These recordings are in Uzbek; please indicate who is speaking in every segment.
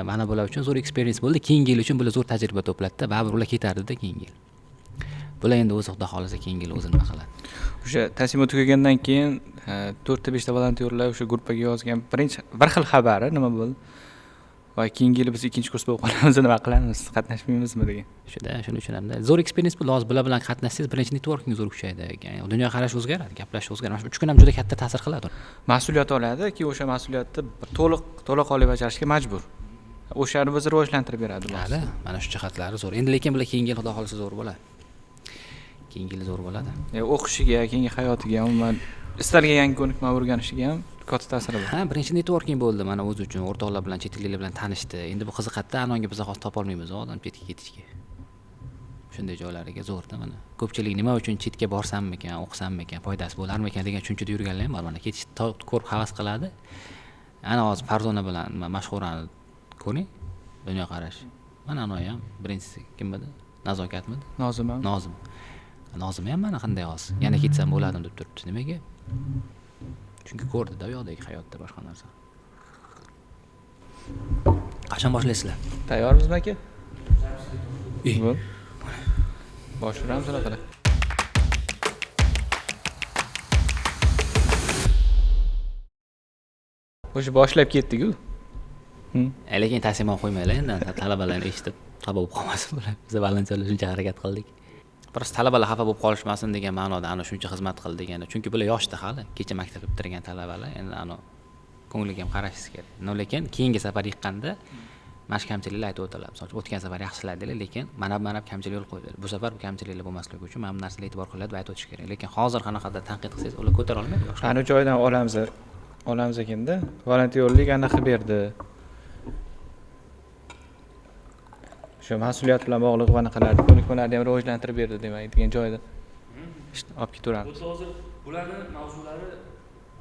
Speaker 1: Mana bular uchun zo'r experience bo'ldi. Keyingi yil uchun bular zo'r tajriba to'pladida, baribir ular ketardida keyingi yil. Bular endi o'zi xudo xohlasa keyingi yil o'zi nima qiladi.
Speaker 2: O'sha Tasimo tugagandan keyin 4ta 5ta volontyorlar o'sha gruppaga yozgan birinchi bir xil xabari nima bo'ldi? Va keyingi yil biz ikkinchi kurs bo'lib qolamiz, nima qilamiz, qatnashmaymizmi degan.
Speaker 1: Shuda, shuning uchun hamda zo'r experience bo'ldi. Hozir bular bilan qatnashsangiz birinchi networking zo'r kuchaydi. Ya'ni dunyoqarash o'zgaradi, gaplashish o'zgaradi. Mana shu 3 kun ham juda katta ta'sir qiladi.
Speaker 2: Mas'uliyat oladi, keyin o'sha mas'uliyatni to'liq to'laqonli bajarishga majbur. O'shani o'zi rivojlantirib beradi.
Speaker 1: Hali mana shu jihatlari zo'r. Endi lekin bular keyingi yil xudo xohlasa zo'r bo'ladi. Keyingi yil zo'r bo'ladi.
Speaker 2: O'qishiga, keyingi hayotiga, umuman istalgan yangi ko'nikma o'rganishiga ham katta ta'siri bor.
Speaker 1: Ha, birinchi networking bo'ldi mana o'zi uchun, o'rtoqlar bilan, chet elliklar bilan tanishdi. Endi bu qiziqadida, anonga biz hozir topa olmaymiz odam chetga ketishga. Shunday joylariga zo'rda mana. Ko'pchilik nima uchun chetga borsammikan, o'qisammikan, foydasi bo'larmikan degan tushunchada yurganlar ham bor mana. Ketish ko'rib havas qiladi. Ana hozir Farzona bilan mashhurani ko'ring, dunyoqarash. Mana anoyi ham birinchisi kim edi? Nazokatmidi?
Speaker 2: Nozima.
Speaker 1: Nozim. Nozima ham mana qanday hozir. Yana ketsam bo'ladim deb turibdi. Nimaga? Chunki ko'rdi-da u yoqdagi hayotda boshqa narsa. Qachon boshlaysizlar?
Speaker 2: Tayyormizmi aka? Boshlaymiz unaqa. O'sha boshlab ketdik-ku.
Speaker 1: Lekin taslim ham qo'ymanglar endi, talabalarni eshitib xafa bo'lib qolmasin bular. Biz volontyorlar shuncha harakat qildik. Biroz talabalar xafa bo'lib qolishmasin degan ma'noda ana shuncha xizmat qildi degani. Chunki bular yoshda hali, kecha maktab bitirgan talabalar, endi ana ko'ngliga ham qarashingiz kerak. No, lekin keyingi safar yiqqanda mana shu kamchiliklar aytib o'tiladi. Misol uchun o'tgan safar yaxshiladinglar, lekin mana bu kamchilik yo'l qo'ydilar. Bu safar bu kamchiliklar bo'lmasligi uchun mana bu narsalarga e'tibor qiladi va aytib o'tish kerak. Lekin hozir qanaqadir tanqid qilsangiz, ular ko'tara olmaydi yoshlar.
Speaker 2: Ana joydan olamiz ekanda, volontyorlik anaqa berdi. O'sha mas'uliyat bilan bog'liq anaqalarni, ko'nikmalarni ham rivojlantirib berdi demak degan joyda olib ketaveramiz.
Speaker 3: Bu hozir bularni mavzulari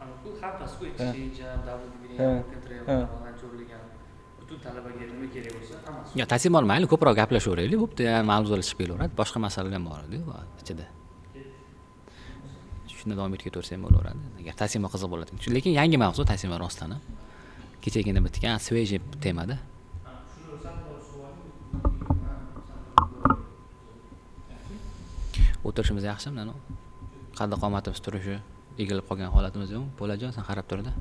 Speaker 3: aniq hammasi-ku, exchange ham, WBA ham, volontyorlik ham, butun talabaga nima kerak bo'lsa hammasi.
Speaker 1: Yo, taslim olmaylik, ko'proq gaplashaveraylik, bo'pti, mavzular chiqib kelaveradi, boshqa masalalar ham bor edi-ku ichida. Shunda davom etib ketaversa ham bo'laveradi. Agar taslima qiziq bo'ladi. Lekin yangi mavzu taslima rostdan ham. Kechagina bitgan svejiy temada. O'tirishimiz yaxshimi, nanu? Qaddi qomatimiz turishi, egilib qolgan holatimiz yo'q. Bo'lajon, sen qarab turda.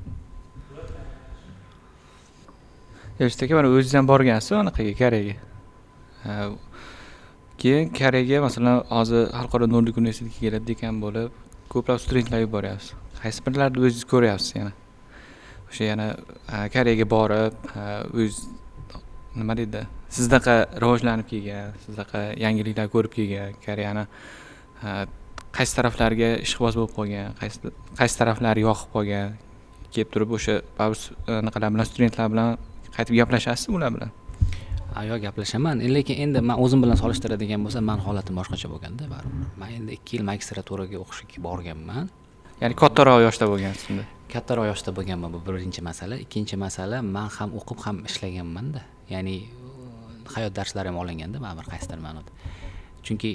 Speaker 2: Elchit aka, mana o'zingiz ham borgansiz anaqaga, Koreyaga. Keyin Koreyaga masalan hozir Xalqaro Nordik universitetiga kelib dekan bo'lib, ko'plab studentlar yuboryapsiz. Qaysi birlarini o'zingiz ko'ryapsiz yana? O'sha yana Koreyaga borib, o'z nima deydi? Sizdaqa rivojlanib kelgan, sizdaqa yangiliklar ko'rib kelgan, Koreyani qaysi taraflarga ishqiboz bo'lib qolgan, qaysi taraflari yoqib qolgan, kelib turib o'sha baribir anaqalar bilan, studentlar bilan qaytib gaplashasiz ular bilan?
Speaker 1: Ha, yo'q, gaplashaman. Lekin endi men o'zim bilan solishtiradigan bo'lsam, men holatim boshqacha bo'lganda baribir. Men endi 2 yil magistraturaga o'qishga borganman.
Speaker 2: Ya'ni kattaroq yoshda bo'lgansiz unda?
Speaker 1: Kattaroq yoshda bo'lganman, bu birinchi masala. Ikkinchi masala, men ham o'qib ham ishlaganman-da. Ya'ni hayot darslari ham olinganda baribir qaysidir ma'noda. Chunki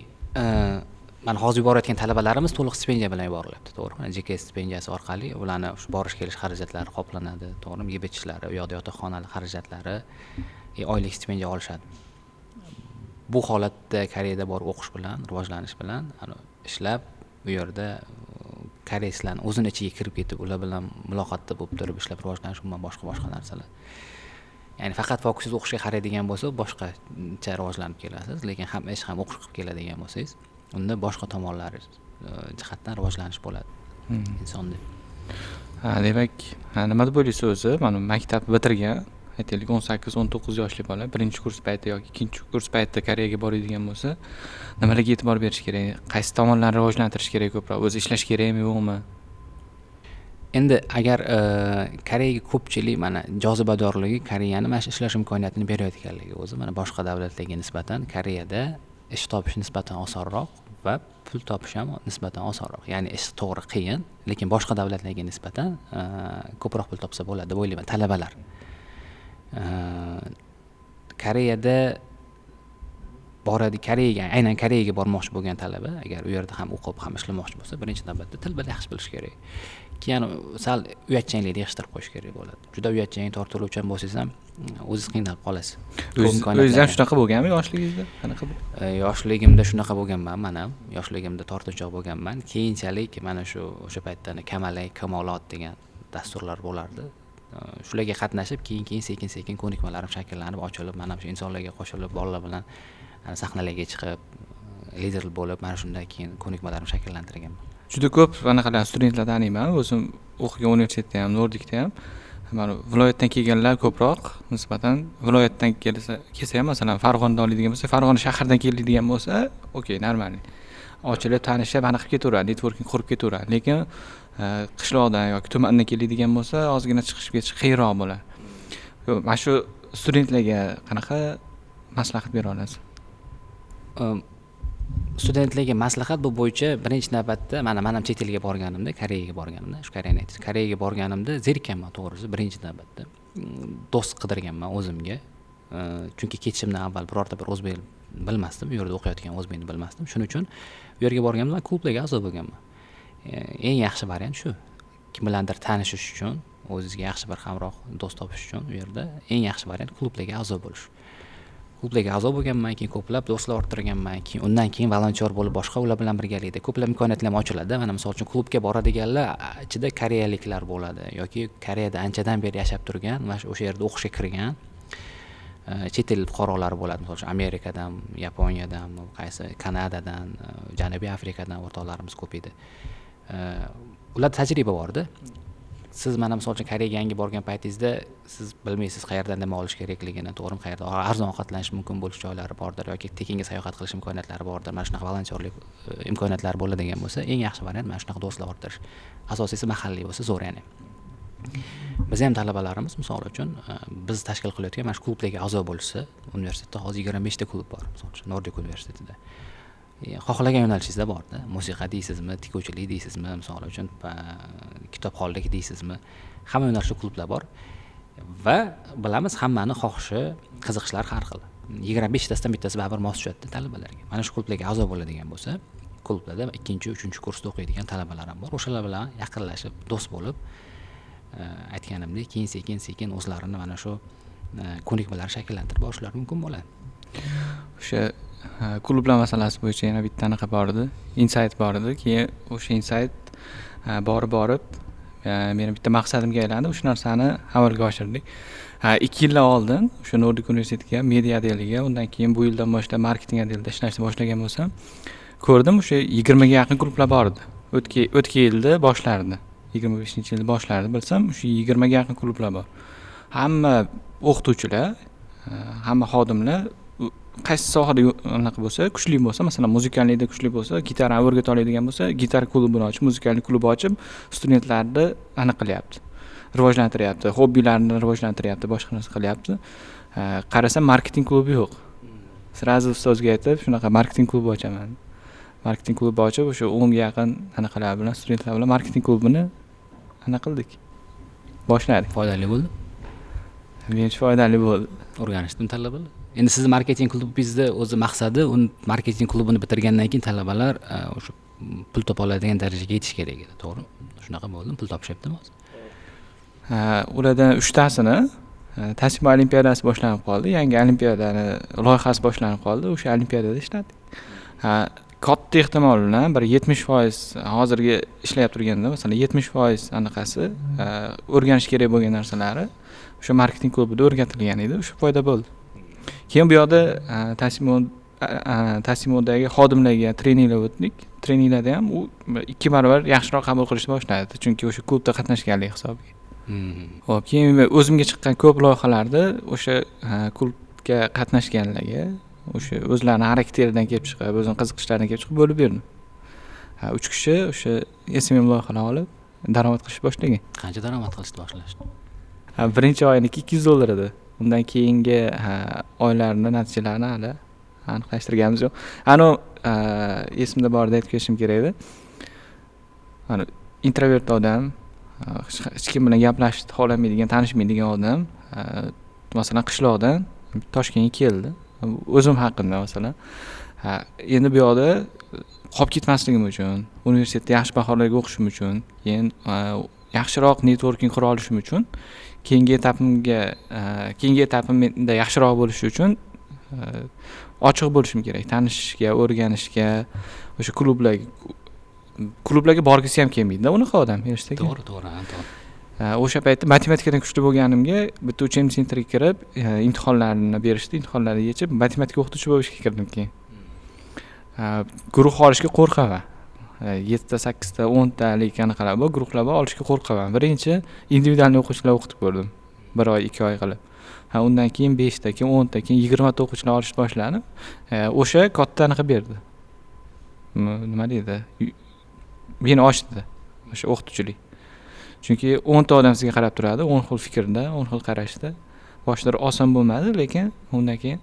Speaker 1: mana hozir yuborayotgan talabalarimiz to'liq stipendiya bilan yuborilyapti, to'g'rimi? Mana JK stipendiyasi orqali ularni shu borish kelish xarajatlari qoplanadi, to'g'rimi? Yeb ichishlari, u yoqda yotoqxonali xarajatlari, oylik stipendiya olishadi. Bu holatda Koreyada borib o'qish bilan, rivojlanish bilan, ana ishlab u yerda koreyslarni o'zini ichiga kirib ketib, ular bilan muloqotda bo'lib turib ishlab rivojlanish umuman boshqa narsalar. Ya'ni faqat fokusingiz o'qishga qaraydigan bo'lsa, boshqacha rivojlanib kelasiz, lekin ham ish ham o'qish qilib keladigan bo'lsangiz, unda boshqa tomonlari jihatdan rivojlanish bo'ladi insonda.
Speaker 2: Ha, demak, nima deb o'ylaysiz o'zi? Mana maktab bitirgan, aytaylik 18-19 yoshli bola birinchi kurs payti yoki ikkinchi kurs paytida Koreyaga boradigan bo'lsa, nimalarga e'tibor berish kerak? Qaysi tomonlarni rivojlantirish kerak ko'proq? O'zi ishlash kerakmi, yo'qmi?
Speaker 1: Endi agar Koreyaga ko'pchilik mana jozibadorligi Koreyani mana shu ishlash imkoniyatini berayotganligi o'zi mana boshqa davlatlarga nisbatan Koreyada ish topish nisbatan osonroq va pul topish ham nisbatan osonroq. Ya'ni ish to'g'ri qiyin, lekin boshqa davlatlarga nisbatan ko'proq pul topsa bo'ladi deb o'ylayman talabalar. Koreyada Boradi Koreyaga, aynan Koreyaga bormoqchi bo'lgan talaba agar u yerda ham o'qib, ham ishlamoqchi bo'lsa, birinchi navbatda til yaxshi bilish kerak. Keyin sal uyatchanlikni yig'ishtirib qo'yish kerak bo'ladi. Juda uyatchan, tortiluvchan bo'lsangiz ham o'zingiz qiynalib qolasiz.
Speaker 2: O'zingiz ham shunaqa bo'lganmi yoshligingizda? Qanaqa?
Speaker 1: Yoshligimda shunaqa bo'lganman, men ham yoshligimda tortinchoq bo'lganman. Keyinchalik mana shu o'sha paytda Kamalak, Kamolot degan dasturlar bo'lardi. Shularga qatnashib, keyin sekin-sekin ko'nikmalarim shakllanib, ochilib, men ham shu insonlarga qo'shilib, bolalar bilan sahnalarga chiqib, lider bo'lib, mana shundan keyin ko'nikmalarimni shakllantirganman.
Speaker 2: Juda ko'p anaqalar studentlar taniyman. O'zim o'qigan universitetda ham, Nordikda ham mana viloyatdan kelganlar ko'proq, nisbatan viloyatdan kelsa ham, masalan, Farg'onadan oladigan bo'lsa, Farg'ona shahridan keladigan bo'lsa, okey, normal. Ochilib, tanishib, anaqa qilib ketaveradi, networking qurib ketaveradi. Lekin qishloqdan yoki tumandan keladigan bo'lsa, ozgina chiqishib ketish qiyinroq bo'ladi. Mana shu studentlarga qanaqa maslahat bera olasiz?
Speaker 1: Studentlarga maslahat bu bo'yicha birinchi navbatda mana ham chet elga borganimda, Koreyaga borganimda, shu Koreyani aytdingiz, Koreyaga borganimda zerikkanman, to'g'risi, birinchi navbatda do'st qidirganman o'zimga. Chunki ketishimdan avval birorta bir o'zbek bilmasdim, u yerda o'qiyotgan o'zbekni bilmasdim. Shuning uchun u yerga borganimda man klublarga a'zo bo'lganman. Eng yaxshi variant shu. Kim bilandir tanishish uchun, o'zingizga yaxshi bir hamroh, do'st topish uchun u yerda eng yaxshi variant klublarga a'zo bo'lish. Klublarga a'zo bo'lganman, keyin ko'plab do'stlar orttirganman, keyin undan keyin volontyor bo'lib boshqa ular bilan birgalikda ko'plab imkoniyatlar ham ochiladi. Mana misol uchun klubga boradiganlar ichida koreyaliklar bo'ladi yoki Koreyada anchadan beri yashab turgan va o'sha yerda o'qishga kirgan chet el fuqarolari bo'ladi. Misol uchun Amerikadan, Yaponiyadan, qaysi Kanadadan, Janubiy Afrikadan o'rtoqlarimiz ko'p edi. Ularda tajriba bor-da. Siz mana misol uchun Koreyaga yangi borgan paytingizda siz bilmaysiz qayerdan nima olish kerakligini, to'g'rimi, qayerda arzon ovqatlanish mumkin bo'lish joylari bordir yoki tekinga sayohat qilish imkoniyatlari bordir. Mana shunaqa volontyorlik imkoniyatlari bo'ladigan bo'lsa, eng yaxshi variant mana shunaqa do'stlar orttirish. Asosiysi mahalliy bo'lsa zo'r ya'ni. Biz ham talabalarimiz misol uchun biz tashkil qilayotgan mana shu klublarga a'zo bo'lishsa, universitetda hozir 25 ta klub bor, misol uchun Nordik universitetida. Xohlagan yo'nalishingizda borda. Musiqa deysizmi, tikuvchilik deysizmi, misol uchun kitobxonlik deysizmi, hamma yo'nalishli klublar bor. Va bilamiz, hammani xohishi, qiziqishlari har xil. 25 tasidan bittasi baribir mos tushadi talabalarga. Mana shu klublarga a'zo bo'ladigan bo'lsa, klublarda 2-3 kursda o'qiydigan talabalar ham bor. O'shalar bilan yaqinlashib, do'st bo'lib, aytganimdek, keyin sekin-sekin o'zlarini mana shu ko'nikmalarni shakllantirib borishlari mumkin bo'ladi.
Speaker 2: O'sha klublar masalasi bo'yicha yana bitta anaqa bor edi, insight bor edi. Keyin o'sha insight borib meni bitta maqsadimga aylandi. O'sha narsani amalga oshirdik. 2 yillar oldin o'sha Nordik universitetiga media отдел iga, undan keyin bu yildan boshlab marketing отдел ida ishlashni boshlagan bo'lsam, ko'rdim, o'sha 20 ga yaqin klublar bor edi. O'tgan yilda boshlardi. 25-yilda boshlardi, bilsam, o'sha 20 ga yaqin klublar bor. Hamma o'qituvchilar, hamma xodimlar qaysi sohada anaqa bo'lsa, kuchli bo'lsa, masalan, музыкальный da kuchli bo'lsa, gitarani o'rgata oladigan bo'lsa, gitara klubini ochib, музыкальный klub ochib, studentlarni anaqa qilyapti. Rivojlantiryapti, hobbilarini rivojlantiryapti, boshqa narsa qilyapti. Qarasam, marketing klubi yo'q. Сразу ustozga aytib, shunaqa marketing klubi ochaman. Marketing klubi ochib, o'sha 10 ga yaqin anaqalar bilan, studentlar bilan marketing klubini anaqa qildik. Boshladik.
Speaker 1: Foydali bo'ldi?
Speaker 2: Menimcha foydali bo'ldi.
Speaker 1: O'rganishdimi talabalar? Endi sizni marketing klubingizda o'zi maqsadi, uni marketing klubini bitirgandan keyin talabalar o'sha pul topa oladigan darajaga yetish kerak edi, to'g'rimi? Shunaqa bo'ldimi? Pul topishyaptimi hozir?
Speaker 2: Ulardan 3 tasini Tasimo olimpiadasi boshlanib qoldi. Yangi olimpiadani loyihasi boshlanib qoldi. O'sha olimpiadada ishladik. Katta ehtimol bilan bir 70% hozirgi ishlab turganda, masalan, 70% anaqasi o'rganish kerak bo'lgan narsalari o'sha marketing klubida o'rgatilgan edi, o'sha foyda bo'ldi. Keyin bu yoqda Tasimodagi xodimlarga treninglar o'tdik. Treninglarda ham u 2 barobar yaxshiroq qabul qilishni boshladi, chunki o'sha klubda qatnashganlik hisobiga. Xo'p, keyin men o'zimga chiqqan ko'p loyihalarda o'sha klubga qatnashganlarga o'sha o'zlarini xarakteridan kelib chiqib, o'zini qiziqishlaridan kelib chiqib bo'lib berdim. 3 kishi o'sha SMM loyihalar olib daromad qilishni boshlagan.
Speaker 1: Qancha daromad qilishni boshlashdi?
Speaker 2: Birinchi oyiniki $200 edi. Undan keyingi oylarni natijalarini hali aniqlashtirganimiz yo'q. Anu esimda borida aytib ketishim kerak edi. Ani introvert odam, hech kim bilan gaplashishni xohlamaydigan, tanishmaydigan odam, masalan, qishloqdan Toshkentga keldi. O'zim haqimda masalan. Ha, endi bu yoqda qolib ketmasligim uchun, universitetda yaxshi baholarga o'qishim uchun, keyin yaxshiroq networking qura olishim uchun, keyingi etapimga, keyingi etapimda yaxshiroq bo'lishi uchun ochiq bo'lishim kerak, tanishishga, o'rganishga, o'sha klublarga borgisi ham kelmaydida unaqa odam, eshitdingmi?
Speaker 1: To'g'ri, to'g'ri, to'g'ri.
Speaker 2: O'sha paytda matematikadan kuchli bo'lganimga bitta учебный центр ga kirib, imtihonlarni berishdi, imtihonlarni yechib, matematika o'qituvchi bo'lib ishga kirdim keyin. Guruh olishga qo'rqaman. Yettita, sakkizta, 10talik anaqalar bor, guruhlar bor, olishga qo'rqaman. Birinchi индивидуальный o'quvchilar o'qitib ko'rdim, bir oy, 2 oy qilib. Ha, undan keyin beshta, keyin 10ta, keyin 20ta o'quvchilar olishni boshladim. O'sha katta anaqa berdi, nima deydi, meni ochdi o'sha o'qituvchilik, chunki 10ta odam sizga qarab turadi, 10 xil fikrda, 10 xil qarashda. Boshida oson bo'lmadi, lekin undan keyin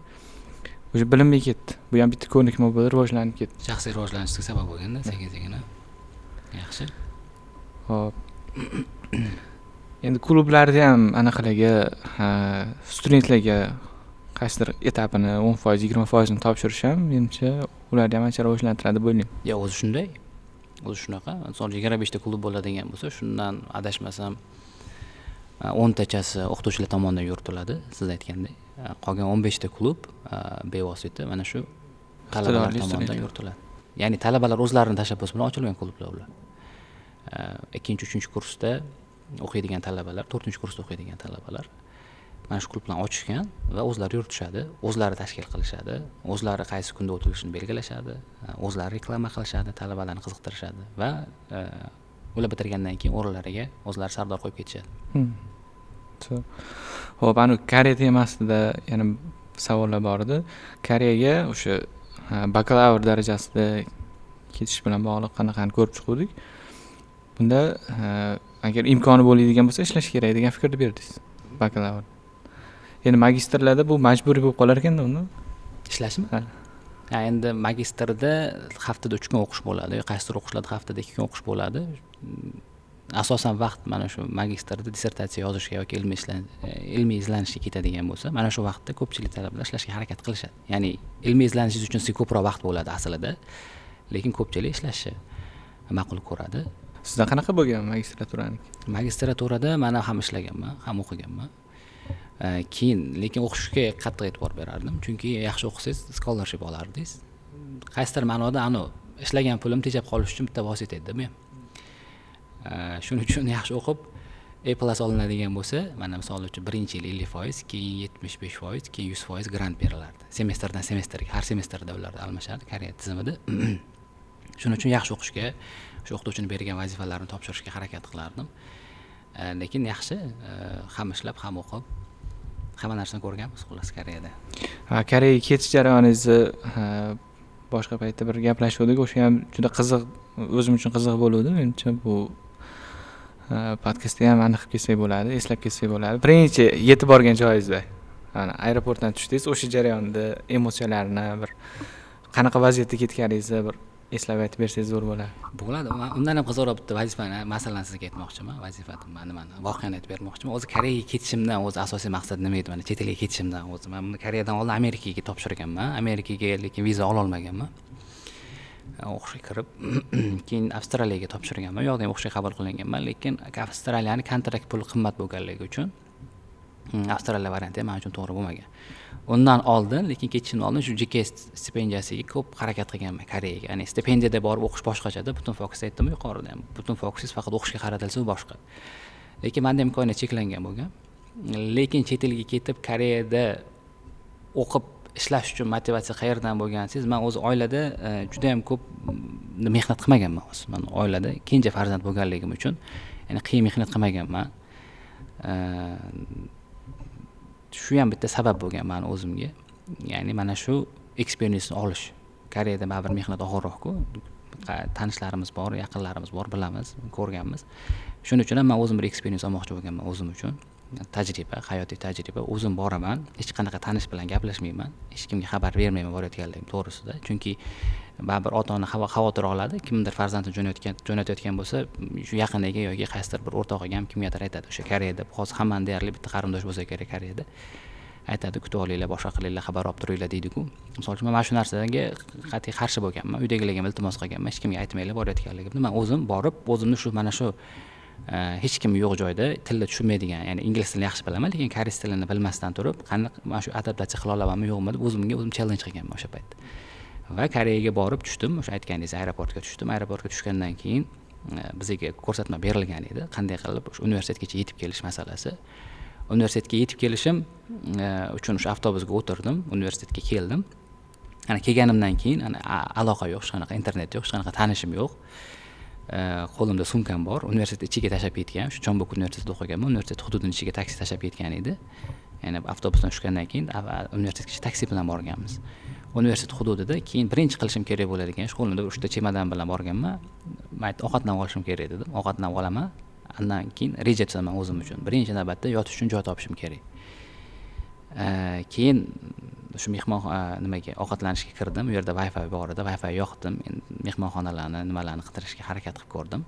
Speaker 2: уже bilinmay ketdi. Bu ham bitta ko'nikma bo'lib rivojlanib ketdi.
Speaker 1: Shaxsiy rivojlanishga sabab bo'lganda sekin sekin yaxshi.
Speaker 2: Ho'p, endi klublarda ham anaqalarga, studentlarga qaysidir etapini 10%, 20%ini topshirish ham, menimcha, ularni ham ancha rivojlantiradi deb o'ylayman.
Speaker 1: Yo'q, o'zi shunday, o'zi shunaqa. Misol uchun, 25ta klub bo'ladigan bo'lsa, shundan adashmasam 10tachasi o'qituvchilar tomonidan yuritiladi, siz aytgandek. Qolgan 15ta klub bevosita mana shu talabalar tomonidan yuritiladi, ya'ni talabalar o'zlarini tashabbusi bilan ochilgan klublar ular. Ikkinchi, uchinchi kursda o'qiydigan talabalar, to'rtinchi kursda o'qiydigan talabalar mana shu klublarni ochishgan va o'zlari yuritishadi, o'zlari tashkil qilishadi, o'zlari qaysi kunda o'tilishini belgilashadi, o'zlari reklama qilishadi, talabalarni qiziqtirishadi va ular bitirgandan keyin o'rinlariga o'zlari sardor qo'yib ketishadi.
Speaker 2: Ho'p, anavi Koreya temasida yana savollar bor edi. Koreyaga o'sha bakalavr darajasida ketish bilan bog'liq qanaqani ko'rib chiquvdik. Bunda agar imkoni bo'ladigan bo'lsa, ishlash kerak degan fikrni berdingiz, bakalavr. Endi magistrlarda bu majburiy bo'lib qolar ekanda unda.
Speaker 1: Ishlashmi? Ha, endi magistrda haftada 3 kun o'qish bo'ladi, qaysidir o'qishlarda haftada 2 kun o'qish bo'ladi. Asosan vaqt mana shu magistrda dissertatsiya yozishga yoki ilmiy izlanishga ketadigan bo'lsa, mana shu vaqtda ko'pchilik talabalar ishlashga harakat qilishadi. Ya'ni ilmiy izlanishingiz uchun sizga ko'proq vaqt bo'ladi aslida, lekin ko'pchilik ishlashni ma'qul ko'radi.
Speaker 2: Sizda qanaqa bo'lgan magistraturaniki?
Speaker 1: Magistraturada man ham ishlaganman, ham o'qiganman. Keyin lekin o'qishga qattiq e'tibor berardim, chunki yaxshi o'qisangiz scholarship olardingiz. Qaysidir ma'noda anavi ishlagan pulim tejab qolish uchun bitta vosita edi bu ham. Shuning uchun yaxshi o'qib A plus olinadigan bo'lsa, mana misol uchun birinchi yil 50%, keyin 75%, keyin 100% grant berilardi. Semestrdan semestrga, har semestrda ular almashardi Koreya tizimida. Shuning uchun yaxshi o'qishga, o'sha o'qituvchini bergan vazifalarni topshirishga harakat qilardim. Lekin yaxshi, ham ishlab, ham o'qib, hamma narsani ko'rganmiz xullas Koreyada.
Speaker 2: Ha, Koreyaga ketish jarayoningizni boshqa paytda bir gaplashuvdik, o'sha ham juda qiziq, o'zim uchun qiziq bo'luvdi. Menimcha, bu podkastda ham aniq qilib ketsak bo'ladi, eslab ketsak bo'ladi. Birinchi yetib borgan joyingizda, ana aeroportdan tushdingiz, o'sha jarayonda emotsiyalarni, bir qanaqa vaziyatda ketganingizni bir eslab aytib bersangiz zo'r bo'ladi.
Speaker 1: Bo'ladi. Man undan ham qiziqroq bitta vazifani, masalani sizga aytmoqchiman. Vazifa, nimani, voqeani aytib bermoqchiman. O'zi Koreyaga ketishimdan o'zi asosiy maqsad nima edi? Mana chet elga ketishimdan o'zi man buni Koreyadan oldin Amerikaga topshirganman. Amerikaga lekin viza ololmaganman. O'qishga kirib, keyin Avstraliyaga topshirganman. U yoqda ham o'qishga qabul qilinganman, lekin Avstraliyani kontrakt puli qimmat bo'lganligi uchun Avstraliya varianti ham man uchun to'g'ri bo'lmagan. Undan oldin, lekin ketishimdan oldin shu GK stipendiyasiga ko'p harakat qilganman Koreyaga. Ya'ni stipendiyada borib o'qish boshqachada, butun fokus aytdim yuqorida ham. Butun fokusingiz faqat o'qishga qaratilsa, u boshqa. Lekin menda imkoniyat cheklangan bo'lgan. Lekin chet elga ketib Koreyada o'qib ishlash uchun motivatsiya qayerdan bo'lgan desangiz, man o'zi oilada juda ham ko'p mehnat qilmaganman o'zi. Man oilada kenja farzand bo'lganligim uchun, ya'ni qiyin mehnat qilmaganman. Shu ham bitta sabab bo'lgan mani o'zimga. Ya'ni mana shu experience olish. Koreyada baribir mehnat og'irroq-ku. Tanishlarimiz bor, yaqinlarimiz bor, bilamiz, ko'rganmiz. Shuning uchun ham man o'zim bir experience olmoqchi bo'lganman o'zim uchun. Tajriba, hayotiy tajriba. O'zim boraman, hech qanaqa tanish bilan gaplashmayman, hech kimga xabar bermayman borayotganligim to'g'risida. Chunki baribir ota-ona xavotir oladi, kimdir farzandini jo'natayotgan bo'lsa, shu yaqiniga yoki qaysidir bir o'rtog'iga ham kimgadir aytadi. O'sha Koreyada hozir hammani deyarli bitta qarindosh bo'lsa kerak Koreyada. Aytadi, kutib olinglar, boshqa qilinglar, xabar olib turinglar deydi-ku. Misol uchun, man shu narsaga qat'iy qarshi bo'lganman. Uydagilarga ham iltimos qilganman, hech kimga aytmanglar borayotganligimni. Man o'zim borib, o'zimni shu mana shu hech kim yo'q joyda tilni tushunmaydigan, ya'ni ingliz tilini yaxshi bilaman, lekin koreys tilini bilmasdan turib, qanaqa mana shu adaptatsiya qila olamanmi, yo'qmi deb o'zimga o'zim challenge qilganman o'sha paytda. Va Koreyaga borib tushdim, o'sha aytganingiz aeroportga tushdim. Aeroportga tushgandan keyin bizga ko'rsatma berilgan edi, qanday qilib o'sha universitetgacha yetib kelish masalasi. Universitetga yetib kelishim uchun o'sha avtobusga o'tirdim, universitetga keldim. Ana kelganimdan keyin ana aloqa yo'q, hech qanaqa internet yo'q, hech qanaqa tanishim yo'q. Qo'limda sumkam bor, universitet ichiga tashlab ketgan. Shu Chonbuk universitetida o'qiganman, universitet hududini ichiga taksi tashlab ketgan edi. Ya'ni avtobusdan tushgandan keyin universitetgacha taksi bilan borganmiz. Universitet hududida keyin birinchi qilishim kerak bo'ladigan ish, qo'limda 3 ta chemodan bilan borganman. Men aytdim, ovqatlanib olishim kerak dedim. Ovqatlanib olaman. Undan keyin reja tuzaman o'zim uchun. Birinchi navbatda yotish uchun joy topishim kerak. Keyin shu mehmon nimaga ovqatlanishga kirdim. U yerda Wi-Fi bor edi. Wi-Fi yoqdim. Endi mehmonxonalarni, nimalarni qidirishga harakat qilib ko'rdim.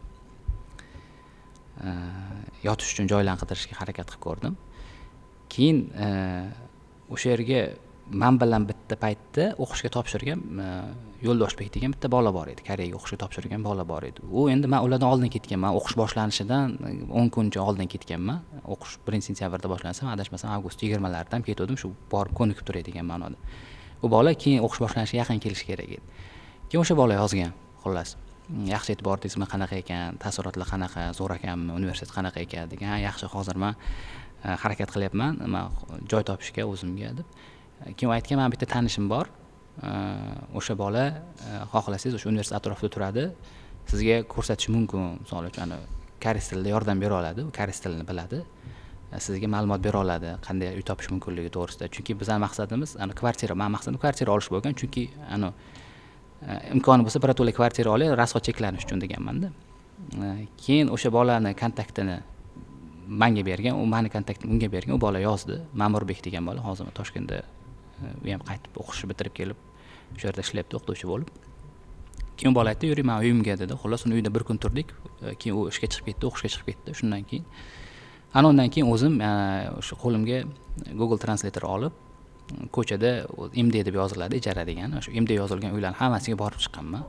Speaker 1: Yotish uchun joylarni qidirishga harakat qilib ko'rdim. Keyin o'sha yerga men bilan bitta paytda o'qishga topshirgan Yo'ldoshbek degan bitta bola bor edi. Koreyaga o'qishga topshirgan bola bor edi. U endi men ulardan oldin ketganman. O'qish boshlanishidan 10 kuncha oldin ketganman. O'qish 1-sentyabrda boshlansa, men adashmasam avgust 20larida ham ketgandim, shu borib ko'nikib turay degan ma'noda. U bola keyin o'qish boshlanishiga yaqin kelishi kerak edi. Keyin o'sha bola yozgan, xullas. Yaxshi yetib bordingizmi, qanaqa ekan, taassurotlar qanaqa, zo'r ekanmi, universitet qanaqa ekan degan. Ha, yaxshi, hozir men harakat qilyapman, men joy topishga o'zimga deb. Keyin u aytgan, men bitta tanishim bor. O'sha bola xohlasangiz o'sha universitet atrofida turadi, sizga ko'rsatishi mumkin, misol uchun ana koreys tilida yordam bera oladi, u koreys tilini biladi, sizga ma'lumot bera oladi qanday uy topish mumkinligi to'g'risida. Chunki bizning maqsadimiz ana kvartira, meni maqsadim kvartira olish bo'lgan, chunki ana imkoni bo'lsa birato'la kvartira olay, rasxod cheklanish uchun deganman-da. Keyin o'sha bolani kontaktini menga bergan, u meni kontaktimni unga bergan, u bola yozdi, Ma'murbek degan bola, hozir Toshkentda u ham qaytib o'qishni bitirib kelib o'sha yerda ishlayapti o'qituvchi bo'lib. Keyin bola aytdi, yuring men uyimga dedi. Xullas uni uyida bir kun turdik. Keyin u ishga chiqib ketdi, o'qishga chiqib ketdi. Shundan keyin ana undan keyin o'zim o'sha qo'limga Google Translator olib ko'chada MD deb yoziladi, ijara degani. O'sha MD yozilgan uylarning hammasiga borib chiqqanman.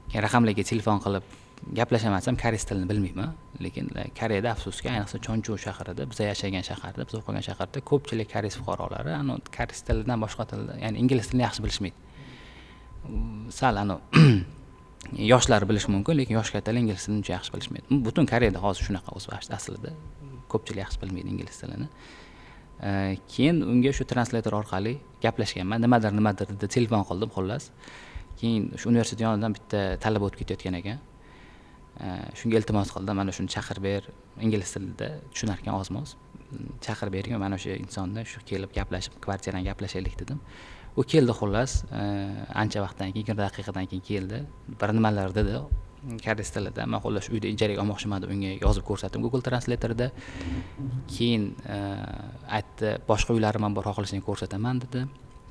Speaker 1: Keyin raqamlarga telefon qilib gaplashaman desam, koreys tilini bilmayman. Lekin Koreyada afsuski, ayniqsa Chonchu shahrida, biz yashagan shaharda, biz o'qigan shaharda ko'pchilik koreys fuqarolari ana koreys tilidan boshqa tilda, ya'ni ingliz tilini yaxshi bilishmaydi. Sal ana yoshlar bilishi mumkin, lekin yosh kattalar ingliz tilini uncha yaxshi bilishmaydi. Butun Koreyada hozir shunaqa o'zi aslida ko'pchilik yaxshi bilmaydi ingliz tilini. Keyin unga shu translator orqali gaplashganman, nimadir nimadir dedi, telefon qildim xullas. Keyin shu universitet yonidan bitta talaba o'tib ketayotgan ekan. Shunga iltimos qildim, mana shuni chaqirib ber, ingliz tilida tushunar ekan ozmoz. Chaqirib bergan, mana o'sha insonni shu kelib gaplashib, kvartirani gaplashaylik dedim. U keldi xullas, ancha vaqtdan keyin, 20 daqiqadan keyin keldi. Bir nimalar dedi koreys tilida. Men xullas uyda ijaraga olmoqchiman deb unga yozib ko'rsatdim Google Translatorda. Keyin aytdi, boshqa uylarim ham bor, xohlasang ko'rsataman dedi.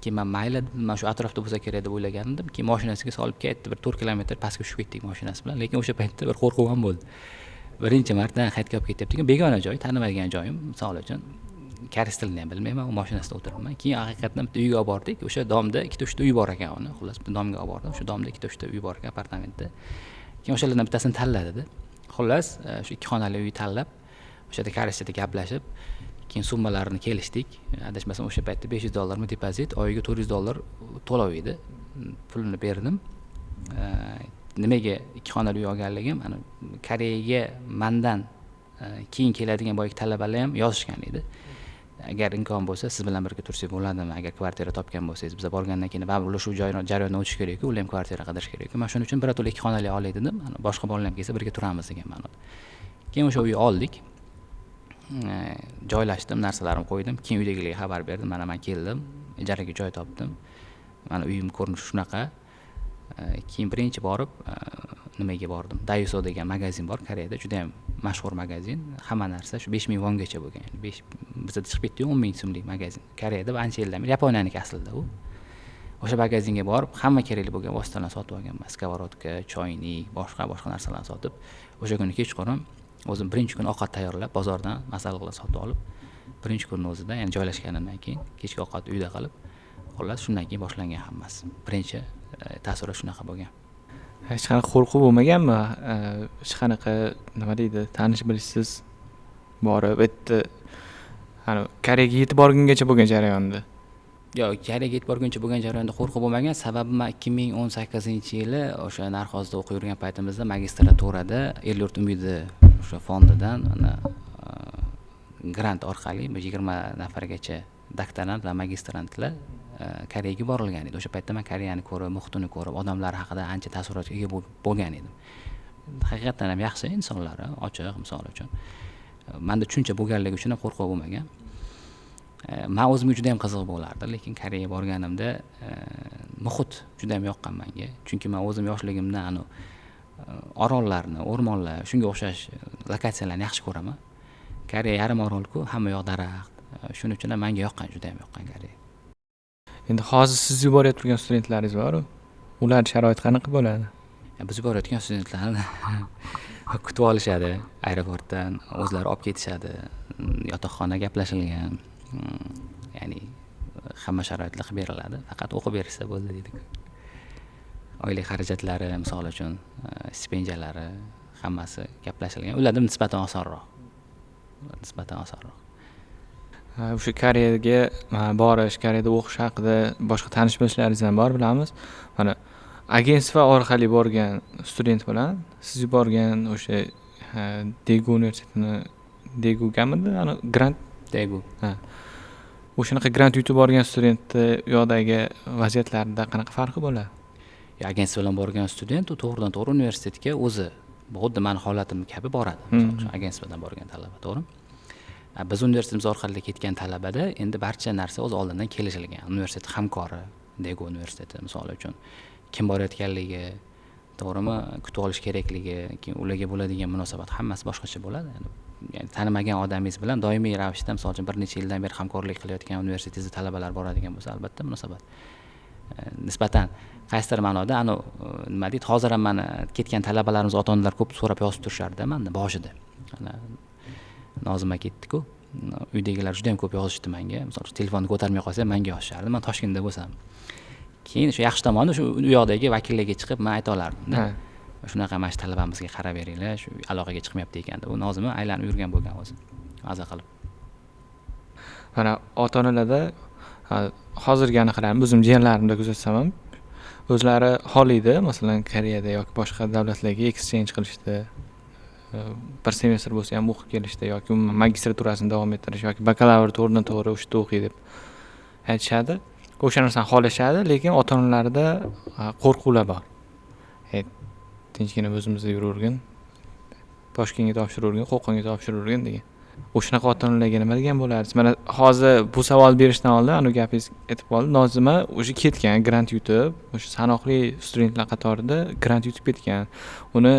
Speaker 1: Keyin men mayli dedim, men shu atrofda bo'lsa kerak deb o'ylagan edim. Keyin mashinasiga solib ketdi, bir 4 kilometr pastga tushib ketdik mashinasi bilan. Lekin o'sha paytda bir qo'rquv ham bo'ldi. Birinchi marta qayerga olib ketyapti degan begona joy, tanimagan joyim, misol uchun koreys tilini ham bilmayman, u mashinasida o'tiribman. Keyin haqiqatdan bitta uyga olib bordik. O'sha domda 2-3 ta uy bor ekan uni. Xullas bitta domga olib bordim. O'sha domda 2-3 ta uy bor ekan, apartamentda. Keyin o'shalardan bittasini tanladi dedi. Xullas, shu 2 xonali uy tanlab, o'sha yerda koreyschada gaplashib, keyin summalarini kelishdik. Adashmasam o'sha paytda $500 depozit, oyiga $400 to'lov edi. Pulini berdim. Nimaga 2 xonali uy olganligim, ana Koreyaga mandan keyin keladigan boyagi talabalar ham yozishgan edi. Agar imkon bo'lsa, siz bilan birga tursak bo'ladimi? Agar kvartira topgan bo'lsangiz, biz borgandan keyin baribir ular shu jarayondan o'tish kerak-ku, ular ham kvartira qidirish kerak-ku. Men shuning uchun birato'la 2 xonali olay dedim. Ana boshqa bolalar ham kelsa birga turamiz degan ma'noda. Keyin o'sha uyni oldik. Joylashdim, narsalarimni qo'ydim. Keyin uydagilarga xabar berdim. Mana men keldim, ijaraga joy topdim. Mana uyim ko'rinishi shunaqa. Keyin birinchi borib nimaga bordim? Daiso degan magazin bor Koreyada, juda ham mashhur magazin. Hamma narsa shu 5000 vongacha bo'lgan. Ya'ni 5 bizda chiqib ketdi 10 000 so'mlik magazin. Koreyada ancha yildan beri Yaponiyaniki aslida u. O'sha magazinga borib, hamma kerakli bo'lgan vositalarni sotib olganman. Skовородка, choynik, boshqa narsalarni sotib, o'sha kuni kechqurun o'zim birinchi kun ovqat tayyorlab, bozordan masalliqlar sotib olib, Birinchi kunni o'zida, ya'ni joylashganimdan keyin kechki ovqat uyda qilib, xullas shundan keyin boshlangan hammasi. Birinchi taassurot shunaqa bo'lgan.
Speaker 2: Hech qanaqa qo'rquv bo'lmaganmi? Hech qanaqa nima deydi, tanish bilishsiz borib yerda hani Koreyaga yetib borgungacha bo'lgan jarayonda.
Speaker 1: Yo'q, Koreyaga yetib borguncha bo'lgan jarayonda qo'rquv bo'lmagan. Sababi man 2018-yili o'sha Narxozda o'qib yurgan paytimizda magistraturada El yurt umidi o'sha fondidan ana grant orqali 20 nafargacha doktorant va magistrantlar Koreyaga borilgan edi. O'sha paytda man Koreyani ko'rib, muhitini ko'rib, odamlar haqida ancha taassurotga ega bo'lgan edim. Haqiqatan ham yaxshi insonlari, ochiq, misol uchun. Menda tushuncha bo'lganligi uchun ham qo'rquv bo'lmagan. Man o'zimga juda ham qiziq bo'lardi, lekin Koreyaga borganimda muhit juda ham yoqqan menga. Chunki man o'zim yoshligimdan anu orollarni, o'rmonlar, shunga o'xshash lokatsiyalarni yaxshi ko'raman. Koreya yarim orol-ku, hamma yoq daraxt. Shuning uchun ham menga yoqqan, juda ham yoqqan Koreya.
Speaker 2: Endi hozir siz yuborayotgan turgan studentlaringiz bor-u, ular sharoiti qanaqa bo'ladi?
Speaker 1: Biz yuborayotgan studentlarni kutib olishadi aeroportdan, o'zlari olib ketishadi, yotoqxona gaplashilgan, ya'ni hamma sharoitlar qilib beriladi, faqat o'qib berishsa bo'ldi deydi. Oylik xarajatlari, misol uchun, stipendiyalari hammasi gaplashilgan. Ularda nisbatan osonroq. Nisbatan osonroq.
Speaker 2: O'sha Koreyaga borish, Koreyada o'qish haqida boshqa tanish bilishlaringiz ham bor, bilamiz. Mana agentство orqali borgan student bilan siz yuborgan o'sha Daegu universitetini, Daegugamidi? Ana grant
Speaker 1: Daegu.
Speaker 2: Ha. O'shanaqa grant yutib borgan studentni u yoqdagi vaziyatlarida qanaqa farqi bo'ladi?
Speaker 1: Agentство bilan borgan student u to'g'ridan to'g'ri universitetga o'zi, xuddi mani holatim kabi boradi. Misol uchun agentstvodan borgan talaba, to'g'rimi? Biz universitetimiz orqali ketgan talabada endi barcha narsa o'z oldindan kelishilgan. Universitet hamkori, Daegu universiteti misol uchun, kim borayotganligi, to'g'rimi, kutib olish kerakligi, keyin ularga bo'ladigan munosabat hammasi boshqacha bo'ladi. Ya'ni tanimagan odamingiz bilan doimiy ravishda, misol uchun bir necha yildan beri hamkorlik qilayotgan universitetingizda talabalar boradigan bo'lsa, albatta munosabat nisbatan qaysidir ma'noda anu nima deydi, hozir ham mana ketgan talabalarimiz ota-onalar ko'p so'rab yozib turishardi menda boshida. Ana Nozima ketdi-ku, uydagilar juda ham ko'p yozishdi menga. Misol uchun telefonni ko'tarmay qolsa ham menga yozishardi, men Toshkentda bo'lsam. Keyin shu yaxshi tomoni shu u yoqdagi vakillarga chiqib men ayta olardim-da. Shunaqa mana shu talabamizga qarab beringlar, shu aloqaga chiqmayapti ekan deb. U Nozima aylanib yurgan bo'lgan o'zi, maza qilib.
Speaker 2: Mana ota-onalarda hozirgi aniqlarni o'zim jiyanlarimda kuzatsam ham o'zlari xohlaydi, masalan, Koreyada yoki boshqa davlatlarga exchange qilishdi, bir semestr bo'lsa ham o'qib kelishdi yoki umuman magistraturasini davom ettirish yoki bakalavr to'g'ridan to'g'ri o'sha yerda o'qiy deb aytishadi. O'sha narsani xohlashadi, lekin ota-onalarda qo'rquvlar bor. Tinchgina o'zimizda yuravergin, Toshkentga topshiravergin, Qo'qonga topshiravergin degan. O'shanaqa ota-onalarga nima degan bo'lardingiz? Mana hozir bu savol berishdan oldin anu gapingiz aytib qoldi. Nozima o'sha ketgan, grant yutib, o'sha sanoqli studentlar qatorida grant yutib ketgan. Uni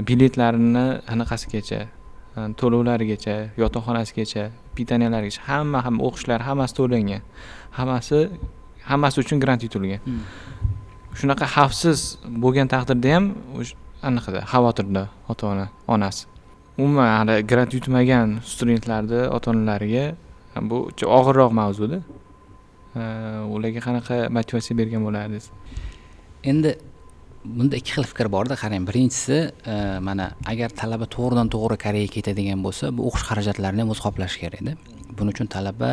Speaker 2: biletlarini anaqasigacha, to'lovlarigacha, yotoqxonasigacha, pitaniyalarigacha, hamma o'qishlari hammasi to'langan. Hammasi uchun grant yutilgan. Shunaqa xavfsiz bo'lgan taqdirda ham o'sha anaqada xavotirda ota-ona, onasi. Umuman hali grant yutmagan studentlarni ota-onalariga bu og'irroq mavzuda. Ularga qanaqa motivatsiya bergan bo'lardingiz?
Speaker 1: Endi bunda ikki xil fikr borda, qarang. Birinchisi, mana agar talaba to'g'ridan to'g'ri Koreyaga ketadigan bo'lsa, bu o'qish xarajatlarini ham o'zi qoplashi kerakda. Buning uchun talaba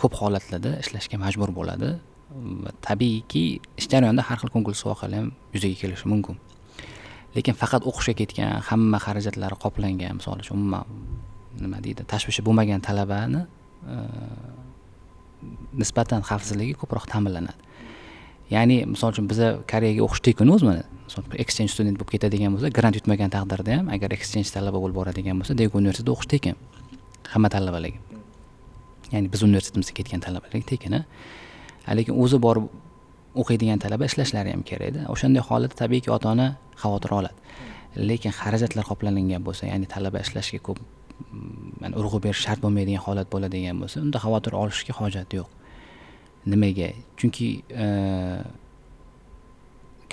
Speaker 1: ko'p holatlarda ishlashga majbur bo'ladi. Va tabiiyki, ish jarayonida har xil ko'ngilsiz voqealar ham yuzaga kelishi mumkin. Lekin faqat o'qishga ketgan, hamma xarajatlari qoplangan, misol uchun umuman nima deydi, tashvishi bo'lmagan talabani nisbatan xavfsizligi ko'proq ta'minlanadi. Ya'ni misol uchun biza Koreyaga o'qish tekin o'zi mana, misol uchun exchange student bo'lib ketadigan bo'lsa, grant yutmagan taqdirda ham agar exchange talaba bo'lib boradigan bo'lsa, Daegu universitetida o'qish tekin hamma talabalarga. Ya'ni biz universitetimizga ketgan talabalarga tekin, ha. Lekin o'zi borib o'qiydigan talaba ishlashlari ham kerakda. O'shanday holatda tabiiyki ota-ona xavotir oladi. Lekin xarajatlar qoplangan bo'lsa, ya'ni talaba ishlashga ko'p, ya'ni urg'u berish shart bo'lmaydigan holat bo'ladigan bo'lsa, unda xavotir olishga hojat yo'q. Nimaga? Chunki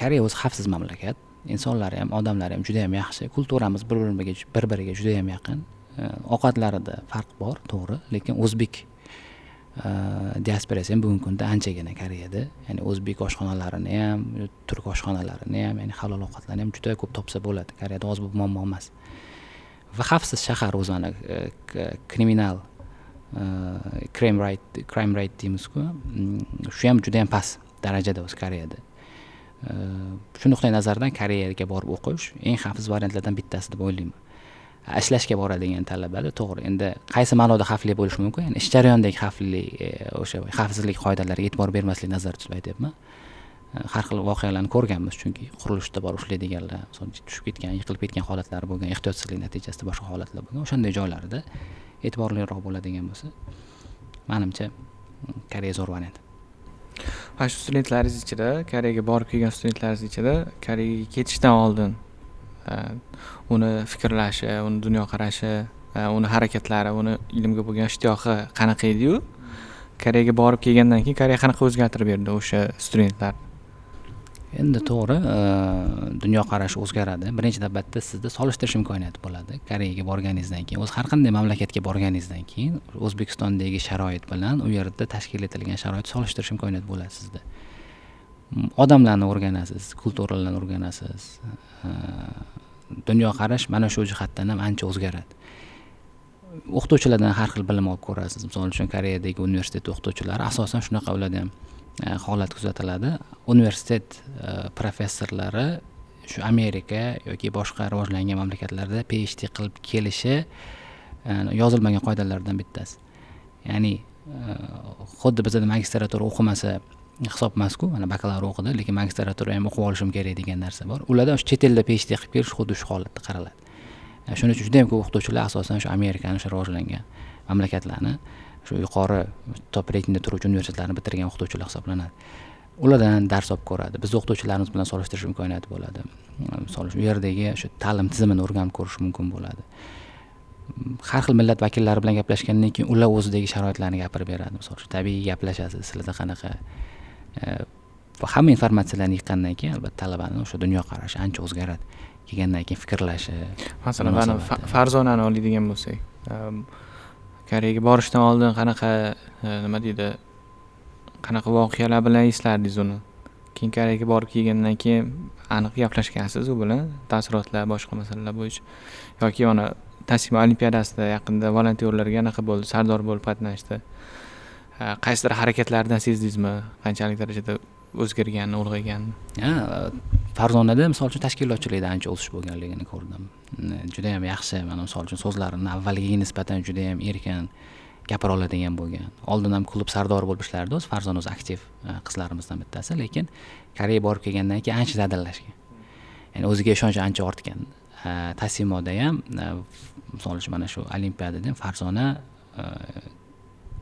Speaker 1: Koreya o'zi xavfsiz mamlakat. Insonlari ham, odamlari ham juda ham yaxshi. Kulturamiz bir-biriga juda ham yaqin. Ovqatlarida farq bor, to'g'ri, lekin o'zbek diasporasi ham bugungi kunda anchagina Koreyada. Ya'ni o'zbek oshxonalarini ham, turk oshxonalarini ham, ya'ni halol ovqatlarni ham juda ko'p topsa bo'ladi. Koreyada hozir bu muammo emas. Va xavfsiz shahar o'zi, ana kriminal crime rate deymizku, shu ham juda yam past darajada o'zi Koreyada. Shu nuqtai nazardan Koreyaga borib o'qish eng xavfsiz variantlardan bittasi deb o'ylayman. Ishlashga boradigan talabada, to'g'ri, endi qaysi ma'noda xavfli bo'lishi mumkin? Ya'ni ish jarayonidagi xavfli, o'sha xavfsizlik qoidalariga e'tibor bermaslik nazarda tutib aytyapman. Har xil voqealarni ko'rganmiz, chunki qurilishda borib ishlaydiganlar, misol uchun, tushib ketgan, yiqilib ketgan holatlari bo'lgan, ehtiyotsizlik natijasida boshqa holatlar bo'lgan. O'shanday joylarda e'tiborliroq bo'ladigan bo'lsa, manimcha, Koreya zo'r variant.
Speaker 2: Mana shu studentlaringiz ichida, Koreyaga borib kelgan studentlaringiz ichida Koreyaga ketishdan oldin uni fikrlashi, uni dunyoqarashi, uni harakatlari, uni ilmga bo'lgan ishtiyoqi qanaqa ediyu, Koreyaga borib kelgandan keyin Koreya qanaqa o'zgartirib berdi o'sha studentlar?
Speaker 1: Endi to'g'ri, dunyoqarashi o'zgaradi. Birinchi navbatda sizda solishtirish imkoniyati bo'ladi. Koreyaga borganingizdan keyin, o'zi har qanday mamlakatga borganingizdan keyin O'zbekistondagi sharoit bilan u yerda tashkil etilgan sharoit solishtirish imkoniyati bo'ladi sizda. Odamlarni o'rganasiz, культура larni o'rganasiz. Dunyoqarash mana shu jihatdan ham ancha o'zgaradi. O'qituvchilardan har xil bilim olib ko'rasiz. Misol uchun, Koreyadagi universitet o'qituvchilari asosan shunaqa, ularda ham holat kuzatiladi. Universitet professorlari shu Amerika yoki boshqa rivojlangan mamlakatlarda PhD qilib kelishi yozilmagan qoidalardan bittasi. Ya'ni xuddi bizada magistratura o'qimasa hisob emasku, mana bakalavr o'qidi, lekin magistratura ham o'qib olishim kerak degan narsa bor. Ularda o'sha chet elda PhD qilib kelish xuddi shu holatda qaraladi. Shuning uchun juda yam ko'p o'qituvchilar asosan shu Amerikani, o'sha rivojlangan mamlakatlarni, shu yuqori top reytingda turuvchi universitetlarni bitirgan o'qituvchilar hisoblanadi. Ulardan dars olib ko'radi. Biz o'qituvchilarimiz bilan solishtirish imkoniyati bo'ladi. Misol uchun, u yerdagi o'sha ta'lim tizimini o'rganib ko'rish mumkin bo'ladi. Har xil millat vakillari bilan gaplashgandan keyin ular o'zidagi sharoitlarni gapirib beradi. Misol uchun, tabiiy gaplashasiz, sizlarda qanaqa, va hamma informatsiyalarni yiqqandan keyin albatta talabani o'sha dunyoqarashi ancha o'zgaradi. Kelgandan keyin fikrlashi,
Speaker 2: Masalan, mana
Speaker 1: munosabati.
Speaker 2: Farzonani oladigan bo'lsak, Koreyaga borishdan oldin qanaqa, nima deydi, qanaqa voqealar bilan eslardingiz uni? Keyin Koreyaga borib kelgandan keyin aniq gaplashgansiz u bilan, taassurotlar, boshqa masalalar bo'yicha, yoki mana Tasima olimpiadasida yaqinda volontyorlarga anaqa bo'ldi, sardor bo'lib qatnashdi. Qaysidir harakatlaridan sezdingizmi, qanchalik darajada o'zgarganini, ulg'ayganini?
Speaker 1: Ha, Farzonada, misol uchun, tashkilotchilikda ancha o'sish bo'lganligini ko'rdim. Judayam yaxshi, mana misol uchun, so'zlarini avvalgiga nisbatan judayam erkin gapira oladigan bo'lgan. Oldin ham klub sardori bo'lib ishlardi o'zi, Farzona o'zi aktiv qizlarimizdan bittasi, lekin Koreyaga borib kelgandan keyin ancha dadillashgan. Ya'ni o'ziga ishonchi ancha ortgan. Tasimoda ham, misol uchun, mana shu olimpiadada ham Farzona,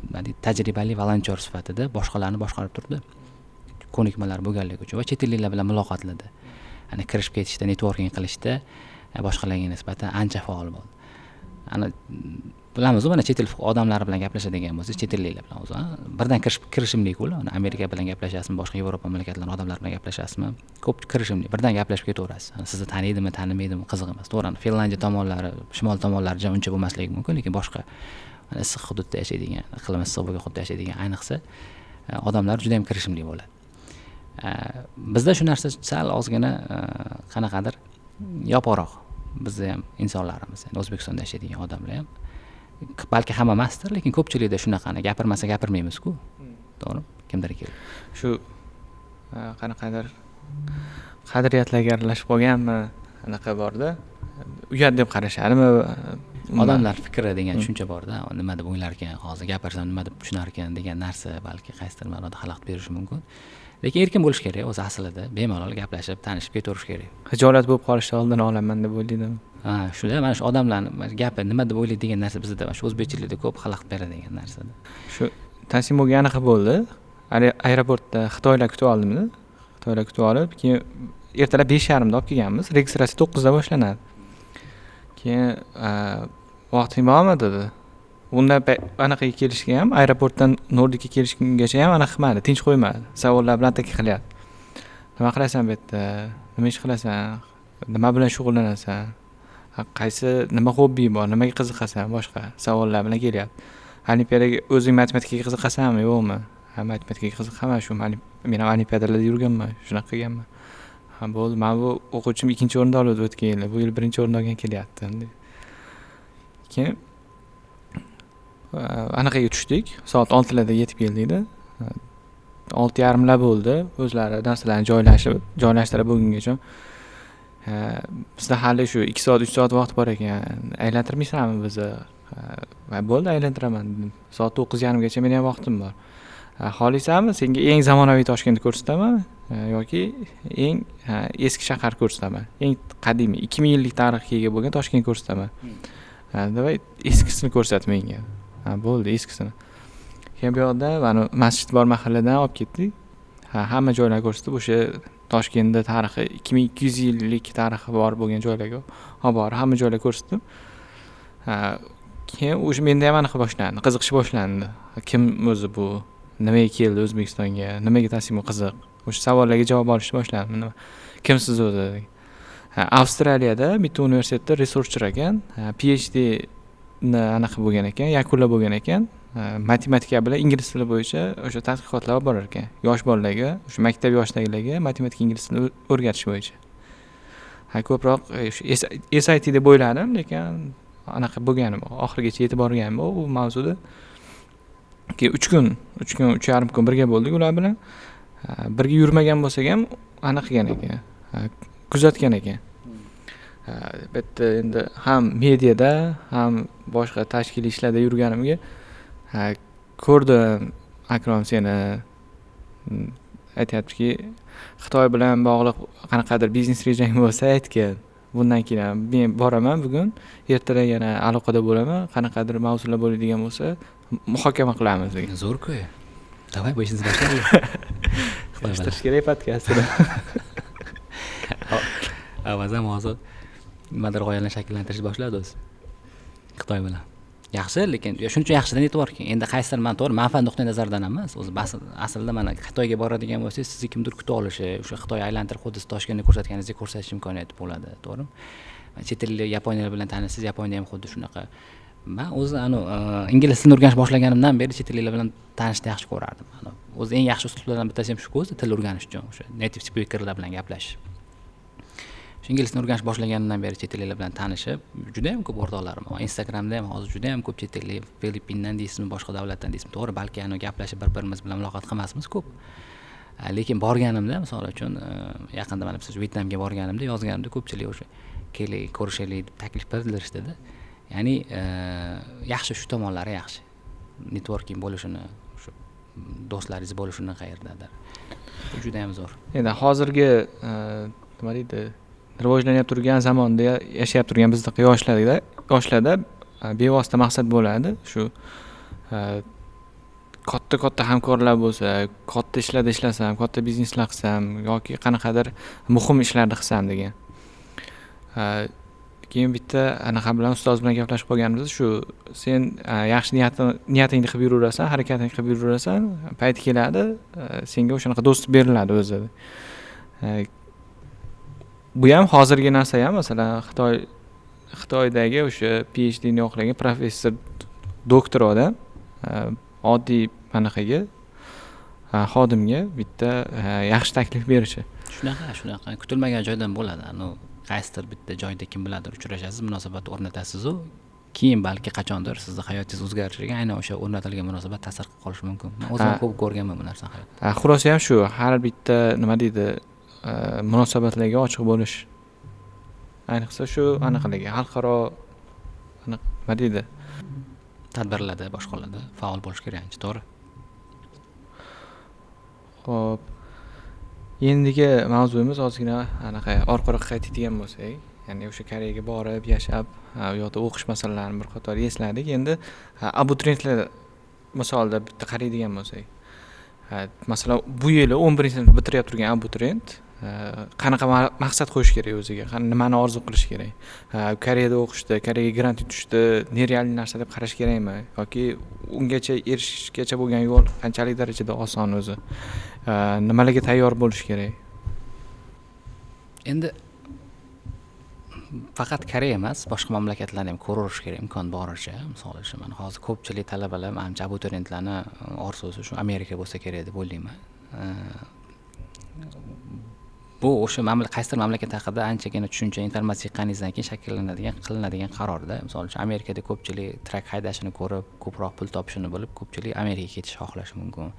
Speaker 1: nima deydi, tajribali volontyor sifatida boshqalarni boshqarib turdi. Ko'nikmalar bo'lganligi uchun va chet elliklar bilan muloqotlarda, ana kirishib ketishda, networking qilishda boshqalarga nisbatan ancha faol bo'ldi. Ana bilamiz, mana chet el odamlari bilan gaplashadigan bo'lsangiz, chet elliklar bilan o'zi, birdan kirishimli-ku ular. Ana Amerika bilan gaplashasizmi, boshqa Yevropa mamlakatlarining odamlari bilan gaplashasizmi, ko'p kirishimli, birdan gaplashib ketaverasiz. Ana sizni tanidimi, tanimaydimi, qiziq emas. To'g'ri, Finlandiya tomonlari, shimol tomonlari uncha bo'lmasligi mumkin, lekin boshqa mana issiq hududda yashaydigan, iqlim issiq bo'lgan hududda yashaydigan, ayniqsa, odamlar juda ham kirishimli bo'ladi. Bizda shu narsa sal ozgina, qanaqadir yopiqroq. Bizda ham insonlarimiz, ya'ni O'zbekistonda yashaydigan odamlar ham, balki hamma emasdir, lekin ko'pchilikda shunaqani gapirmasa gapirmaymiz-ku. To'g'rimi? Kimdir kelib.
Speaker 2: Shu qanaqadir qadriyatlarga aralashib qolganmi, anaqa borda. Uyat deb qarashadimi?
Speaker 1: Odamlar fikri degan tushuncha borda, nima deb o'ylarkan, hozir gapirsam nima deb tushunarkan degan narsa balki qaysidir ma'noda xalaqit berishi mumkin. Lekin erkin bo'lish kerak o'zi aslida, bemalol gaplashib, tanishib ketaverish kerak.
Speaker 2: Xijolat bo'lib qolishni oldini olaman deb o'ylaydimi?
Speaker 1: Ha, shuda mana shu odamlarni gapi nima deb o'ylaydi degan narsa bizda mana shu o'zbekchilikda ko'p xalaqit beradigan narsada.
Speaker 2: Shu Tasimoga anaqa bo'ldi. Aeroportda xitoylar kutib oldimda. Xitoylar kutib olib, keyin ertalab 5:30da olib kelganmiz. Registratsiya 9da boshlanadi. Keyin vaqting bormi dedi. Undan anaqaga kelishga ham, aeroportdan Nordicga kelishgungacha ham anaqa qilmadi, tinch qo'ymadi. Savollar bilan ataka qilyapti. Nima qilasan bu yerda? Nima ish qilasan? Nima bilan shug'ullanasan? Qaysi nima hobbi bor, nimaga qiziqasan, boshqa savollar bilan kelyapti. Olimpiadaga o'zing matematikaga qiziqasanmi, yo'qmi? Ha, matematikaga qiziqaman, shu men ham olimpiadalarda yurganman, shunaqa qilganman. Ha, bo'ldi, mana bu o'quvchim 2-o'rinda oldi o'tgan yili, bu yil 1-o'rinda olgan kelyapti. Keyin anaqaga tushdik, soat 6larda yetib keldikda. 6:30lar bo'ldi, o'zlari narsalarni joylashtirib bo'lgungacha. Bizda hali shu 2 soat, 3 soat vaqt bor ekan, aylantirmaysanmi bizni? Bo'ldi, aylantiraman dedim. Soat 9:30gacha meni ham vaqtim bor. Xohlaysanmi, senga eng zamonaviy Toshkentni ko'rsataman yoki eng eski shahar ko'rsataman. Eng qadimiy 2000 yillik tarixga ega bo'lgan Toshkent ko'rsataman. Давай eskisini ko'rsat menga. Ha, bo'ldi, eskisini. Keyin bu yoqda mana masjid bor mahalladan olib ketdik. Ha, hamma joylarni ko'rsatib, o'sha Toshkentda tarixi 2200 yillik tarixi bor bo'lgan joylarga olib borib, hamma joylarni ko'rsatdim. Ha, keyin o'sha menda ham anaqa boshlandi, qiziqish boshlandi. Kim o'zi bu? Nimaga keldi O'zbekistonga? Nimaga Tasimo qiziq? O'sha savollarga javob olishni boshladim. Nima? Kimsiz o'zi? Ha, Avstraliyada bitta universitetda researcher ekan, PhD ni anaqa bo'lgan ekan, yakunlab bo'lgan ekan. Matematika bilan ingliz tili bo'yicha o'sha tadqiqotlar olib borar ekan. Yosh bolalarga, o'sha maktab yoshidagilarga matematika, ingliz tilini o'rgatish bo'yicha. Ha, ko'proq o'sha SAT deb o'yladim, lekin anaqa bo'lganim, oxirigacha yetib borganim yo'q u mavzuda. Keyin 3 kun, 3 kun, 3,5 kun birga bo'ldik ular bilan. Birga yurmagan bo'lsak ham anaqa qilgan ekan, kuzatgan ekan. Bu yerda endi ham mediada, ham boshqa tashkiliy ishlarda yurganimga ko'rdim Akrom seni, aytyaptiki, Xitoy bilan bog'liq qanaqadir biznes rejang bo'lsa aytgin. Bundan keyin ham men boraman bugun, ertaga yana aloqada bo'laman, qanaqadir mavzular bo'ladigan bo'lsa muhokama qilamiz degan.
Speaker 1: Zo'r-ku. Давай bu ishni boshlaylik.
Speaker 2: Yig'ishtirish kerak podkastni.
Speaker 1: Avaz ham hozir nimadir g'oyalarni shakllantirishni boshladi o'zi. Xitoy bilan. Yaxshi, lekin shuning uchun yaxshidan e'tibor keyin. Endi qaysidir man to'g'ri manfaat nuqtai nazaridan emas, o'zi aslida mana Xitoyga boradigan bo'lsangiz, sizni kimdir kutib olishi, o'sha Xitoy aylantirib xuddi siz Toshkentni ko'rsatganingizdek ko'rsatish imkoniyati bo'ladi, to'g'rimi? Chet ellik yaponiyalar bilan tanishsiz, Yaponiyada ham xuddi shunaqa. Man o'zi ingliz tilini o'rganish boshlaganimdan beri chet elliklar bilan tanishni yaxshi ko'rardim. O'zi eng yaxshi uslublardan bittasi ham shuku o'zi til o'rganish uchun, o'sha native speakerlar bilan gaplashish. Shu ingliz tilini o'rganish boshlaganimdan beri chet elliklar bilan tanishib, juda ham ko'p o'rtoqlarim bor. Instagramda ham hozir juda ham ko'p chet ellik, Filippindan deysizmi, boshqa davlatdan deysizmi, to'g'ri, balki gaplashib bir-birimiz bilan muloqot qilmasmiz ko'p. Lekin borganimda, misol uchun, yaqinda mana biz Vyetnamga borganimda, yozganimda ko'pchilik o'sha keling, ko'rishaylik deb taklif bildirishdida. Ya'ni yaxshi shu tomonlari yaxshi. Networking bo'lishini, o'sha do'stlaringiz bo'lishini qayerdadir. Bu juda ham zo'r.
Speaker 2: Endi hozirgi nima deydi, rivojlanib turgan zamonda yashab turgan bizdaqa yoshlarda bevosita maqsad bo'ladi. Shu katta-katta hamkorlar bo'lsa, katta ishlarda ishlasam, katta bizneslar qilsam yoki qanaqadir muhim ishlarni qilsam degan. Keyin bitta anaqa bilan ustoz bilan gaplashib qolganimizda shu sen yaxshi niyatingni qilib yuraversan, harakatingni qilib yuraversan, payti keladi, senga o'shanaqa do'st beriladi o'zi. Bu ham hozirgi narsa ham, masalan, Xitoydagi o'sha PhD ni yoqlagan professor, doktor odam, oddiy anaqaga, xodimga bitta yaxshi taklif berishi.
Speaker 1: Shunaqa, kutilmagan joydan bo'ladi. Qaysidir bitta joyda kim biladir uchrashasiz, munosabat o'rnatasiz-u, keyin balki qachondir sizni hayotingiz o'zgarishiga aynan o'sha o'rnatilgan munosabat ta'sir qilib qolishi mumkin. Men o'zim ko'p ko'rganman bu narsani hayotda.
Speaker 2: Xulosa ham shu, har bitta nima deydi, munosabatlarga ochiq bo'lish. Ayniqsa shu anaqalarga, xalqaro nima deydi?
Speaker 1: Tadbirlarda, boshqalarda faol bo'lish kerak ancha, to'g'ri.
Speaker 2: Xo'p. Endigi mavzuimiz ozgina anaqa orqaroq qaytadigan bo'lsak, ya'ni o'sha Koreyaga borib yashab, u yoqda o'qish masalalarini bir qator esladik. Endi abituriyentlar misolida bitta qaraydigan bo'lsak, masalan, bu yili 11-sinf bitirib turgan abituriyent qanaqa maqsad qo'yish kerak o'ziga, nimani orzu qilish kerak? Koreyada o'qishdi, Koreyaga grant yutishdi, nereal narsa deb qarash kerakmi yoki ungacha erishishgacha bo'lgan yo'l qanchalik darajada oson o'zi? Nimalarga tayyor bo'lish kerak?
Speaker 1: Endi Faqat Koreya emas, boshqa mamlakatlarni ham ko'raverish kerak imkon boricha. Misol uchun, mana hozir ko'pchilik talabalar, manimcha, abituriyentlarni orzusi shu Amerika bo'lsa kerak deb o'ylayman. Bu o'sha qaysidir mamlakat haqida anchagina tushuncha, informatsiya yiqqaningizdan keyin shakllanadigan, qilinadigan qarorda. Misol uchun, Amerikada ko'pchilik truck haydashini ko'rib, ko'proq pul topishini bilib, ko'pchilik Amerikaga ketishni xohlashi mumkin.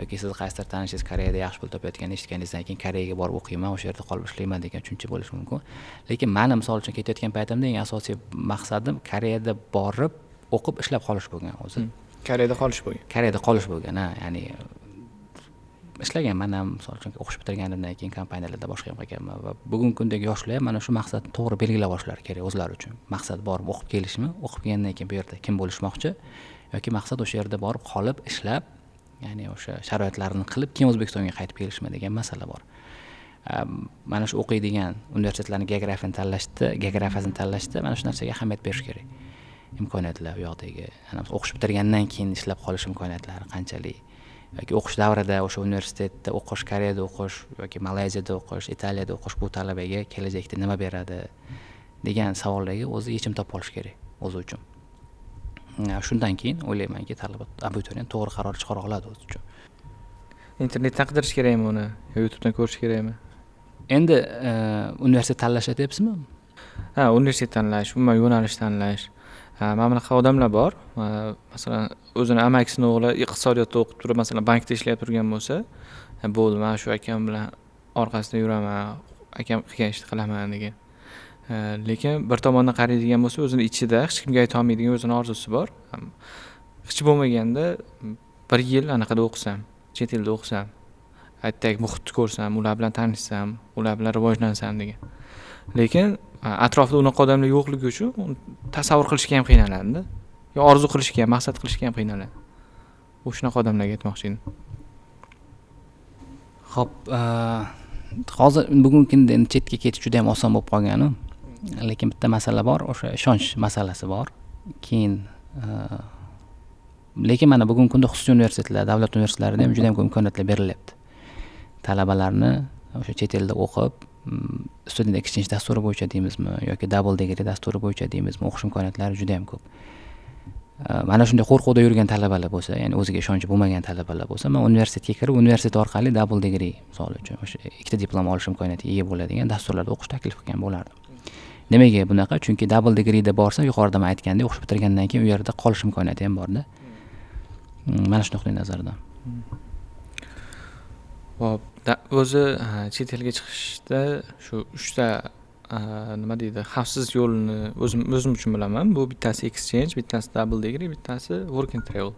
Speaker 1: Yoki siz qaysidir tanishingiz Koreyada yaxshi pul topayotganini eshitganingizdan keyin Koreyaga borib o'qiyman, o'sha yerda qolib ishlayman degan tushuncha bo'lishi mumkin. Lekin mani, misol uchun, ketayotgan paytimda eng asosiy maqsadim Koreyada borib o'qib, ishlab qolish bo'lgan o'zi.
Speaker 2: Koreyada qolish bo'lgan.
Speaker 1: Koreyada qolish bo'lgan, ha. Ya'ni ishlaganman ham, misol uchun, o'qish bitirganimdan keyin kompaniyalarda boshqa ham qilganman. Va bugungi kundagi yoshlar ham mana shu maqsadni to'g'ri belgilab olishlari kerak o'zlari uchun. Maqsad borib o'qib kelishmi, o'qib kelgandan keyin bu yerda kim bo'lishmoqchi, yoki maqsad o'sha yerda borib qolib ishlab, ya'ni o'sha sharoitlarni qilib, keyin O'zbekistonga qaytib kelishmi degan masala bor. Mana shu o'qiydigan universitetlarni geografiyasini tanlashda mana shu narsaga ahamiyat berish kerak. Imkoniyatlar u yoqdagi, o'qish bitirgandan keyin ishlab qolish imkoniyatlari qanchalik, yoki o'qish davrida o'sha universitetda o'qish, Koreyada o'qish yoki Malayziyada o'qish, Italiyada o'qish bu talabaga kelajakda nima beradi degan savollarga o'zi yechim topib olish kerak o'zi uchun. Shundan keyin o'ylaymanki, talaba, abituriyent to'g'ri qaror chiqara oladi o'zi uchun.
Speaker 2: Internetdan qidirish kerakmi uni yo YouTubedan ko'rish kerakmi?
Speaker 1: Endi universitet tanlash aytyapsizmi?
Speaker 2: Ha, universitet tanlash, umuman yo'nalish tanlash. Mana bunaqa odamlar bor, masalan, o'zini amakisini o'g'li iqtisodiyotda o'qib turib, masalan, bankda ishlab turgan bo'lsa, bo'ldi, man shu akam bilan orqasida yuraman, akam qilgan ishni qilaman degan. Lekin bir tomondan qaraydigan bo'lsa, o'zini ichida hech kimga aytolmaydigan o'zini orzusi bor. Hech bo'lmaganda bir yil anaqada o'qisam, chet elda o'qisam, aytaylik, muhitni ko'rsam, ular bilan tanishsam, ular bilan rivojlansam degan. Lekin atrofida unaqa odamlar yo'qligi uchun tasavvur qilishga ham qiynaladida, yo orzu qilishga ham, maqsad qilishga ham qiynaladi. U shunaqa odamlarga aytmoqchi edim.
Speaker 1: Ho'p, hozir bugungi kunda endi chetga ketish juda yam oson bo'lib qolganu, lekin bitta masala bor, o'sha ishonch masalasi bor. Keyin lekin mana bugungi kunda xususiy universitetlar, davlat universitetlarida ham juda yam ko'p imkoniyatlar berilyapti talabalarni o'sha chet elda o'qib, student exchange dasturi bo'yicha deymizmi yoki double degree dasturi bo'yicha deymizmi, o'qish imkoniyatlari juda yam ko'p. Mana shunday qo'rquvda yurgan talabalar bo'lsa, ya'ni o'ziga ishonchi bo'lmagan talabalar bo'lsa, man universitetga kirib, universitet orqali double degree, misol uchun, o'sha ikkita diplom olish imkoniyatiga ega bo'ladigan dasturlarda o'qish taklif qilgan bo'lardim. Nimaga bunaqa? Chunki double degreeda borsa, yuqorida man aytgandek, o'qish bitirgandan keyin u yerda qolish imkoniyati ham borda. Mana shu nuqtai nazardan.
Speaker 2: Hop, o'zi chet elga chiqishda shu uchta, nima deydi, xavfsiz yo'lni o'zim uchun bilaman. Bu bittasi exchange, bittasi double degree, bittasi work and travel.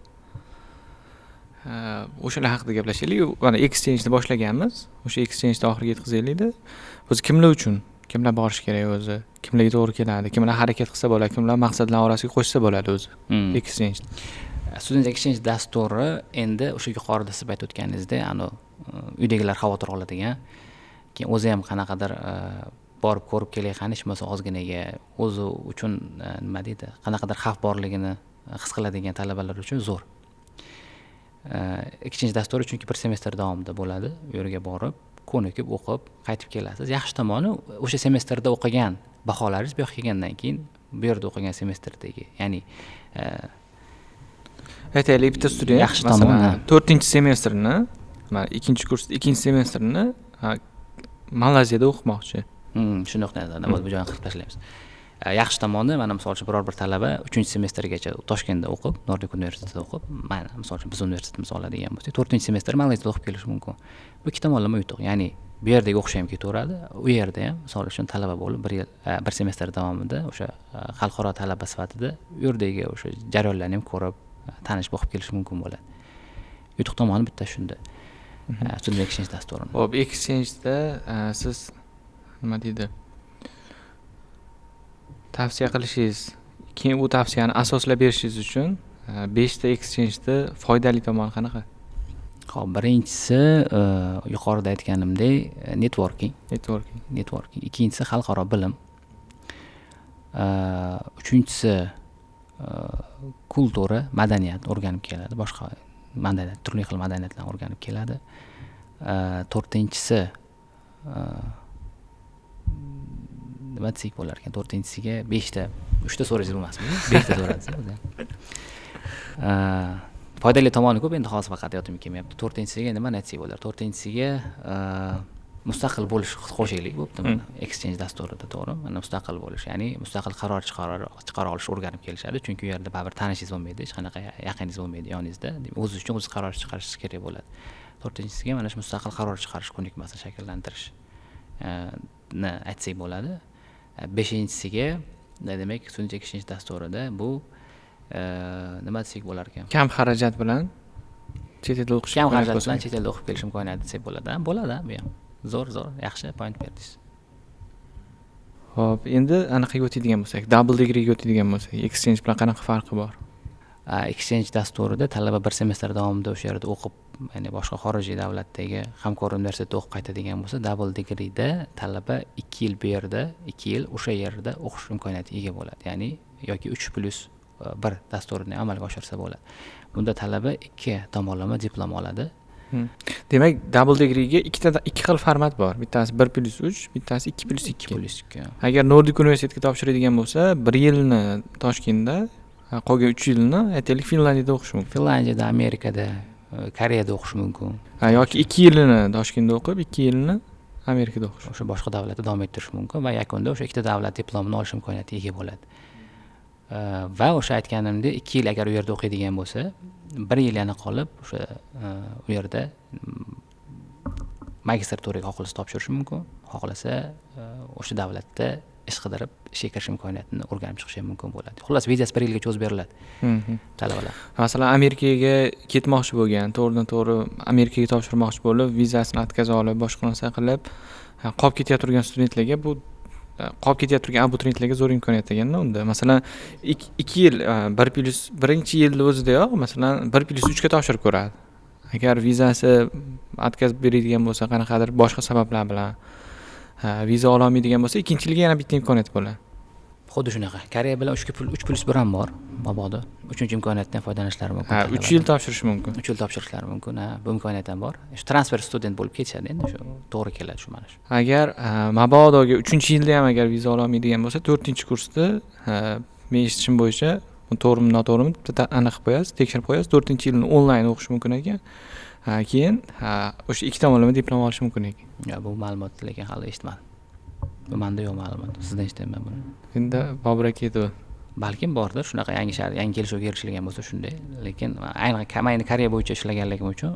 Speaker 2: O'shalar haqida gaplashaylik. Mana exchangeni boshlaganmiz, o'sha exchangeni oxiriga yetkazaylikda. O'zi kimlar uchun, kimlar borishi kerak o'zi, kimlarga to'g'ri keladi, kimlar harakat qilsa bo'ladi, kimlar maqsadlar orasiga qo'shsa bo'ladi o'zi exchange?
Speaker 1: Student exchange dasturi endi o'sha yuqorida siz aytib o'tganingizdek, anavi uydagilar xavotir oladigan, keyin o'zi ham qanaqadir borib ko'rib kelay qani, hech bo'lmasa ozginaga o'zi uchun, nima deydi, qanaqadir xavf borligini his qiladigan talabalar uchun zo'r exchange dasturi, chunki bir semestr davomida bo'ladi. U yerga borib, ko'nikib, o'qib, qaytib kelasiz. Yaxshi tomoni, o'sha semestrda o'qigan baholaringiz bu yoqqa kelgandan keyin bu yerda o'qigan semestrdagi, ya'ni
Speaker 2: Aytaylik, bitta student,
Speaker 1: Yaxshi tomoni,
Speaker 2: masalan, to'rtinchi semestrni, mana ikkinchi kurs ikkinchi semestrni Malayziyada o'qimoqchi.
Speaker 1: Shu nuqtai nazardan bu joyini qirib tashlaymiz. Yaxshi tomoni, mana misol uchun, biror bir talaba uchinchi semestrgacha Toshkentda o'qib, Nordik universitetida o'qib, mana misol uchun, biz universitetimizni oladigan bo'lsak, to'rtinchi semestr Malayziyada o'qib kelishi mumkin. Bu ikki tomonlama yutuq, ya'ni bu yerdagi o'qish ham ketaveradi, u yerda ham, misol uchun, talaba bo'lib, bir yil, bir semestr davomida o'sha xalqaro talaba sifatida u yerdagi o'sha jarayonlarni ham ko'rib, tanishib, o'qib kelishi mumkin bo'ladi. Yutuq tomoni bitta shunda student exchange dasturini.
Speaker 2: Ho'p, exchangeda siz, nima deydi, tavsiya qilishingiz, keyin u tavsiyani asoslab berishingiz uchun beshta exchangeda foydali tomoni qanaqa?
Speaker 1: Ho'p, birinchisi, yuqorida aytganimdek, networking.
Speaker 2: Networking.
Speaker 1: Networking. Ikkinchisi, xalqaro bilim. Uchinchisi, культура, madaniyat o'rganib keladi, boshqa madaniyat, turli xil madaniyatlarni o'rganib keladi. To'rtinchisi, Nima desak bo'lar ekan? To'rtinchisiga 5ta, 3ta so'rasangiz bo'lmasmi? 5ta so'radingiz o'zi. Foydali tomoni ko'p, endi hozir faqat yodim kelmayapti. To'rtinchisiga nima aytsak bo'lar? To'rtinchisiga mustaqil bo'lish qo'shaylik bo'pti mana exchange dasturida, to'g'ri? Mana mustaqil bo'lish, ya'ni mustaqil qaror chiqara olish o'rganib kelishadi, chunki u yerda baribir tanishingiz bo'lmaydi, hech qanaqa yaqiningiz bo'lmaydi yoningizda. O'zingiz uchun o'zingiz qaror chiqarishingiz kerak bo'ladi. To'rtinchisiga mana shu mustaqil qaror chiqarish ko'nikmasini shakllantirish aytsak bo'ladi. Beshinchisiga demak student exchange dasturida bu nima desak bo'lar ekan?
Speaker 2: Kam xarajat bilan chet elda o'qish.
Speaker 1: Kam xarajat bilan chet elda o'qib kelish imkoniyati desak bo'ladi. Bo'ladi bu ham. Zo'r, zo'r, yaxshi point berdingiz.
Speaker 2: Xo'p, endi anaqaga o'tadigan bo'lsak, double degreega o'tadigan bo'lsak, exchange bilan qanaqa farqi bor?
Speaker 1: Exchange dasturida talaba bir semestr davomida o'sha yerda o'qib, ya'ni boshqa xorijiy davlatdagi hamkor universitetda o'qib qaytadigan bo'lsa, double degreeda talaba 2 yil bu yerda, 2 yil o'sha yerda o'qish imkoniyatiga ega bo'ladi. Ya'ni yoki 3+1 dasturini amalga oshirsa bo'ladi. Bunda talaba 2 tomonlama diplom oladi.
Speaker 2: Demak, double degreega ikki xil format bor. Bittasi 1+3, bittasi 2+2.
Speaker 1: 2+2.
Speaker 2: Agar Nordic universitetga topshiradigan bo'lsa, 1 yilni Toshkentda, qolgan 3 yilni aytaylik Finlandiyada o'qish mumkin.
Speaker 1: Finlandiyada, Amerikada, Koreyada o'qish mumkin.
Speaker 2: Yoki 2 yilini Toshkentda o'qib, 2 yilini Amerikada o'qish.
Speaker 1: O'sha boshqa davlatda davom ettirish mumkin va yakunda o'sha ikkita davlat diplomini olish imkoniyatiga ega bo'ladi. Va o'sha aytganimdek 2 yil agar u yerda o'qiydigan bo'lsa, 1 yil yana qolib o'sha u yerda magistraturaga xohlasa topshirishi mumkin, xohlasa o'sha davlatda ish qidirib ishga kirish imkoniyatini o'rganib chiqishi ham mumkin bo'ladi. Xullas, vizasi 1 yilga cho'zib beriladi talabalar.
Speaker 2: Masalan, Amerikaga ketmoqchi bo'lgan, to'g'ridan to'g'ri Amerikaga topshirmoqchi bo'lib, vizasini o'tkazib olib, boshqa narsa qilib, qolib ketayotgan turgan studentlarga bu qolib ketayotgan turgan abituriyentlarga zo'r imkoniyat ekanda unda. Masalan, 2 yil, 1+1 yilni o'zidayoq, masalan, 1+3 ga topshirib ko'radi. Agar vizasi o'tkazib beradigan bo'lsa, qanaqadir boshqa sabablar bilan viza ololmaydigan bo'lsa, ikkinchi yilga yana bitta imkoniyat bo'ladi.
Speaker 1: Xuddi shunaqa. Koreya bilan 3+1 ham bor, mabodo. 3-chi imkoniyatdan foydalanishlari mumkin.
Speaker 2: 3 yil topshirish mumkin.
Speaker 1: 3 yil topshirishlari mumkin. Ha, bu imkoniyat ham bor. Shu transfer student bo'lib ketishadi endi, shu to'g'ri keladi shu mana shu.
Speaker 2: Agar mabodoga 3-yilda ham agar viza ololmaydigan bo'lsa, 4-kursda, men eshitishim bo'yicha, bu to'g'rimi, noto'g'rimi, bitta aniq qilib qo'yasiz, tekshirib qo'yasiz. 4-yilni onlayn o'qish mumkin ekan. Keyin o'sha 2 tomonlama diplom olish mumkin ekan.
Speaker 1: Yo, bu ma'lumotni lekin hali eshitmadim. Bu menda yo'q ma'lumot. Sizdan eshityapman buni.
Speaker 2: Endi Bobur aka aytdi.
Speaker 1: Balkim bordir, shunaqa yangi shart, yangi kelishuvga erishilgan bo'lsa shunday, lekin ayni endi Koreya bo'yicha ishlaganligim uchun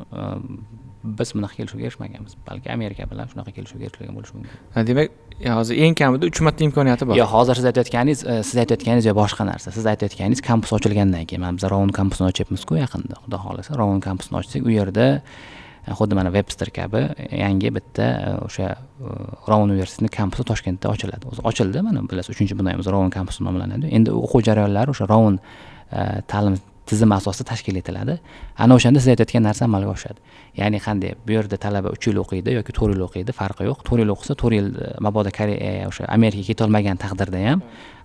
Speaker 1: biz bunaqa kelishuvga erishmaganmiz. Balki Amerika bilan shunaqa kelishuvga erishilgan bo'lishi mumkin.
Speaker 2: Demak, hozir eng kamida 3 marta imkoniyati bor.
Speaker 1: Yo'q, hozir siz aytayotganingiz yo boshqa narsa. Siz aytayotganingiz kampus ochilgandan keyin. Mana biz Rovon kampusini ochyapmiz-ku yaqinda. Xudo xohlasa Rovon kampusini ochsak, u yerda xuddi mana Webster kabi yangi bitta o'sha Rovon universitetining kampusi Toshkentda ochiladi. O'zi ochildi, mana bilasiz, 3-binomiz Rovon kampusi nomlanadi. Endi o'quv jarayonlari o'sha Rovon ta'lim tizimi asosida tashkil etiladi. Ana o'shanda siz aytayotgan narsa amalga oshadi. Ya'ni qanday bu yerda talaba 3 yil o'qiydi yoki 4 yil o'qiydi, farqi yo'q. 4 yil o'qisa, 4 yil mabodo Koreya, o'sha Amerikaga keta olmagan taqdirda ham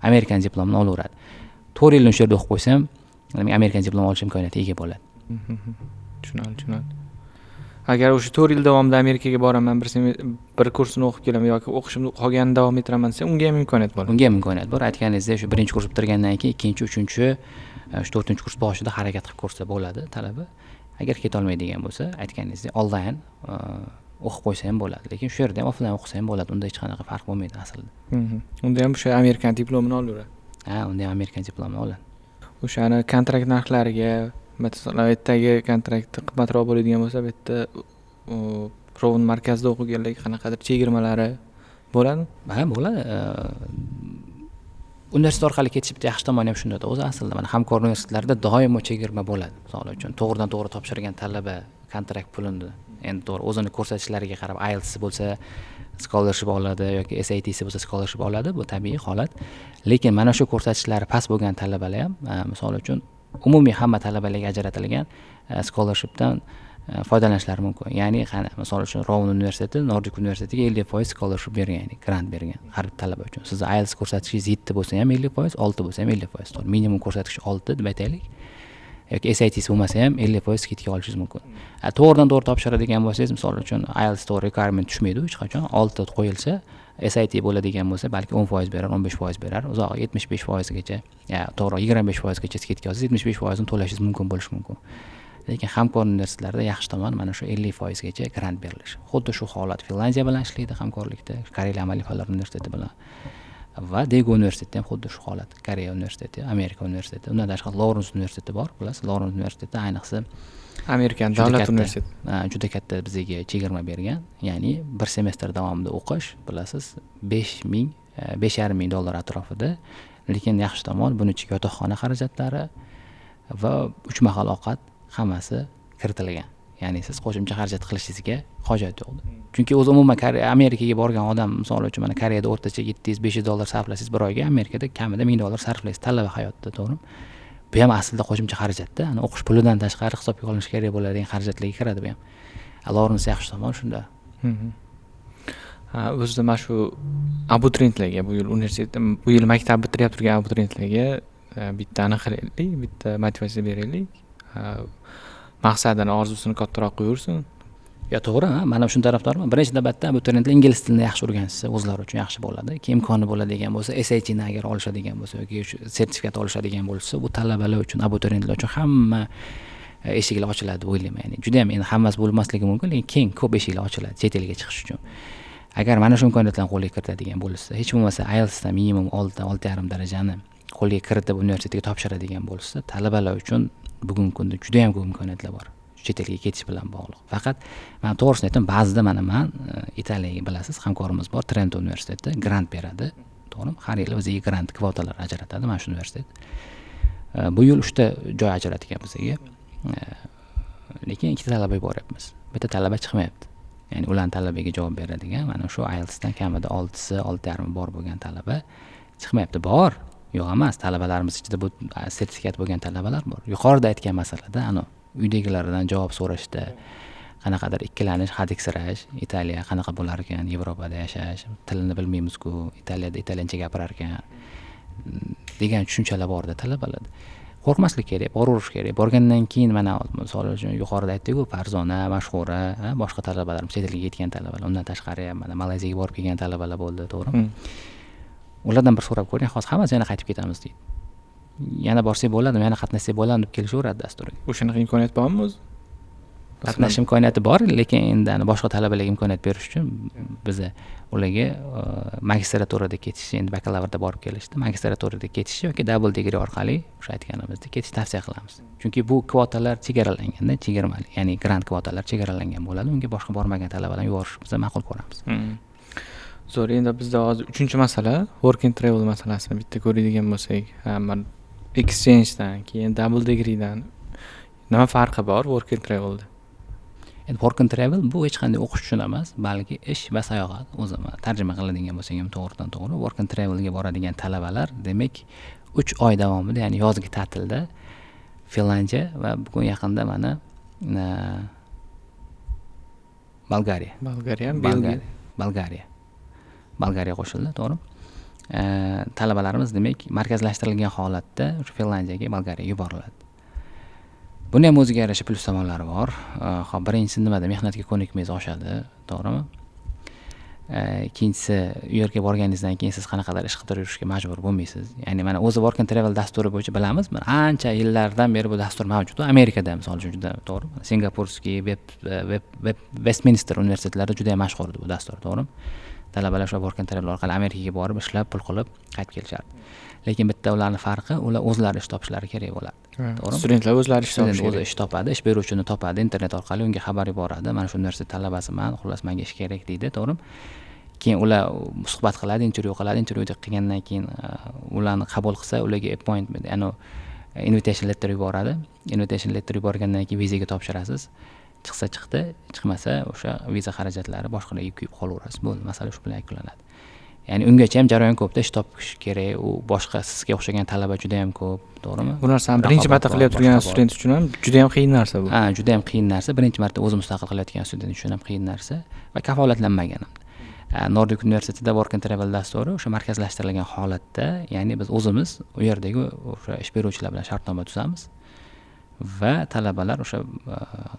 Speaker 1: Amerikan diplomini olaveradi. 4 yilni o'sha yerda o'qib qo'ysa ham, demak, Amerikan diplomini olish imkoniyatiga ega bo'ladi.
Speaker 2: Tushunarli, tushunarli. Agar o'sha 4 yil davomida Amerikaga boraman, bir kursini o'qib kelaman yoki o'qishimni qolganini davom ettiraman desa, unga ham imkoniyat bor.
Speaker 1: Unga ham imkoniyat bor. Aytganingizdek, shu 1-kurs bitirgandan keyin 2-chi, 3-chi, shu 4-kurs boshida harakat qilib ko'rsa bo'ladi talaba. Agar keta olmaydigan bo'lsa, aytganingizdek, onlayn o'qib qo'ysa ham bo'ladi. Lekin shu yerda ham offlayn o'qisa ham bo'ladi. Unda hech qanaqa farq bo'lmaydi aslida.
Speaker 2: Unda ham o'sha Amerikan diplomini olaveradi.
Speaker 1: Ha, unda ham Amerikan diplomini oladi.
Speaker 2: O'shani kontrakt narxlariga, masalan, u yerdagi kontrakt qimmatroq bo'ladigan bo'lsa, bu yerda Rovon markazida o'qiganlarga qanaqadir chegirmalari bo'ladimi?
Speaker 1: Ha, bo'ladi. Universitet orqali ketish bitta yaxshi tomoni ham shunda o'zi aslida. Mana hamkor universitetlarda doimo chegirma bo'ladi. Misol uchun, to'g'ridan to'g'ri topshirgan talaba kontrakt pulini endi to'g'ri o'zini ko'rsatishlariga qarab IELTS bo'lsa scholarship oladi yoki SATsi bo'lsa scholarship oladi, bu tabiiy holat. Lekin mana shu ko'rsatichlari past bo'lgan talabalar ham, misol uchun, umumiy hamma talabalarga ajratilgan scholarshipdan foydalanishlari mumkin. Ya'ni misol uchun Rovon universiteti Nordic universitetiga 50% scholarship bergan, ya'ni grant bergan har bir talaba uchun. Siz IELTS ko'rsatchingiz 7 bo'lsa ham 50%, 6 bo'lsa ham 50%. To'g'ri, minimum ko'rsatkich 6 deb aytaylik. Yoki SATs bo'lmasa ham 50% скидка olishingiz mumkin. To'g'ridan to'g'ri topshiradigan bo'lsangiz, misol uchun, IELTS to'g'ri requirement tushmaydi hech qachon. 6 qo'yilsa, SAT bo'ladigan bo'lsa, balki 10% berar, 15% berar, uzog'i 75%gacha, to'g'ri, 25%gacha скидка olsangiz, 75%ini to'lashingiz mumkin bo'lishi mumkin. Lekin hamkor universitetlarda yaxshi tomoni mana shu 50%gacha grant berilishi. Xuddi shu holat Finlyandiya bilan ishlaydi hamkorlikda, Koreya amaliy fanlar universiteti bilan va Degu universitetida ham xuddi shu holat. Koreya universiteti, Amerika universiteti, undan tashqari Lorens universiteti bor, bilasiz. Lorens universiteti ayniqsa
Speaker 2: Amerikan davlat universiteti.
Speaker 1: Juda katta bizga chegirma bergan. Ya'ni bir semestr davomida o'qish, bilasiz, 5000, 5,5 ming dollar atrofida. Lekin yaxshi tomon, buni ichiga yotoqxona xarajatlari va uch mahal ovqat hammasi kiritilgan. Ya'ni siz qo'shimcha xarajat qilishingizga hojat yo'q. Chunki o'zi umuman Amerikaga borgan odam, misol uchun, mana Koreyada o'rtacha 700-500 dollar sarflasangiz bir oyga, Amerikada kamida 1000 dollar sarflaysiz talaba hayotida, to'g'rimi? Bu ham aslida qo'shimcha xarajatda, ani o'qish pulidan tashqari hisobga olinishi kerak bo'ladigan xarajatlarga kiradi bu ham. Lorens yaxshi tomoni shunda.
Speaker 2: Ha, o'zida mana shu abituriyentlarga, bu yil universitet, bu yil maktab bitirib turgan abituriyentlarga bitta aniq qilaylik, bitta motivatsiya beraylik, maqsadini, orzusini kattaroq qo'yaversin.
Speaker 1: Yo, to'g'ri, ha, man ham shuni tarafdoriman. Birinchi navbatda abituriyentlar ingliz tilini yaxshi o'rganishsa, o'zlari uchun yaxshi bo'ladi. Keyin imkoni bo'ladigan bo'lsa, SATni agar olishadigan bo'lsa yoki shu sertifikat olishadigan bo'lsa, bu talabalar uchun, abituriyentlar uchun hamma eshiklar ochiladi deb o'ylayman. Ya'ni judayam, endi hammasi bo'lmasligi mumkin, lekin keng, ko'p eshiklar ochiladi chet elga chiqish uchun. Agar mana shu imkoniyatlarni qo'lga kiritadigan bo'lsa, hech bo'lmasa IELTSdan minimum 6, 6,5 darajani qo'lga kiritib universitetga topshiradigan bo'lsa, talabalar uchun bugungi kunda judayam ko'p imkoniyatlar bor chet elga ketish bilan bog'liq. Faqat man to'g'risini aytaman, ba'zida mana man Italiyaga, bilasiz, hamkorimiz bor, Trento universiteti grant beradi, to'g'rimi? Har yili bizga grant kvotalar ajratadi mana shu universitet. Bu yil uchta joy ajratgan bizga, lekin ikkita talaba yuboryapmiz, bitta talaba chiqmayapti. Ya'ni ularni talabiga javob beradigan mana shu IELTSdan kamida oltisi, 6,5 bor bo'lgan talaba chiqmayapti. Bor, yo'q emas, talabalarimiz ichida bu sertifikat bo'lgan talabalar bor. Yuqorida aytgan masalada, anavi uydagilaridan javob so'rashda qanaqadir ikkilanish, hadiksirash, Italiya qanaqa bo'lar ekan, Yevropada yashash, tilini bilmaymizku, Italiyada italyancha gapirar ekan degan tushunchalar borda talabalarda. Qo'rqmaslik kerak, boraverish kerak. Borgandan keyin, mana misol uchun, yuqorida aytdikku, Farzona, Mashhura, boshqa talabalar, chet elga ketgan talabalar, undan tashqari ham mana Malayziyaga borib kelgan talabalar bo'ldi, to'g'rimi? Ulardan bir so'rab ko'ring, hozir hammasi yana qaytib ketamiz deydi. Yana borsak bo'ladimi, yana qatnashsak bo'ladimi deb kelishaveradi dasturga.
Speaker 2: O'shanaqa imkoniyat bormi o'zi?
Speaker 1: Qatnashish imkoniyati bor, lekin endi boshqa talabalarga imkoniyat berish uchun biza ularga magistraturada ketish, endi bakalavrda borib kelishdi, magistraturada ketish yoki double degree orqali o'sha aytganimizdek ketish tavsiya qilamiz. Chunki bu kvotalar chegaralanganda, chegirmali, ya'ni grant kvotalar chegaralangan bo'ladi. Unga boshqa bormagan talabalarni yuborish biza ma'qul ko'ramiz.
Speaker 2: Zo'r. Endi bizda hozir uchinchi masala, work and travel masalasini bitta ko'radigan bo'lsak, exchangedan keyin double degreedan nima farqi bor work and travelda?
Speaker 1: Endi work and travel bu hech qanday o'qish uchun emas, balki ish va sayohat. O'zi tarjima qiladigan bo'lsak ham to'g'ridan to'g'ri, work and travelga boradigan talabalar, demak, 3 oy davomida, ya'ni yozgi ta'tilda Finlyandiya va bugun yaqinda mana Bolgariya.
Speaker 2: Bolgariya.
Speaker 1: Bolgariya qo'shildi, to'g'ri. Talabalarimiz, demak, markazlashtirilgan holatda o'sha Finlyandiyaga, Bolgariyaga yuboriladi. Buni ham o'ziga yarasha plyus tomonlari bor. Ho'p, birinchisi nimada? Mehnatga ko'nikmangiz oshadi, to'g'rimi? Ikkinchisi, u yerga borganingizdan keyin siz qanaqadir ish qidirib yurishga majbur bo'lmaysiz. Ya'ni mana o'zi work and travel dasturi bo'yicha bilamiz, mana ancha yillardan beri bu dastur mavjud Amerikada, misol uchun, juda, to'g'rimi? Сингапурский, web Vestminster universitetlarida juda yam mashhur edi bu dastur, to'g'rimi? Talabalar o'sha work and travel orqali Amerikaga borib, ishlab, pul qilib qaytib kelishardi. Lekin bitta ularni farqi, ular o'zlari ish topishlari kerak bo'ladi, to'g'rimi?
Speaker 2: Studentlar o'zlari ish topishi
Speaker 1: Student o'zi ish topadi, ish beruvchini topadi internet orqali, unga xabar yuboradi: mana shu universitet talabasiman, xullas, manga ish kerak, deydi, to'g'rimi? Keyin ular suhbat qiladi, intervyu qiladi. Intervyu qilgandan keyin ularni qabul qilsa, ularga appointment, ya'ni invitation letter yuboradi. Invitation letter yuborgandan keyin vizaga topshirasiz. Chiqsa chiqdi, chiqmasa o'sha viza xarajatlari, boshqalarga kuyib qolaverasiz, bo'ldi, masala shu bilan yakunlanadi. Ya'ni ungacha ham jarayon ko'pda, ish topish kerak, u boshqa sizga o'xshagan talaba juda yam ko'p, to'g'rimi?
Speaker 2: Bu narsani birinchi marta
Speaker 1: Raqobat bor,
Speaker 2: qilayotgan
Speaker 1: boshqa bor.
Speaker 2: student uchun ham juda yam qiyin narsa bu.
Speaker 1: Ha, juda yam qiyin narsa. Birinchi marta o'zi mustaqil qilayotgan student uchun ham qiyin narsa va kafolatlanmagan ham. Nordic universitetida work and travel dasturi o'sha markazlashtirilgan holatda, ya'ni biz o'zimiz u yerdagi o'sha ish beruvchilar bilan shartnoma tuzamiz. Va talabalar, o'sha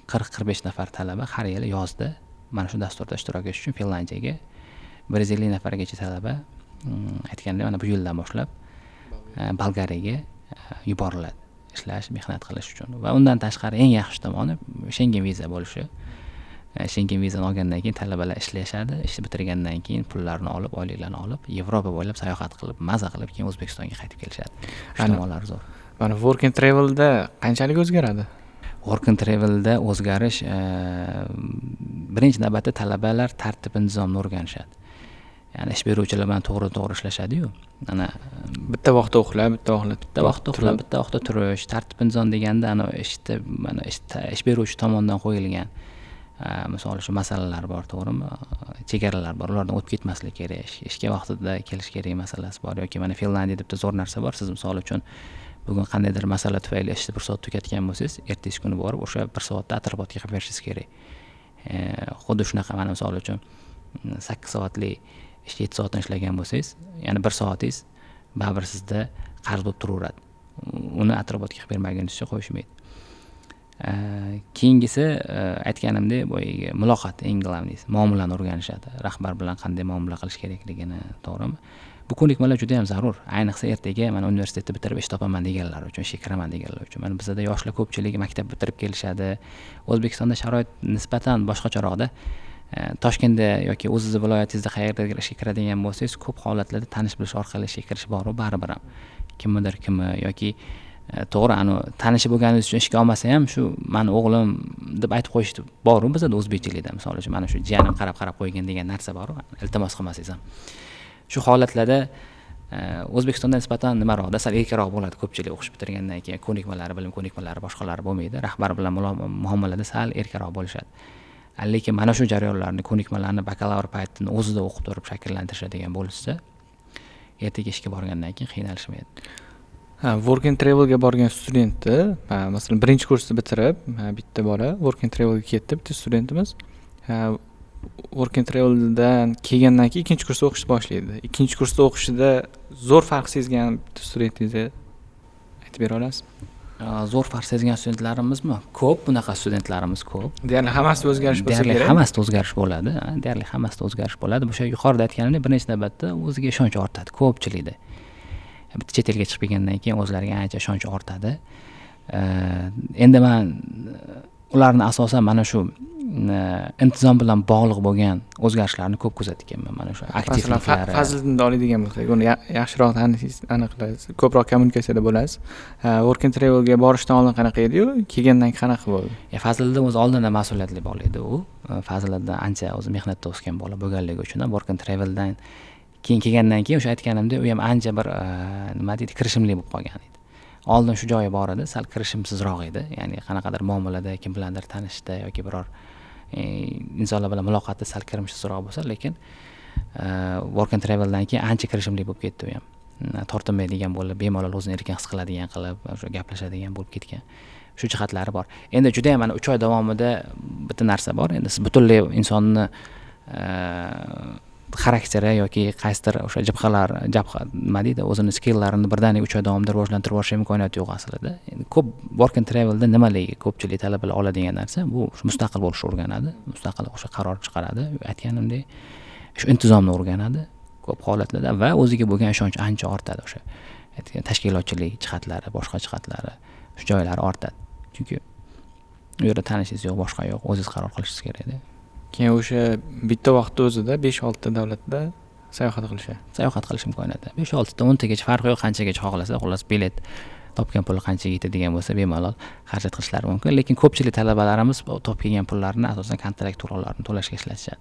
Speaker 1: 40-45 nafar talaba har yili yozda mana shu dasturda ishtirok etish uchun Finlyandiyaga 150 nafargacha talaba, aytgandek, mana bu yildan boshlab Bolgariyaga yuboriladi ishlash, mehnat qilish uchun. Va undan tashqari eng yaxshi tomoni Shengen viza bo'lishi. Shengen vizani olgandan keyin talabalar ishlashadi, ishni bitirgandan keyin pullarini olib, oyliklarini olib, Yevropa bo'ylab sayohat qilib, maza qilib, keyin O'zbekistonga qaytib kelishadi. Shu tomonlari zo'r.
Speaker 2: Mana work and travelda qanchalik o'zgaradi?
Speaker 1: Work and travelda o'zgarish, birinchi navbatda talabalar tartib intizomni o'rganishadi, ya'ni ish beruvchilar bilan to'g'ri to'g'ri ishlashadiyu ana.
Speaker 2: Bitta vaqtda uxlab, bitta vaqtda
Speaker 1: Bitta vaqtda uxlab, bitta vaqtda turish. Tartib intizom deganda ana ishda, mana ish beruvchi tomonidan qo'yilgan, misol uchun, masalalar bor, to'g'rimi, chegaralar bor, ulardan o'tib ketmaslik kerak, ishga vaqtida kelish kerak masalasi bor. Yoki mana Finlandiyada bitta zo'r narsa bor: siz, misol uchun, bugun qandaydir masala tufayli ishni bir soat tugatgan bo'lsangiz, ertasi kuni borib o'sha bir soatda отработка qilib berishingiz kerak. Xuddi shunaqa, mana misol uchun, 8 soatlik ishni 7 soatdan ishlagan bo'lsangiz, ya'ni bir soatingiz baribir sizda qarz bo'lib turaveradi, uni отработка qilib bermagunizcha qo'yishmaydi. Keyingisi, aytganimdek, boyagi muloqot, eng главный si muomalani o'rganishadi, rahbar bilan qanday muomala qilish kerakligini, to'g'rimi. Bu ko'nikmalar juda yam zarur, ayniqsa ertaga mana universitetni bitirib ish topaman deganlar uchun, ishga kiraman deganlar uchun. Mana bizada yoshlar ko'pchiligi maktab bitirib kelishadi. O'zbekistonda sharoit nisbatan boshqacharoqda. Toshkentda yoki o'zizni viloyatingizda qayerdadir ishga kiradigan bo'lsangiz, ko'p holatlarda tanish bilish orqali ishga kirish boru baribir ham kimnidir kimi yoki to'g'ri, anavi tanishi bo'lganingiz uchun ishga olmasa ham, shu mani o'g'lim deb aytib qo'yish boru bizada o'zbekchilikda. Misol uchun, mana shu jiyanim qarab qarab qo'ygan degan narsa boru, iltimos qilmasangiz ham. Shu holatlarda O'zbekistonda nisbatan nimaroqda, sal erkaroq bo'ladi ko'pchilik. O'qish bitirgandan keyin ko'nikmalari, bilim ko'nikmalari, boshqalari bo'lmaydi, rahbar bilan muomalada sal erkaroq bo'lishadi. Lekin mana shu jarayonlarni, ko'nikmalarni bakalavr paytini o'zida o'qib turib shakllantirishadigan bo'lishsa, ertaga ishga borgandan keyin qiynalishmaydi.
Speaker 2: Ha, work and travelga borgan studentni, masalan, birinchi kursni bitirib, bitta bola work and travelga ketdi, bitta studentimiz. Work and traveldan kelgandan keyin ikkinchi kursda o'qishni boshlaydi. Ikkinchi kursda o'qishida zo'r farq sezgan bitta studentingizni aytib bera olasizmi?
Speaker 1: Zo'r farq sezgan studentlarimizmi? Ko'p, bunaqa studentlarimiz ko'p.
Speaker 2: Deyarli hammasida o'zgarish bo'lsa
Speaker 1: Deyarli
Speaker 2: kerak.
Speaker 1: hammasida o'zgarish bo'ladi, deyarli hammasida o'zgarish bo'ladi. O'sha yuqorida aytganimdek, birinchi navbatda o'ziga ishonch ortadi ko'pchilikda. Bitta chet elga chiqib kelgandan keyin o'zlariga ancha ishonch ortadi. Endi man ularni asosan mana shu intizom bilan bog'liq bo'lgan o'zgarishlarni ko'p kuzatganman, mana shu
Speaker 2: Masalan,
Speaker 1: aktivliklari.
Speaker 2: Fazliddinni oladigan bo'lsak, uni yaxshiroq taniysiz, aniq qilasiz, ko'proq kommunikatsiyada bo'lasiz. Work and travelga borishdan oldin qanaqa ediyu, kelgandan keyin qanaqa bo'ldi?
Speaker 1: Fazliddin o'zi oldindan mas'uliyatli bola edi u. Fazliddin ancha o'zi mehnatda o'sgan bola bo'lganligi uchun ham work and traveldan keyin kelgandan keyin, o'sha aytganimdek, u ham ancha bir, nima deydi, kirishimli bo'lib qolgan edi. Oldin shu joyi bor edi, sal kirishimsizroq edi, ya'ni qanaqadir muomalada, kim bilandir tanishishda yoki biror insonlar bilan muloqotda sal kirishimsizroq bo'lsa, lekin work and traveldan keyin ancha kirishimli bo'lib ketdi u ham. Tortinmaydigan bo'lib, bemalol o'zini erkin his qiladigan qilib, o'sha gaplashadigan bo'lib ketgan. Shu jihatlari bor. Endi judayam mana 3 oy davomida bitta narsa bor, endi siz butunlay insonni xarakteri yoki qaysidir o'sha jabhalar, jabha, nima deydi, o'zini skilllarini birdaniga 3 oy davomida rivojlantirib yuborish imkoniyati yo'q aslida. Endi ko'p work and travelda nimaligi ko'pchilik talabalar oladigan narsa, bu shu mustaqil bo'lishni o'rganadi, mustaqil o'sha qaror chiqaradi, aytganimdek, shu intizomni o'rganadi ko'p holatlarda va o'ziga bo'lgan ishonch ancha ortadi. O'sha aytgan tashkilotchilik jihatlari, boshqa jihatlari, shu joylari ortadi, chunki u yerda tanishingiz yo'q, boshqa yo'q, o'zingiz qaror qilishingiz kerakda.
Speaker 2: Keyin o'sha bitta vaqtda o'zida 5-6 ta davlatda sayohat qilishadi.
Speaker 1: Sayohat qilish imkoniyati 5-6 ta, 10 tagacha, farqi yo'q, qanchagacha xohlasa. Xullas, bilet topgan puli qanchaga yetadigan bo'lsa, bemalol xarajat qilishlari mumkin. Lekin ko'pchilik talabalarimiz topib kelgan pullarini asosan kontrakt to'lovlarini to'lashga ishlatishadi.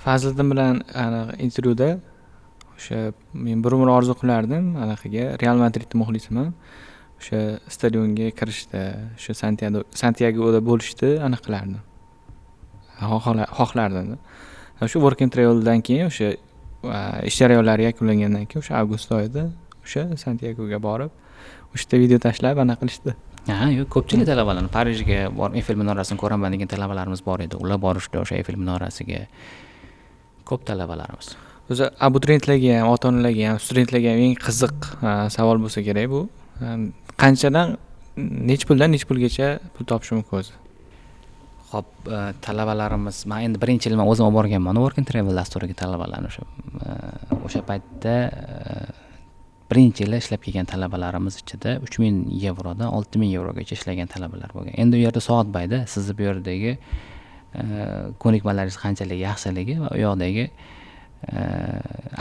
Speaker 2: Fazliddin bilan anaqa intervyuda o'sha men bir umr orzu qilardim, anaqaga, Real Madridni muxlisiman, o'sha stadionga kirishda, o'sha Santyagoda bo'lishni anaqa qilardim, xohlardim. Shu work and traveldan keyin, o'sha ish jarayonlari yakunlangandan keyin, o'sha avgust oyida o'sha Santyagoga borib, o'sha yerda video tashlab anaqa qilishdi.
Speaker 1: Ha, yo'q, ko'pchilik talabalarni Parijga borib, Eyfel minorasini ko'raman degan talabalarimiz bor edi. Ular borishdi o'sha Eyfel minorasiga, ko'p talabalarimiz.
Speaker 2: O'zi abituriyentlarga ham, ota onalarga ham, studentlarga ham eng qiziq savol bo'lsa kerak bu: qanchadan Necha puldan necha pulgacha pul topish mumkin o'zi?
Speaker 1: Xo'p, talabalarimiz, man endi birinchi yil man o'zim olib borganman Work and Travel dasturiga talabalarni o'sha paytda birinchi yili ishlab kelgan talabalarimiz ichida 3000 yevrodan 6000 yevrogacha ishlagan talabalar bo'lgan. Endi u yerda soatbayda sizni bu yerdagi ko'nikmalaringiz qanchalik yaxshiligi va u yoqdagi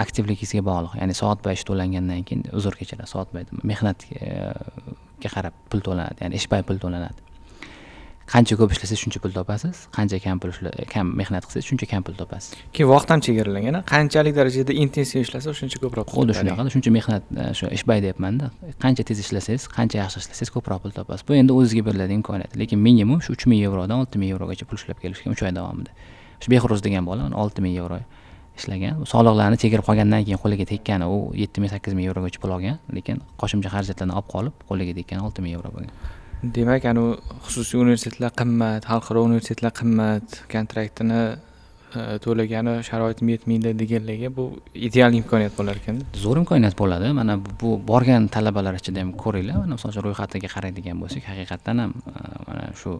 Speaker 1: aktivligingizga bog'liq. Ya'ni soatbay ish to'langandan keyin, uzr kechirasiz, soatbay mehnatga qarab pul to'lanadi, ya'ni ishbay pul to'lanadi. Qancha ko'p ishlasangiz shuncha pul topasiz, qancha kam pul kam mehnat qilsangiz shuncha kam pul topasiz.
Speaker 2: Keyin vaqt ham chegaralangan, qanchalik darajada intensiv ishlasa shuncha ko'proq pul.
Speaker 1: Xuddi shunaqa, shuncha mehnat, shu ishbay deyapman-da. Qancha tez ishlasangiz, qancha yaxshi ishlasangiz ko'proq pul topasiz. Bu endi o'zizga beriladigan imkoniyat. Lekin minimum shu 3000 yevrodan 6000 yevrogacha pul ishlab kelishgan 3 oy davomida. Shu Behruz degan bola 6000 yevro ishlagan. Soliqlarni chegirib qolgandan keyin qo'liga tekkani u 7000-8000 yevrogacha pul olgan, lekin qo'shimcha xarajatlarni olib qolib qo'liga tekkani 6000 yevro bo'lgan.
Speaker 2: Demak, anu xususiy universitetlar qimmat, xalqaro universitetlar qimmat, kontraktini to'lagani sharoitim yetmaydi deganlarga bu ideal imkoniyat bo'lar ekan.
Speaker 1: Zo'r imkoniyat bo'ladi. Mana bu borgan talabalar ichida ham ko'ringlar, mana misol uchun ro'yxatiga qaraydigan bo'lsak, haqiqatdan ham mana shu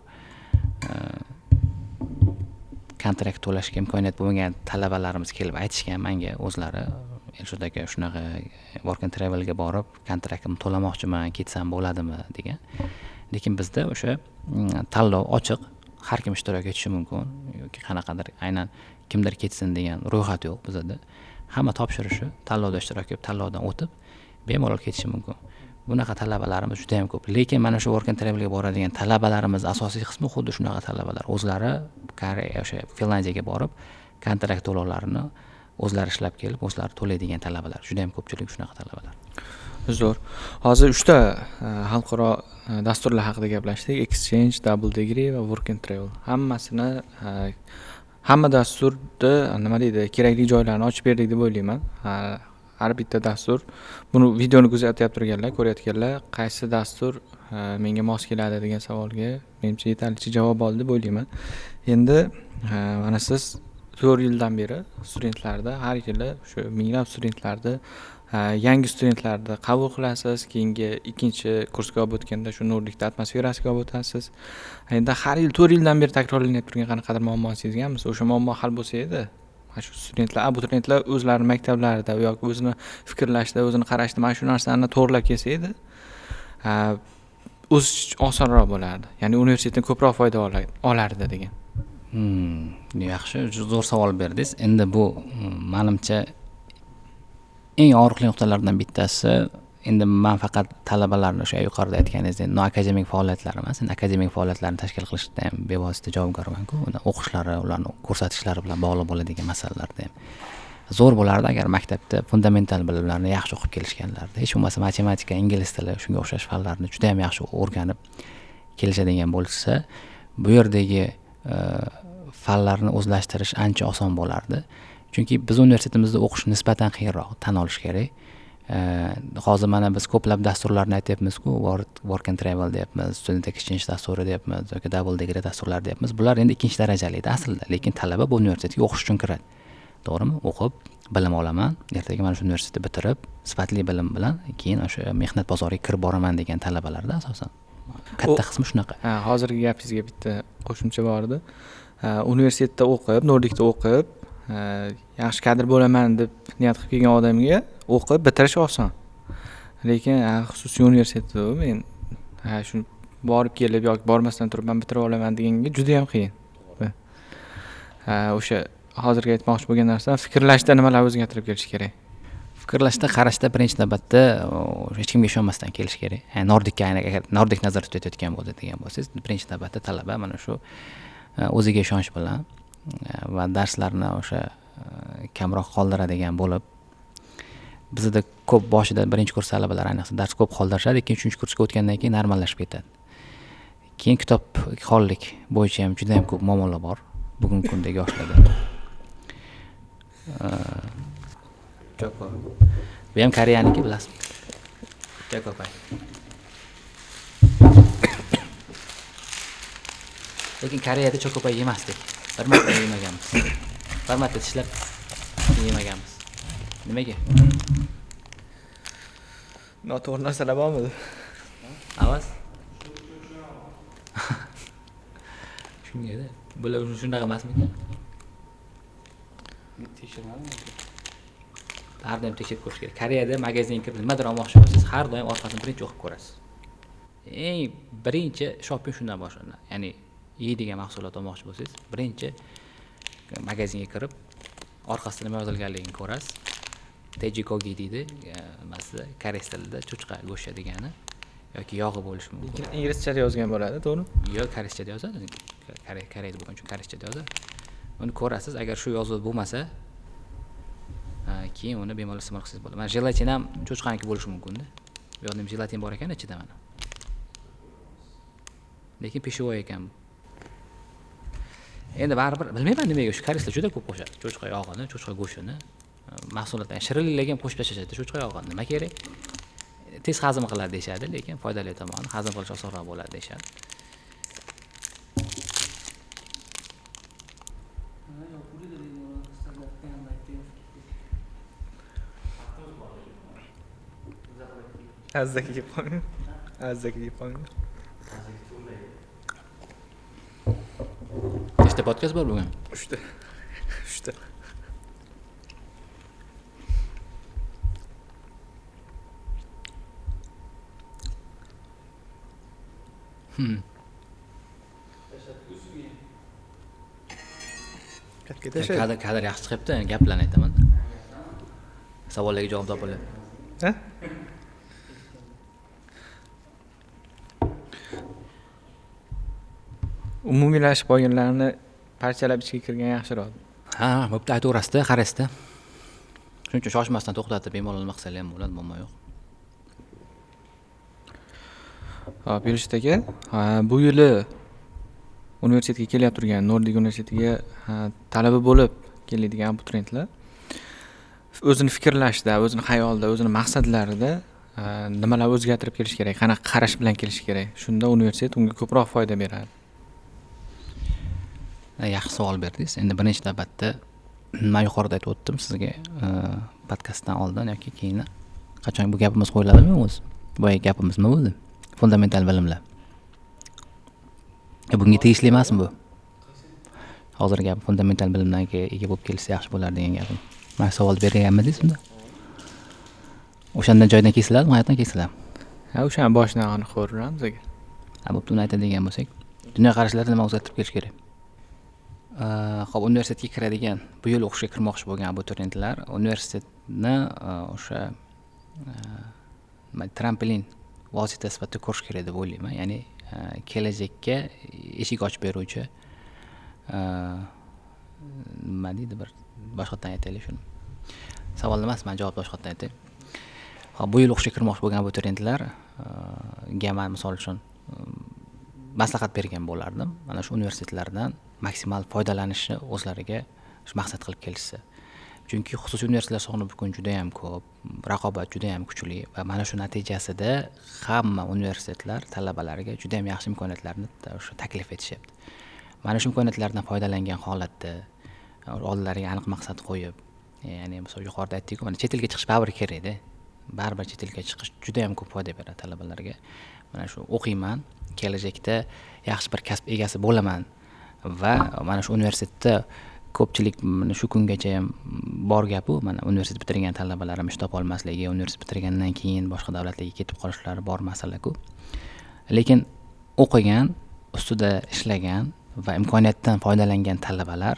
Speaker 1: kontrakt to'lashga imkoniyat bo'lmagan talabalarimiz kelib aytishgan menga o'zlari, Elshod aka shunaqa Work and Travelga borib kontraktimni to'lamoqchiman, ketsam bo'ladimi degan. Lekin bizda o'sha tanlov ochiq, har kim ishtirok etishi mumkin yoki qanaqadir aynan kimdir ketsin degan ro'yxat yo'q bizda. Hamma topshirishi, tanlovda ishtirok etib, tanlovdan o'tib bemalol ketishi mumkin. Bunaqa talabalarimiz juda ham ko'p. Lekin mana shu Work and Travelga boradigan talabalarimiz asosiy qismi xuddi shunaqa talabalar. O'zlari Koreya, o'sha Finlyandiyaga borib kontrakt to'lovlarini o'zlari ishlab kelib, o'zlari to'laydigan talabalar. Juda ham ko'pchilik shunaqa talabalar.
Speaker 2: Zo'r. Hozir 3 ta xalqaro dasturlar haqida gaplashdik. Exchange, Double Degree va Work and Travel. Hammasini hamma dasturda nima deydi, kerakli joylarni ochib berdik deb o'ylayman. Har bitta dastur, buni videoni kuzatyapti turganlar, ko'rayotganlar qaysi dastur menga mos keladi degan savolga menimcha yetarlicha javob oldi deb o'ylayman. Endi mana siz 4 yildan beri studentlarda har yili shu minglab studentlarni, yangi studentlarni qabul qilasiz, keyingi ikkinchi kursga olib o'tganda shu Nordicda atmosferasiga olib o'tasiz. Endi har yil 4 yildan beri takrorlanib turgan qanaqadir muammo sezganmiz. O'sha muammo hal bo'lsa edi, mana shu studentlar, abituriyentlar o'zlarini maktablarida yoki o'zini fikrlashida, o'zini qarashida mana shu narsani to'g'rilab kelsa edi, o'sish osonroq bo'lardi. Ya'ni universitetdan ko'proq foyda olardi degan.
Speaker 1: Yaxshi, zo'r savol berdingiz. Endi bu menimcha eng og'riqli nuqtalardan bittasi. Endi men faqat talabalarni o'sha yuqorida aytganingizdek noakademik faoliyatlar emas, endi akademik faoliyatlarni tashkil qilishda ham bevosita javobgarman-ku. Uni o'qishlari, ularni ko'rsatishlari bilan bog'liq bo'ladigan masalalarda ham zo'r bo'lardi agar maktabda fundamental bilimlarni yaxshi o'qib kelishganlarida. Hech bo'lmasa matematika, ingliz tili, shunga o'xshash fanlarni juda ham yaxshi o'rganib kelishadigan bo'lsa, bu yerdagi fanlarni o'zlashtirish ancha oson bo'lardi. Chunki biz universitetimizda o'qish nisbatan qiyinroq, tan olish kerak. Hozir mana biz ko'plab dasturlarni aytyapmiz-ku, Work and Travel deyapmiz, Student Exchange dasturi deyapmiz yoki Double Degree dasturlari deyapmiz. Bular endi ikkinchi darajalida aslida, lekin talaba bu universitetga o'qish uchun kiradi. To'g'rimi? O'qib, bilim olaman, ertaga mana shu universitetni bitirib, sifatli bilim bilan keyin o'sha mehnat bozoriga kirib boraman degan talabalarda asosan katta qismi shunaqa.
Speaker 2: Ha, hozirgi gapingizga bitta qo'shimcha bor edi. Universitetda o'qib, Nordicda o'qib, yaxshi kadr bo'laman deb niyat qilib kelgan odamga o'qib bitirish oson. Lekin xususiy universitetda men shu borib kelib yoki bormasdan turib men bitirib olaman deganga juda ham qiyin. O'sha hozirgi aytmoqchi bo'lgan narsam, fikrlashda nimalar o'zgartirib kelish kerak?
Speaker 1: Fikrlashda, qarashda birinchi navbatda hech kimga ishonmasdan kelish kerak. Ya'ni Nordicga agar Nordic nazarda tutayotgan bo'lsa degan bo'lsangiz, birinchi navbatda talaba mana shu o'ziga ishonch bilan va darslarni o'sha kamroq qoldiradigan bo'lib, bizda ko'p boshida birinchi kurs talabalari ayniqsa dars ko'p qoldirishadi, ikkinchi, uchinchi kursga o'tgandan keyin normallashib ketadi. Keyin kitobxonlik bo'yicha ham juda ham ko'p muammolar bor bugungi kundagi yoshlarda. Joko. Bu ham Koreyaniki, bilasizmi? Joko pay. Lekin Koreyada chokopay yemasdik. Bir marta yemaganmiz. Bir marta tishlab yemaganmiz. Nimaga?
Speaker 2: Noto'g'ri narsalar bormidi?
Speaker 1: Avaz? Shungada bular shunaqa emasmikan?
Speaker 3: Tekshirmadim.
Speaker 1: Har doim tekshirib ko'rish kerak. Koreyada magazinga kirib nimadir olmoqchi bo'lsangiz, har doim orqasini birinchi o'qib ko'rasiz. Eng birinchi shopping shundan boshlanadi. Ya'ni yeydigan mahsulot olmoqchi bo'lsangiz, birinchi magazinga kirib orqasida nima yozilganligini ko'rasiz. Tejikogi deydi, nimasi koreys tilida cho'chqa go'shti degani yoki yog'i bo'lishi mumkin.
Speaker 2: Lekin inglizchada yozgan bo'ladi, to'g'rimi?
Speaker 1: Yo'q, koreyschada yozadi. Koreyada bo'lgani uchun koreyschada yozadi. Uni ko'rasiz, agar shu yozuv bo'lmasa, keyin uni bemalol iste'mol qilsangiz bo'ladi. Mana jelatin ham cho'chqaniki bo'lishi mumkin-da. Bu yoqda ham jelatin bor ekan ichida mana. Lekin pishvoy ekan bu. Endi baribir bilmayman nimaga shu koreyslar juda ko'p qo'shadi. Cho'chqa yog'ini, cho'chqa go'shtini, mahsulotlar, shirinliklarga ham qo'shib tashlashadi cho'chqa yog'ini. Nima kerak? Tez hazm qiladi deyshadi, lekin foydali tomoni hazm qilish osonroq bo'ladi deyshadi.
Speaker 2: Azzaki yeb qo'ying. Azzaki yeb qo'ying.
Speaker 1: Nechta podkast bor bugun?
Speaker 2: 3 ta. 3 ta.
Speaker 1: Kadr yaxshi chiqibdi, gaplarni aytaman. Savollarga javob topiladi.
Speaker 2: Ha? Umumiylashib qolganlarni parchalab ichga kirgan yaxshiroq.
Speaker 1: Ha, bo'pti, aytaverasizda, qarasizda. Shuning uchun shoshmasdan to'xtatib bemalol nima qilsangiz ham bo'ladi, muammo yo'q.
Speaker 2: Hop, Yurishit aka, bu yili universitetga kelyap turgan, Nordik universitetiga talaba bo'lib keladigan abituriyentlar o'zini fikrlashida, o'zini xayolida, o'zini maqsadlarida nimalar o'zgartirib kelish kerak, qanaqa qarash bilan kelish kerak. Shunda universitet unga ko'proq foyda beradi.
Speaker 1: Yaxshi savol berdingiz. Endi birinchi navbatda men yuqorida aytib o'tdim sizga, podkastdan oldin yoki keyin qachon bu gapimiz qo'yiladimi o'zi? Boyagi gapimiz nima bo'ldi? Fundamental bilimlar. Bunga tegishli emasmi bu? Hozir gap fundamental bilimlarga ega bo'lib kelsa yaxshi bo'lar degan gapim. Men savol berganmidingiz unda? O'shandan joydan kesiladimi, qayerdan kesiladi?
Speaker 2: Ha, o'shan boshidan aniq ko'ramiz aka.
Speaker 1: Ha, bo'pti, uni aytadigan bo'lsak, dunyoqarashlarni nima o'zgartirib kelish kerak? Xo'p, universitetga kiradigan, bu yil o'qishga kirmoqchi bo'lgan abituriyentlar universitetni o'sha trampolin vosita sifatida ko'rish kerak deb o'ylayman. Ya'ni kelajakka eshik ochib beruvchi nima deydi, bir boshqatdan aytaylik shuni. Savol emas, men javob boshqatdan aytay. Xo'p, bu yil o'qishga kirmoqchi bo'lgan abituriyentlarga men misol uchun maslahat bergan bo'lardim. Mana shu universitetlardan maksimal foydalanishni o'zlariga shu maqsad qilib kelishsa. Chunki xususiy universitetlar soni bugun juda ham ko'p, raqobat juda ham kuchli va mana shu natijasida hamma universitetlar talabalarga juda ham yaxshi imkoniyatlarni o'sha taklif etishyapti. Mana shu imkoniyatlardan foydalangan holatda oldilariga aniq maqsad qo'yib, ya'ni misol yuqorida aytdik-ku, mana chet elga chiqish baribir kerak-da. Baribir chet elga chiqish juda ham ko'p foyda beradi talabalarga. Mana shu o'qiyman, kelajakda yaxshi bir kasb egasi bo'laman va mana shu universitetda ko'pchilik mana shu kungacha ham bor gap u, mana universitet bitirgan talabalarim ish topa olmasligi, universitet bitirgandan keyin boshqa davlatlarga ketib qolishlari bor masala-ku. Lekin o'qigan, ustida ishlagan va imkoniyatdan foydalangan talabalar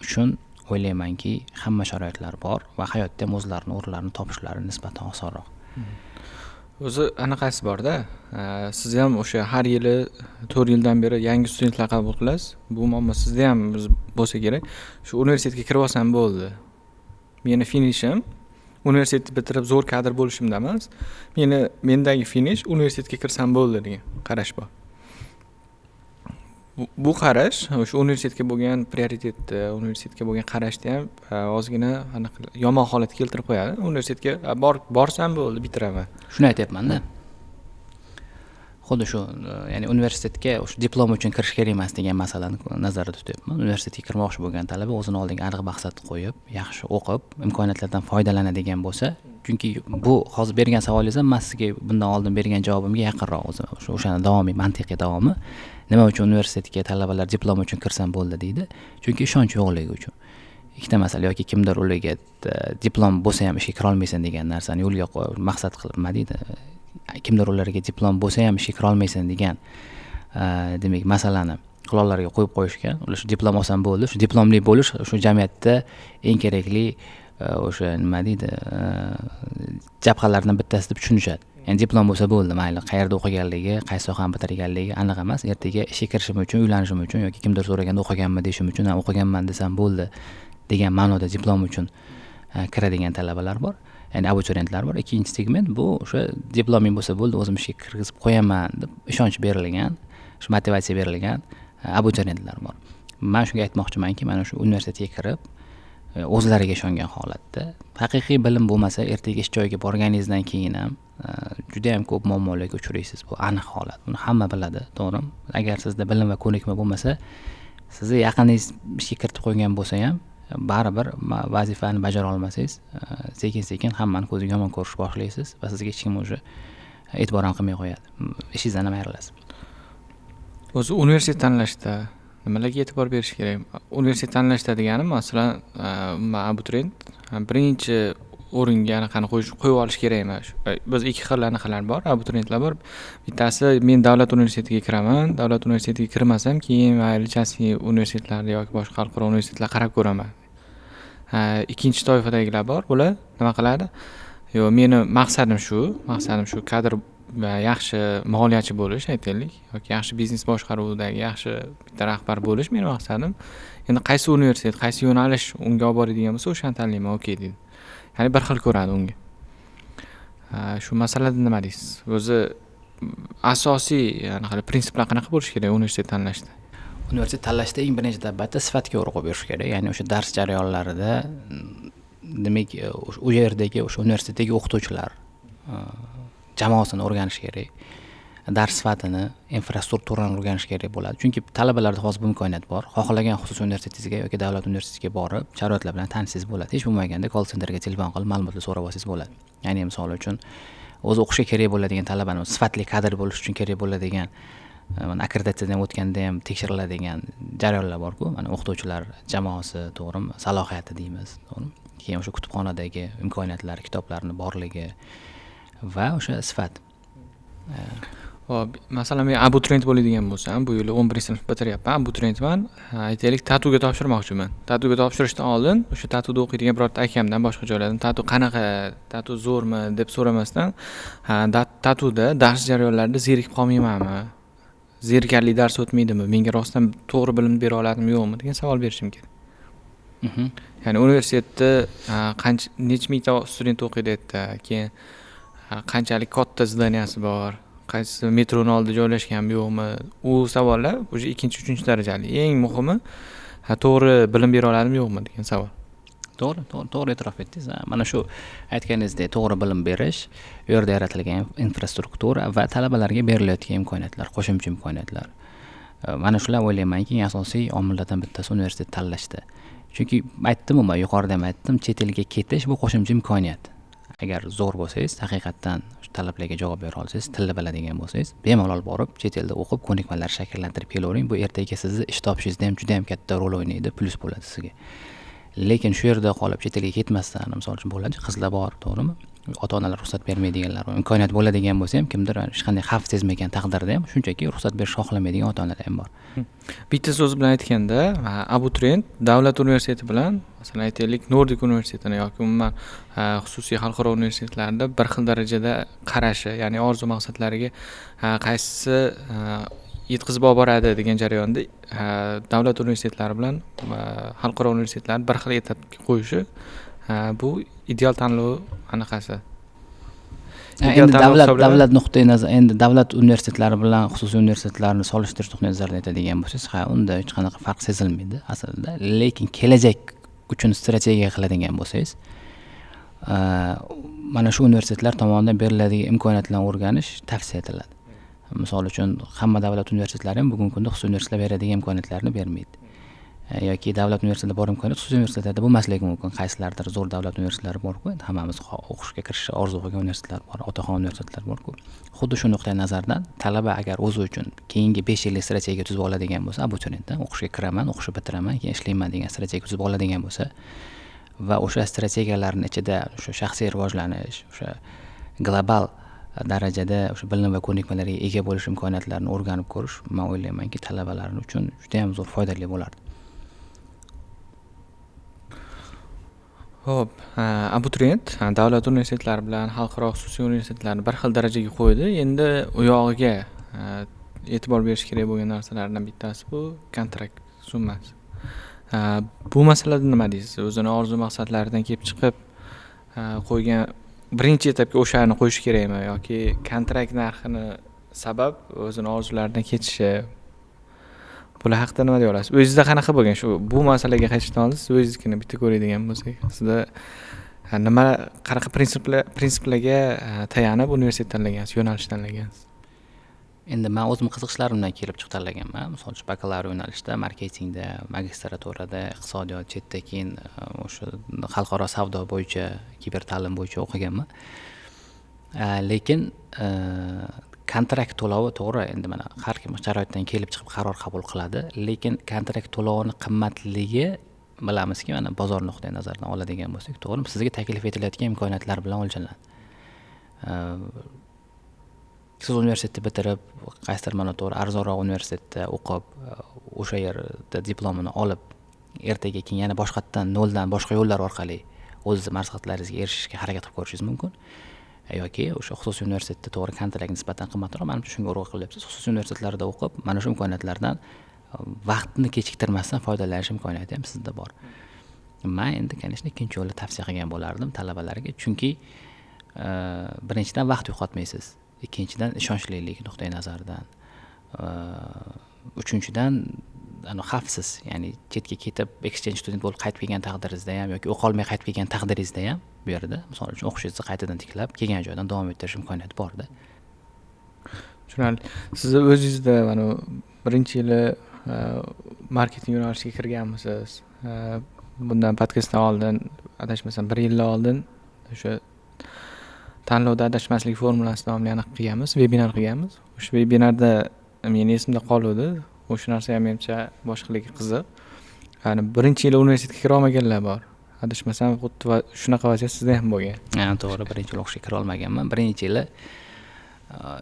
Speaker 1: uchun o'ylaymanki, hamma sharoitlar bor va hayotda ham o'zlarini o'rinlarini topishlari nisbatan osonroq.
Speaker 2: O'zi anaqasi bor-da. Siz ham o'sha har yili 4 yildan beri yangi studentlar qabul qilasiz. Bu muammo sizda ham bo'lsa kerak. Shu universitetga kirib olsam bo'ldi. Meni finishim universitetni bitirib zo'r kadr bo'lishimda emas. Mendagi finish universitetga kirsam bo'ldi degan qarash bor. Bu qarash o'sha universitetga bo'lgan prioritetni, universitetga bo'lgan qarashni ham ozgina anaqa yomon holatga keltirib qo'yadi. Universitetga borsam bo'ldi, bitiraman.
Speaker 1: Shuni aytyapman-da. Xuddi shu, ya'ni universitetga o'sha diplom uchun kirish kerak emas degan masalani nazarda tutyapman. Universitetga kirmoqchi bo'lgan talaba o'zini oldiga aniq maqsad qo'yib, yaxshi o'qib, imkoniyatlardan foydalanadigan bo'lsa, Chunki bu hozir bergan savolingiz ham man sizga bundan oldin bergan javobimga yaqinroq o'zi, o'shani davomiy, mantiqiy davomi. Nima uchun universitetga talabalar diplom uchun kirsam bo'ldi deydi? Chunki ishonch yo'qligi uchun. Ikkita masala, yoki kimdir ularga diplom bo'lsa ham ishga kira olmaysan degan narsani yo'lga maqsad qilib, nima deydi? Kimdir ularga diplom bo'lsa ham ishga kira olmaysan degan, demak, masalani quloqlariga qo'yib qo'yishgan. Ular shu diplom olsam bo'ldi, shu diplomli bo'lish shu jamiyatda eng kerakli o'sha nima deydi, jabhalardan bittasi deb tushunishadi. Ya'ni diplom bo'lsa bo'ldi, mayli qayerda o'qiganligi, qaysi sohani bitirganligi aniq emas. Ertaga ishga kirishim uchun, uylanishim uchun yoki kimdir so'raganda o'qiganmi deyishim uchun, ha, o'qiganman desam bo'ldi degan ma'noda diplom uchun kiradigan talabalar bor. Ya'ni abituriyentlar bor. Ikkinchi segment bu o'sha diploming bo'lsa bo'ldi, o'zim ishga kirgizib qo'yaman deb ishonch berilgan, shu motivatsiya berilgan abituriyentlar bor. Men shunga aytmoqchimanki, mana shu universitetga kirib, o'zlariga ishongan holatda haqiqiy bilim bo'lmasa, ertaga ish joyiga borganingizdan keyin ham juda ham ko'p muammolarga uchraysiz. Bu aniq holat. Buni hamma biladi, to'g'rimi? Agar sizda bilim va ko'nikma bo'lmasa, sizni yaqiningiz ishga kiritib qo'ygan bo'lsa ham baribir vazifani bajara olmasangiz, sekin-sekin hammani ko'ziga yomon ko'rish boshlaysiz va sizga hech kim уже e'tibor ham qilmay qo'yadi. Ishingizdan ham ayrilasiz.
Speaker 2: O'zi universitet tanlashda nimalarga e'tibor berish kerak? Universitet tanlashda deganim, masalan, man abituriyent, birinchi o'ringa anaqani qo'yib olish kerak emas. Biz ikki xil anaqalar bor, abituriyentlar bor. Bittasi men davlat universitetiga kiraman, davlat universitetiga kirmasam, keyin mayli частный universitetlarga yoki boshqa xalqaro universitetlarga qarab ko'raman. Ikkinchi toifadagilar bor, ular nima qiladi? Yo'q, meni maqsadim shu, maqsadim shu kadr va yaxshi moliyachi bo'lish, aytaylik, yoki yaxshi biznes boshqaruvidagi yaxshi bitta rahbar bo'lish meni maqsadim. Endi qaysi universitet, qaysi yo'nalish unga olib boradigan bo'lsa, o'shani tanlayman, okey deydi. Ya'ni bir xil ko'radi unga. Shu masalada nima deysiz? O'zi asosiy, ya'ni prinsiplar qanaqa bo'lishi kerak universitet tanlashda?
Speaker 1: Universitet tanlashda eng birinchi navbatda sifatga urg'u berish kerak. Ya'ni o'sha dars jarayonlarida, demak, u yerdagi o'sha universitetdagi o'qituvchilar jamoasini o'rganish kerak. Dars sifatini, infrastrukturani o'rganish kerak bo'ladi. Chunki talabalarda hozir bu imkoniyat bor. Xohlagan xususiy universitetingizga yoki davlat universitetiga borib, sharoitlar bilan tanishingiz bo'ladi. Hech bo'lmaganda call centerga telefon qilib ma'lumotlar so'rab olsangiz bo'ladi. Ya'ni misol uchun o'zi o'qishga kerak bo'ladigan talabani sifatli kadr bo'lish uchun kerak bo'ladigan, mana akkreditatsiyadan o'tganda ham tekshiriladigan jarayonlar bor-ku. Mana o'qituvchilar jamoasi, to'g'rimi? Salohiyati deymiz, to'g'rimi? Keyin o'sha kutubxonadagi imkoniyatlar, kitoblarning borligi va o'sha sifat.
Speaker 2: Hop, masalan, men abituriyent bo'ladigan bo'lsam, bu yili 11-sinf bitiryapman, abituriyentman. Aytaylik, TATUga topshirmoqchiman. TATUga topshirishdan oldin o'sha TATUda o'qiydigan birorta akamdan, boshqa joylardan TATU qanaqa, TATU zo'rmi deb so'ramasdan, TATUda dars jarayonlarida zerikib qolmaymanmi? Zerikarli dars o'tmaydimi? Menga rostdan to'g'ri bilim bera oladimi, yo'qmi degan savol berishim kerak. Ya'ni universitetda qancha, necha mingta student o'qiydi yerda, keyin qanchalik katta здания si bor, qaysi metroni oldida joylashganmi yo'qmi, u savollar уже ikkinchi, uchinchi darajali. Eng muhimi, to'g'ri bilim bera oladimi yo'qmi degan savol.
Speaker 1: To'g'ri, to'g'ri, to'g'ri e'tirof etdingiz. Mana shu aytganingizdek to'g'ri bilim berish, u yerda yaratilgan infrastruktura va talabalarga berilayotgan imkoniyatlar, qo'shimcha imkoniyatlar. Mana shular o'ylaymanki, eng asosiy omillardan bittasi universitet tanlashda. Chunki aytdim-ku, man yuqorida ham aytdim, chet elga ketish bu qo'shimcha imkoniyat. Agar zo'r bo'lsangiz, haqiqatdan shu talablarga javob bera olsangiz, tilni biladigan bo'lsangiz, bemalol borib chet elda o'qib, ko'nikmalar shakllantirib kelavering. Bu ertaga sizni ish topishingizda ham juda ham katta rol o'ynaydi, plyus bo'ladi sizga. Lekin shu yerda qolib chet elga ketmasdan, misol uchun bo'ladi, qizlar bor, to'g'rimi? Ota-onalar ruxsat bermaydiganlar bor. Imkoniyat bo'ladigan bo'lsa ham, kimdir hech qanday xavf sezmagan taqdirda ham shunchaki ruxsat berishni xohlamaydigan ota-onalar ham bor.
Speaker 2: Bitta so'z bilan aytganda, abituriyent davlat universiteti bilan, masalan, aytaylik, Nordic universitetini yoki umuman xususiy xalqaro universitetlarda bir xil darajada qarashi, ya'ni orzu maqsadlariga qaysisi yetkazib olib boradi degan jarayonda davlat universitetlari bilan xalqaro universitetlarni bir xil etapga qo'yishi, bu ideal tanlov anaqasi.
Speaker 1: Endi davlat nuqtai nazar, endi davlat universitetlari bilan xususiy universitetlarni solishtirish nuqtai nazaridan aytadigan bo'lsangiz, ha, unda hech qanaqa farq sezilmaydi aslida. Lekin kelajak uchun strategiya qiladigan bo'lsangiz, mana shu universitetlar tomonidan beriladigan imkoniyatlarni o'rganish tavsiya etiladi. Misol uchun, hamma davlat universitetlari ham bugungi kunda xususiy universitetlar beradigan imkoniyatlarni bermaydi. Yoki davlat universitetida bor imkoniyat xususiy universitetlarda bo'lmasligi mumkin. Qaysilardir zo'r davlat universitetlari bor-ku, endi hammamiz o'qishga kirishni orzu qilgan universitetlar bor, otaxon universitetlar bor-ku. Xuddi shu nuqtai nazardan talaba agar o'zi uchun keyingi 5 yillik strategiya tuzib oladigan bo'lsa, abituriyentdan o'qishga kiraman, o'qishni bitiraman, keyin ishlayman degan strategiya tuzib oladigan bo'lsa va o'sha strategiyalarning ichida o'sha shaxsiy rivojlanish, o'sha global darajada o'sha bilim va ko'nikmalarga ega bo'lish imkoniyatlarini o'rganib ko'rish, men o'ylaymanki, talabalar uchun juda ham zo'r foydali bo'lardi.
Speaker 2: Xo'p, abituriyent davlat universitetlari bilan xalqaro xususiy universitetlarni bir xil darajaga qo'ydi. Endi u yog'iga e'tibor berish kerak bo'lgan narsalardan bittasi bu kontrakt summasi. Bu masalada nima deysiz? O'zini orzu maqsadlaridan kelib chiqib qo'ygan birinchi etapga o'shani qo'yish kerakmi yoki kontrakt narxini sabab o'zini orzularidan ketishi? Bular haqida nima deya olasiz? O'zingizda qanaqa bo'lgan shu bu masalaga qaytishdan oldin siz o'zingiznikini bitta ko'radigan bo'lsak, sizda nima qanaqa prinsiplarga tayanib universitet tanlagansiz, yo'nalish tanlagansiz?
Speaker 1: Endi men o'zim qiziqishlarimdan kelib chiqib tanlaganman. Misol uchun bakalavr yo'nalishida, marketingda, magistraturada, iqtisodiyot, chetda keyin o'sha xalqaro savdo bo'yicha, kiberta'lim bo'yicha o'qiganman. Lekin kontrakt to'lovi to'g'ri, endi mana har kim sharoitdan kelib chiqib qaror qabul qiladi, lekin kontrakt to'lovini qimmatligi bilamizki, mana bozor nuqtai nazaridan oladigan bo'lsak, to'g'rimi, sizga taklif etilayotgan imkoniyatlar bilan o'lchanadi. Siz universitetni bitirib, qaysidir mana to'g'ri arzonroq universitetda o'qib, o'sha yerda diplomini olib, ertaga keyin yana boshqatdan noldan boshqa yo'llar orqali o'z maqsadlaringizga erishishga harakat qilib ko'rishingiz mumkin. Yoki o'sha xususiy universitetda to'g'ri kontrakt nisbatan qimmatroq, manimcha shunga urg'u qilyapsiz. Xususiy universitetlarda o'qib, mana shu imkoniyatlardan vaqtni kechiktirmasdan foydalanish imkoniyati ham sizda bor. Men endi, конечно, ikkinchi yo'lni tavsiya qilgan bo'lardim talabalarga, chunki birinchidan vaqt yo'qotmaysiz, ikkinchidan ishonchlilik nuqtai nazaridan, uchinchidan xavfsiz, ya'ni chetga ketib exchange student bo'lib qaytib kelgan taqdiringizda ham yoki o'qolmay qaytib kelgan taqdiringizda ham bu yerda misol uchun o'qishingizni qaytadan tiklab kelgan joydan davom ettirish imkoniyati borda.
Speaker 2: Tushunarli. Siz o'zingizda mana birinchi yili marketing yo'nalishiga kirganmisiz? Bundan podkastdan oldin, adashmasam 1 yil oldin o'sha tanlovda adashmaslik formulasi nomli aniq qilganmiz, webinar qilganmiz. O'sha webinarda meni esimda qoluvdi. O'sha narsa ham menimcha boshqalarga qiziq. Ya'ni birinchi yili universitetga kira olmaganlar bor. Adashmasam xuddi shunaqa vaziyat sizda ham bo'lgan.
Speaker 1: Ha, to'g'ri, birinchi yil o'qishga kira olmaganman. Birinchi yili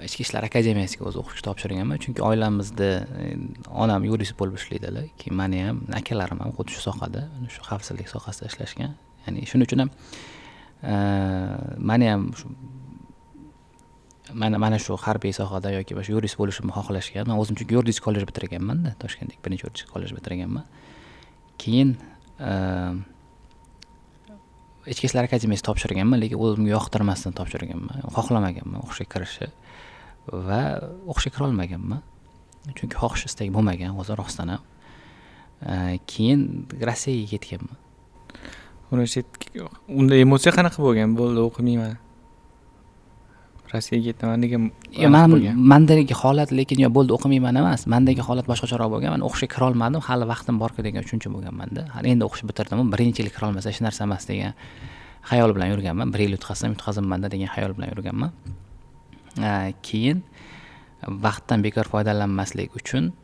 Speaker 1: Ichki ishlar akademiyasiga o'zi o'qishga topshirganman, chunki oilamizda onam yurist bo'lib ishlaydilar, keyin meni ham akalarim ham xuddi shu sohada, shu xavfsizlik sohasida ishlashgan. Ya'ni shuning uchun ham meni ham shu mana shu harbiy sohada yoki shu yurist bo'lishimni xohlashgan. Men o'zim chunki yuridik kollej bitirganman-da, Toshkentdagi birinchi yuridik kollej bitirganman. Keyin Ichki ishlar akademiyasi topshirganman, lekin o'zimga yoqtirmasdan topshirganman, xohlamaganman o'qishga kirishni va o'qishga kira olmaganman. Chunki xohish istak bo'lmagan o'zi rostdan ham. Keyin Rossiyaga ketganman.
Speaker 2: Universitet unda emotsiya qanaqa bo'lgan? Bo'ldi, o'qimayman. Rossiyaga ketaman degan
Speaker 1: mandagi holat, lekin yo bo'ldi o'qimayman emas, mandagi holat boshqacharoq bo'lgan. Men o'qishga kira olmadim, hali vaqtim borku degan tushuncha bo'lganmanda. Hali endi o'qishni bitirdim, birinchi yil kira olmasa hech narsa emas degan xayol bilan yurganman. 1 yil yutqazsam yutqazibmanda degan xayol bilan yurganman. Keyin vaqtdan bekor foydalanmaslik uchun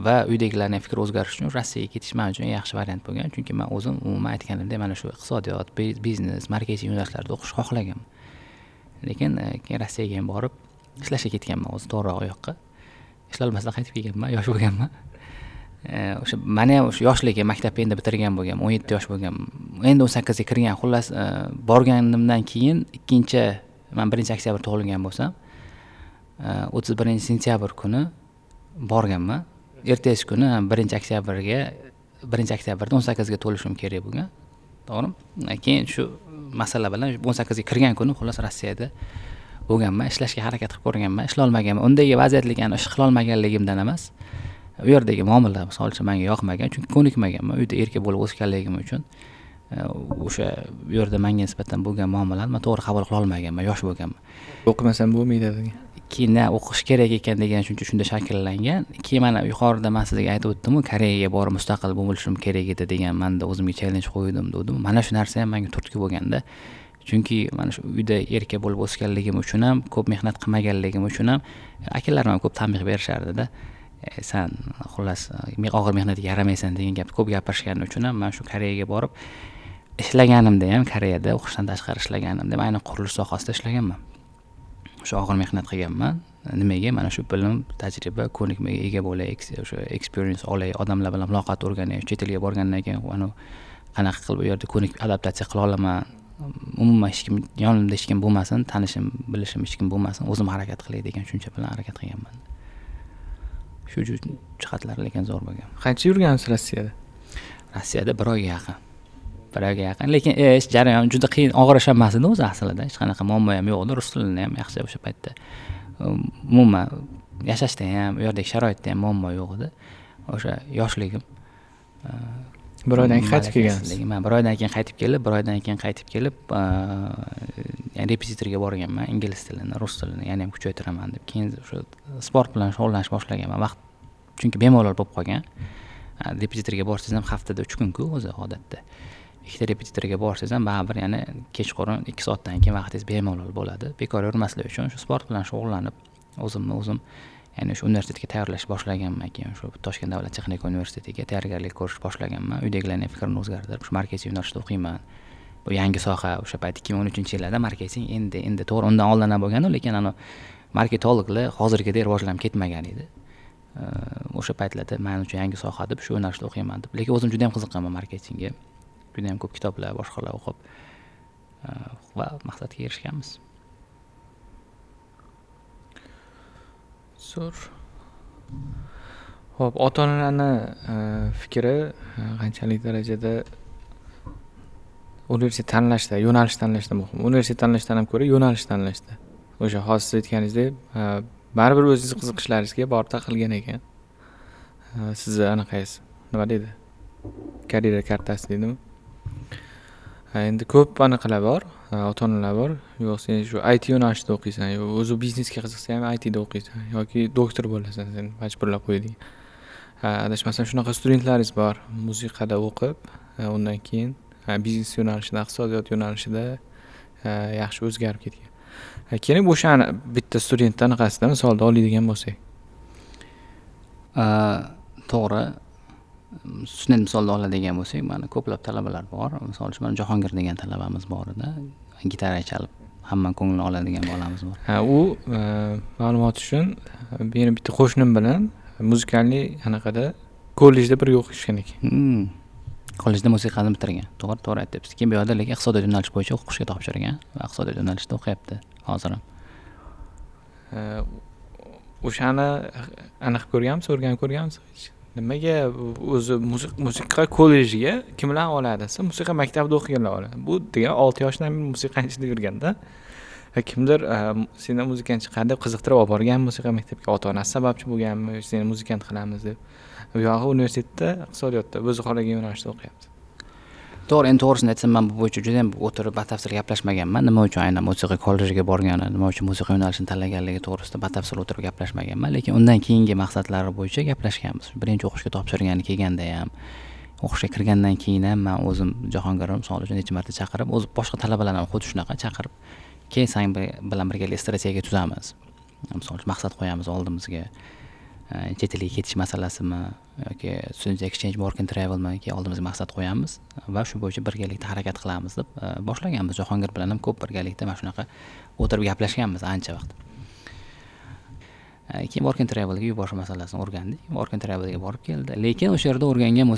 Speaker 1: va uydagilarning fikri o'zgarishi uchun Rossiyaga ketish men uchun yaxshi variant bo'lgan. Chunki men o'zim umuman aytganimdek mana shu iqtisodiyot, biznes, marketing yo'nalishlarida o'qishni xohlaganman. Lekin keyin Rossiyaga ham borib ishlashga ketganman o'zi to'g'riroq u yoqqa. Ishlolmasdan qaytib kelganman, yosh bo'lganman. O'sha meni ham o'sha yoshligim, maktabni endi bitirgan bo'lganman, 17 yosh bo'lganman. Endi 18 ga kirgan, xullas borganimdan keyin ikkinchi, men 1-oktyabr tug'ilgan bo'lsam, 31-sentyabr kuni borganman. Ertasi kuni 1-oktyabrga, 1-oktyabrda 18 ga to'lishim kerak bo'lgan. To'g'rimi? Keyin shu masala bilan 18 ga kirgan kuni xullas Rossiyada bo'lganman, ishlashga harakat qilib ko'rganman, ishlay olmaganman. Undagi vaziyatlik, ya'ni ish qila olmaganligimdan emas, u yerdagi muomala misol uchun menga yoqmagan, chunki ko'nikmaganman. Uyda erka bo'lib o'sganligim uchun O'sha u yerda menga nisbatan bo'lgan muomalani man to'g'ri qabul qila olmaganman, yosh bo'lganman.
Speaker 2: O'qimasam bo'lmaydi degan.
Speaker 1: Keyin o'qish kerak ekan degan tushuncha shunda shakllangan. Keyin mana yuqorida man sizga aytib o'tdimu, Koreyaga borib mustaqil bo'lishim kerak edi degan, manda o'zimga challenge qo'ydim dedim. Mana shu narsa ham menga turtki bo'lganda. Chunki mana shu uyda erka bo'lib o'sganligim uchun ham, ko'p mehnat qilmaganligim uchun ham akalarim ham ko'p tanbeh berishardida. San xullas og'ir mehnatga yaramaysan degan gapni ko'p gapirishgani uchun ham man shu Koreyaga borib ishlaganimda ham, Koreyada o'qishdan tashqari ishlaganimda ham aynan qurilish sohasida ishlaganman. O'sha og'ir mehnat qilganman. Nimaga? Mana shu bilim, tajriba, ko'nikmaga ega bo'lay, o'sha experience olay, odamlar bilan muloqot o'rganay, chet elga borgandan keyin qanaqa qilib u yerda ko'nikib adaptatsiya qila olaman. Umuman hech kim yonimda hech kim bo'lmasin, tanishim, bilishim hech kim bo'lmasin, o'zim harakat qilay degan tushuncha bilan harakat qilganman. Shu jihatlar lekin zo'r bo'lgan.
Speaker 2: Qancha yurgansiz Rossiyada?
Speaker 1: Rossiyada bir oyga yaqin. Bir oyga yaqin, lekin ish jarayon juda qiyin, og'ir ish emas edi o'zi aslida, hech qanaqa muammo ham yo'q edi, rus tilini ham yaxshi o'sha paytda. Umuman yashashda ham, u yerdagi sharoitda ham muammo yo'q edi. O'sha yoshligim.
Speaker 2: Bir oydan keyin qaytib kelgansiz.
Speaker 1: Man bir oydan keyin qaytib kelib, bir oydan keyin qaytib kelib, ya'ni repetitorga borganman, ingliz tilini, rus tilini yana ham kuchaytiraman deb. Keyin o'sha sport bilan shug'ullanish boshlaganman. Vaqt chunki bemalol bo'lib qolgan. Repetitorga borsangiz ham haftada 3 kun-ku o'zi odatda. Ikkita repetitorga borsangiz ham baribir yana kechqurun 2 soatdan keyin vaqtingiz bemalol bo'ladi. Bekor yurmaslik uchun shu sport bilan shug'ullanib, o'zimni o'zim ya'ni shu universitetga tayyorlash boshlaganman. Keyin shu Toshkent davlat texnika universitetiga tayyorgarlik ko'rish boshlaganman. Uydagilarning fikrini o'zgartirib, shu marketing yo'nalishida o'qiyman. Bu yangi soha, o'sha payt 2013-yillarda marketing endi to'g'ri undan oldin ham bo'lgan, lekin ana marketologlar hozirgidek rivojlanib ketmagan edi. O'sha paytlarda men uchun yangi soha deb shu yo'nalishda o'qiyman deb. Lekin o'zim juda ham qiziqqanman marketingga. Juda ham ko'p kitoblar, boshqalar o'qib va maqsadga erishganmiz.
Speaker 2: Zo'r. Xo'p, ota-onalarni fikri qanchalik darajada universitet tanlashda, yo'nalish tanlashda muhim. Universitet tanlashdan ham ko'ra yo'nalish tanlashda. O'sha hozir siz aytganingizdek, baribir o'zingiz qiziqishlaringizga borib taqilgan ekan. Sizni anaqangiz, nima deydi? Karyera kartasi deydimi? Endi ko'p anaqalar bor, ota-onalar bor. Yo'q, sen shu IT yo'nalishida o'qiysan, yo o'zi biznesga qiziqsa ham IT da o'qiysan yoki doktor bo'lasan, seni majburlab qo'yadigan. Adashmasam shunaqa studentlaringiz bor, musiqada o'qib, undan keyin biznes yo'nalishida, iqtisodiyot yo'nalishida yaxshi o'zgarib ketgan. Keling, o'shani bitta studentni anaqasida misolda oladigan bo'lsak.
Speaker 1: To'g'ri. Student misolda oladigan bo'lsak, mana ko'plab talabalar bor. Misol uchun mana Jahongir degan talabamiz bor edi. Gitara chalib hamma ko'nglini oladigan bolamiz bor.
Speaker 2: Ha, u ma'lumot uchun meni bitta qo'shnim bilan muzikalniy anaqada kollejda birga o'qishgan ekan.
Speaker 1: Kollejda musiqani bitirgan. To'g'ri, to'g'ri aytyapsiz. Keyin bu yerda lekin iqtisodiyot yo'nalishi bo'yicha o'qishga topshirgan va iqtisodiyot yo'nalishida o'qiyapti hozir ham.
Speaker 2: O'shani aniq ko'rganmisiz, o'rganib ko'rganmisiz hech? Nimaga o'zi musiqa kollejiga kimlar oladi desa, musiqa maktabida o'qiganlar oladi. Bu degan 6 yoshdan beri musiqani ichida yurganda, kimdir sendan muzikant chiqadi deb qiziqtirib olib borgan musiqa maktabga, ota-onasi sababchi bo'lganmi, seni muzikant qilamiz deb. Bu yog'i universitetda iqtisodiyotda o'zi xohlagan yo'nalishda o'qiyapti.
Speaker 1: To'g'ri, endi to'g'risini aytsam, men bu bo'yicha juda ham o'tirib batafsil gaplashmaganman. Nima uchun aynan musiqa kollejiga borgani, nima uchun musiqa yo'nalishini tanlaganligi to'g'risida batafsil o'tirib gaplashmaganman. Lekin undan keyingi maqsadlari bo'yicha gaplashganmiz. Birinchi o'qishga topshirgani kelganda ham, o'qishga kirgandan keyin ham men o'zim Jahongirni misol uchun necha marta chaqirib, o'zi boshqa talabalarni ham xuddi shunaqa chaqirib, keyin sen bilan birgalikda strategiya tuzamiz. Misol uchun maqsad qo'yamiz oldimizga. Chet elga ketish masalasimi yoki student exchange work and travelmi, yoki oldimizga maqsad qo'yamiz va shu bo'yicha birgalikda harakat qilamiz deb boshlaganmiz. Jahongir bilan ham ko'p birgalikda mana shunaqa o'tirib gaplashganmiz ancha vaqt. Keyin work and travelga yuborish masalasini o'rgandik. Work and travelga borib keldi. Lekin o'sha yerda o'rgangan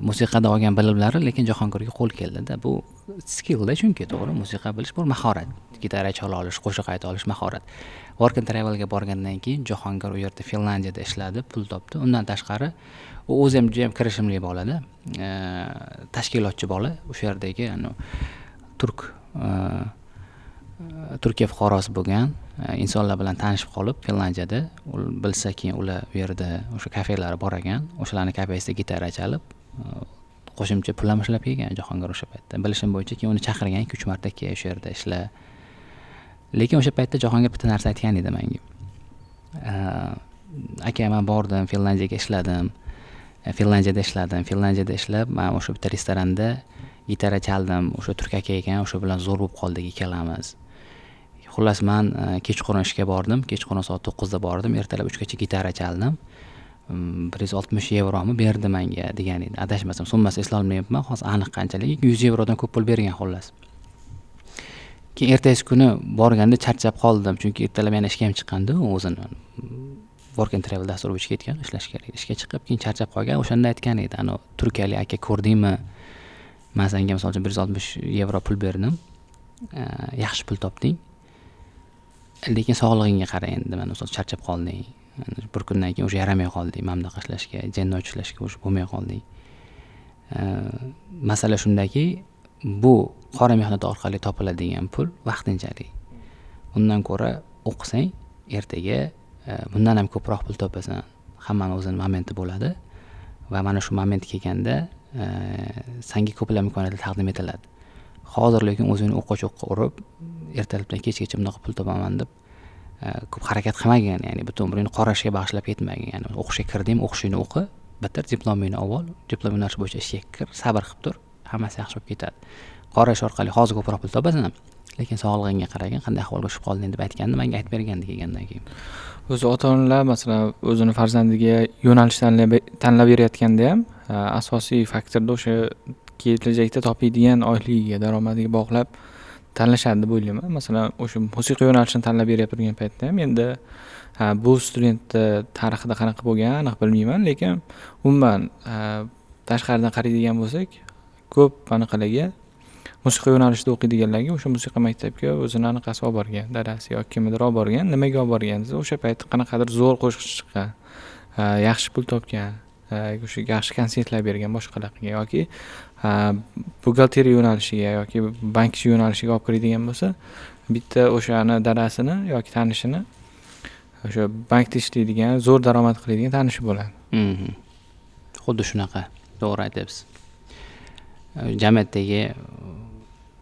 Speaker 1: musiqada olgan bilimlari lekin Jahongirga qo'l keldida. Bu skillda chunki to'g'ri, musiqa bilish bu mahorat. Gitara chala olish, qo'shiq ayta olish mahorat. Work and travelga borgandan keyin Jahongir u yerda Finlandiyada ishladi, pul topdi. Undan tashqari u o'zi ham juda ham kirishimli bolada, tashkilotchi bola. O'sha yerdagi Turkiya fuqarosi bo'lgan insonlar bilan tanishib qolib Finlandiyada, u bilsa keyin ular u yerda o'sha kafelari bor ekan, o'shalarning kafesida gitara chalib, Qo'shimcha pul ham ishlab kelgan Jahongir o'sha paytda. Bilishim bo'yicha keyin uni chaqirgan 2-3 marta kel o'sha yerda ishla. Lekin o'sha paytda Jahongir bitta narsa aytgan edi menga. Aka, men bordim, Finlyandiyaga ishladim. Finlyandiyada ishladim. Finlyandiyada ishlab, men o'sha bitta restoranda gitara chaldim. O'sha turk aka ekan, o'sha bilan zo'r bo'lib qoldik ikkalamiz. Xullas, men kechqurun ishga bordim. Kechqurun soat 9 da bordim, ertalab 3 gacha gitara chaldim. 160 yevromi berdi menga degan edi. Adashmasam, summasi eslolmayapman, hozir aniq qanchalik, 100 yevrodan ko'p pul bergan xullas. Keyin ertasi kuni borganda charchab qoldim, chunki ertalab yana ishga ham chiqqanda o'zini work and travel dasturi bo'yicha ketgan, ishlash kerak. Ishga chiqib, keyin charchab qolgan. O'shanda aytgan edi, ana turkiyalik aka ko'rdingmi? Men senga misol uchun 160 yevro pul berdim. Yaxshi pul topding. Lekin sog'lig'ingga qara endi, mana misol charchab qolding. Bir kundan keyin o'sha yaramay qolding, mana bunaqa ishlashga, jennoch ishlashga o'sha bo'lmay qolding. Masala shundaki, bu qora mehnat orqali topiladigan pul vaqtinchalik. Undan ko'ra o'qisang, ertaga bundan ham ko'proq pul topasan. Hammani o'zini momenti bo'ladi va mana shu moment kelganda senga ko'plab imkoniyatlar taqdim etiladi. Hozir lekin o'zingni o'qqa cho'qqa urib, ertalabdan kechgacha bunaqa pul topaman deb ko'p harakat qilmagan, ya'ni butun umringni qora ishga bag'ishlab ketmagin. Ya'ni o'qishga kirding, o'qishingni o'qi, bitir, diplomingni ol, diplom yo'nalishi bo'yicha ishga kir, sabr qilib tur, hammasi yaxshi bo'lib ketadi. Qora ish orqali hozir ko'proq pul topasan, lekin sog'lig'ingga qaragin, qanday ahvolga tushib qolding deb aytgandi, menga aytib bergandi kelgandan keyin.
Speaker 2: O'zi ota-onalar masalan o'zini farzandiga yo'nalish tanlab berayotganda ham asosiy faktorda o'sha kelajakda topadigan oyligiga, daromadiga bog'lab tanlashadi deb o'ylayman. Masalan, o'sha musiqa yo'nalishini tanlab berib turgan paytda ham endi bu studentni tarixida qanaqa bo'lgan aniq bilmayman, lekin umuman tashqaridan qaraydigan bo'lsak, ko'p anaqalarga musiqa yo'nalishida o'qiydiganlarga o'sha musiqa maktabiga o'zini anaqasi olib borgan, dadasi yoki kimnidir olib borgan. Nimaga olib borgan desa, o'sha payt qanaqadir zo'r qo'shiqchi chiqqan, yaxshi pul topgan, o'sha yaxshi konsertlar bergan boshqalarga yoki buxgalteriya yo'nalishiga yoki bankchi yo'nalishiga olib kiradigan bo'lsa, bitta o'shani dadasini yoki tanishini o'sha bankda ishlaydigan, zo'r daromad qiladigan tanishi bo'ladi.
Speaker 1: Xuddi shunaqa, to'g'ri aytyapsiz. Jamiyatdagi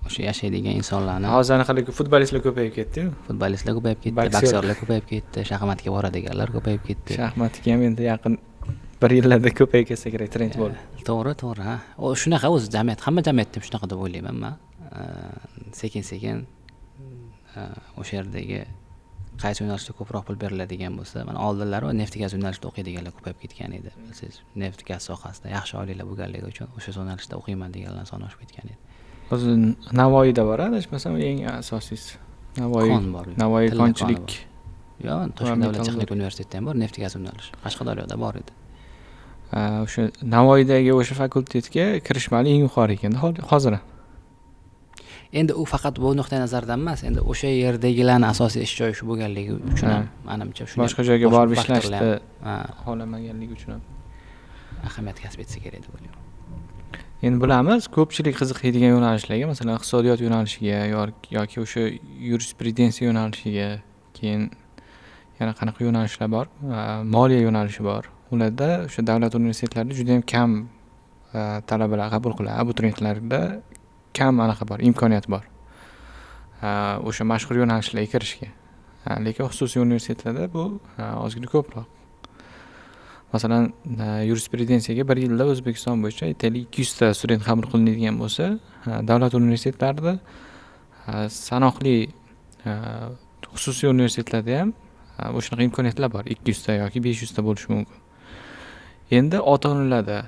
Speaker 1: o'sha yashaydigan insonlarni
Speaker 2: hozir anaqalar futbolistlar ko'payib ketdi-yu.
Speaker 1: Futbolistlar ko'payib ketdi, boksyorlar ko'payib ketdi, shaxmatga boradiganlar ko'payib ketdi.
Speaker 2: Shaxmatga ham endi yaqin bir yillarda ko'payib ketsa kerak, trend bo'ldi.
Speaker 1: To'g'ri, to'g'ri, ha. O shunaqa o'zi jamiyat, hamma jamiyatda ham shunaqa deb o'ylayman men. Sekin-sekin o'sha yerdagi qaysi yo'nalishda ko'proq pul beriladigan bo'lsa, mana oldinlari neft gaz yo'nalishida o'qiydiganlar ko'payib ketgan edi. Bilasiz, neft gaz sohasida yaxshi oyliklar bo'lganligi uchun o'sha yo'nalishda o'qiyman deganlar soni oshib ketgan edi.
Speaker 2: Hozir Navoiyda bor, adashmasam eng asosiysi. Navoiy
Speaker 1: kon bor.
Speaker 2: Navoiy konchilik.
Speaker 1: Yo'q, Toshkent davlat texnika universitetida ham bor neft gaz yo'nalishi. Qashqadaryoda bor edi.
Speaker 2: O'sha Navoiydagi o'sha fakultetga kirish mali eng yuqori ekanda hozir.
Speaker 1: Endi u faqat bu nuqtai nazardan emas, endi o'sha yerdagilarning asosiy ish joyi shu bo'lganligi uchun ham manimcha shunday
Speaker 2: boshqa joyga borib ishlashni xohlamaganligi uchun ham
Speaker 1: ahamiyat kasb etsa kerak deb o'ylayman.
Speaker 2: Endi bilamiz, ko'pchilik qiziqadigan yo'nalishlarga, masalan, iqtisodiyot yo'nalishiga yoki o'sha yurisprudensiya yo'nalishiga, keyin yana qanaqa yo'nalishlar bor, moliya yo'nalishi bor. Ularda o'sha davlat universitetlarida juda ham kam talabalar qabul qiladi. Abituriyentlarda kam anaqa bor, imkoniyat bor. O'sha mashhur yo'nalishlarga kirishga. Lekin xususiy universitetlarda bu ozgina ko'proq. Masalan, yurisprudensiyaga bir yilda O'zbekiston bo'yicha aytaylik 200 ta student qabul qilinadigan bo'lsa, davlat universitetlarida sanoqli, xususiy universitetlarda ham o'shanaqa imkoniyatlar bor. 200 ta yoki 500 ta bo'lishi mumkin. Endi ota-onalarda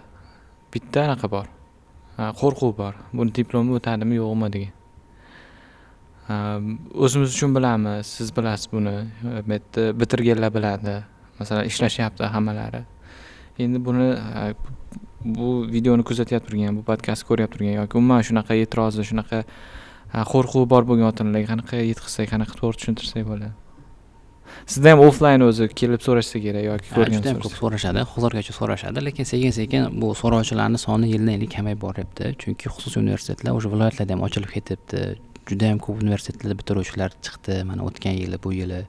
Speaker 2: bitta anaqa bor. Qo'rquv bor. Buni diplomi o'tadimi yo'qmi degan. O'zimiz uchun bilamiz, siz bilasiz buni. Bu yerda bitirganlar biladi. Masalan, ishlashyapti hammalari. Endi buni bu videoni kuzatyapti turgan, bu podkastni ko'ryapti turgan yoki umuman shunaqa e'tirozi, shunaqa qo'rquvi bor bo'lgan ota-onalarga qanaqa yetkazsak, qanaqa to'g'ri tushuntirsak bo'ladi? Sizda ham offline o'zi kelib so'rashsa kerak yoki ko'rgan
Speaker 1: juda ham ko'p so'rashadi, hozirgacha so'rashadi, lekin sekin-sekin bu so'rovchilarning soni yildan yilga kamayib boryapti. Chunki xususiy universitetlar o'sha viloyatlarda ham ochilib ketibdi. Juda ham ko'p universitetlarda bitiruvchilar chiqdi mana o'tgan yili, bu yili.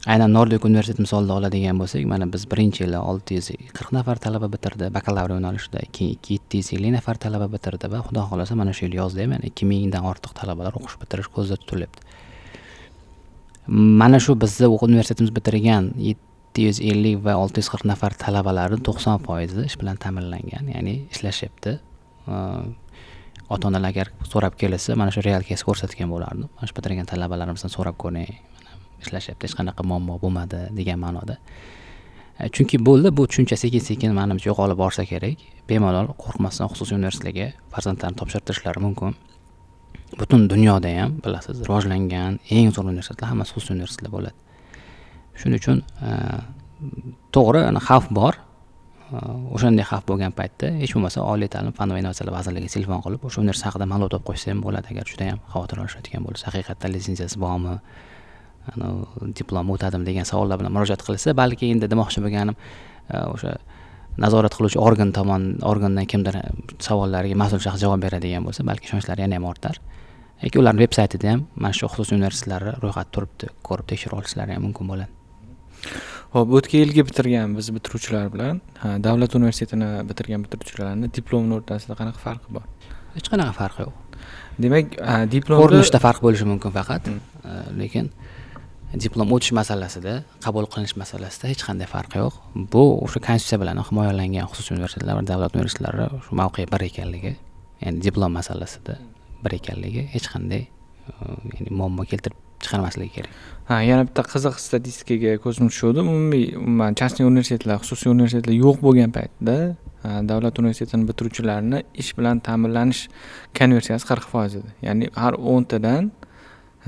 Speaker 1: Aynan Nordic universitet misolida oladigan bo'lsak, mana biz birinchi yili 640 nafar talaba bitirdi bakalavr yo'nalishida, keyin 750 nafar talaba bitirdi va xudo xohlasa mana shu yil yozda ham yana 2000 dan ortiq talabalar o'qish bitirish ko'zda tutilyapti. Mana shu bizni universitetimiz bitirgan 750 va 640 nafar talabalarning 90% ish bilan ta'minlangan, ya'ni ishlashyapti. Ota-onalar agar so'rab kelsa, mana shu real case ko'rsatgan bo'lardim. Mana shu bitirgan talabalarimizdan so'rab ko'ring, mana ishlashyapti, hech qanaqa muammo bo'lmadi degan ma'noda. Chunki bo'ldi, bu tushuncha sekin-sekin manimcha yo'qolib borsa kerak. Bemalol qo'rqmasdan xususiy universitetlarga farzandlarini topshirtirishlari mumkin. Butun dunyoda ham bilasiz, rivojlangan eng zo'r universitetlar hammasi xususiy universitetlar bo'ladi. Shuning uchun to'g'ri, xavf bor. O'shanday xavf bo'lgan paytda hech bo'lmasa Oliy ta'lim, fan va innovatsiyalar vazirligiga telefon qilib, o'sha universitet haqida ma'lumot olib qo'ysa ham bo'ladi, agar juda ham xavotir olishayotgan bo'lsa, haqiqatdan litsenziyasi bormi, diplom o'tadimi degan savollar bilan murojaat qilsa, balki endi demoqchi bo'lganim o'sha nazorat qiluvchi organ organdan kimdir savollariga mas'ul shaxs javob beradigan bo'lsa, balki ishonchlari yana ham ortar. Yoki ularning veb saytida ham mana shu xususiy universitetlar ro'yxati turibdi, ko'rib tekshirib olishlari ham mumkin bo'ladi.
Speaker 2: Xo'p, o'tgan yilgi bitirgan biz bitiruvchilar bilan davlat universitetini bitirgan bitiruvchilarning diplomini o'rtasida qanaqa farqi bor?
Speaker 1: Hech qanaqa farqi yo'q.
Speaker 2: Demak, diplomda
Speaker 1: ko'rinishda farq bo'lishi mumkin faqat, lekin diplom o'tish masalasida, qabul qilinish masalasida hech qanday farq yo'q. Bu o'sha konstitutsiya bilan himoyalangan xususiy universitetlar va davlat universitetlari shu mavqei bir ekanligi, ya'ni diplom masalasida bir ekanligi hech qanday ya'ni muammo keltirib chiqarmasligi kerak.
Speaker 2: Ha, yana bitta qiziq statistikaga ko'zim tushdi. Umuman частный universitetlar, xususiy universitetlar yo'q bo'lgan paytda davlat universitetini bitiruvchilarni ish bilan ta'minlanish konversiyasi 40% edi. Ya'ni har 10 tadan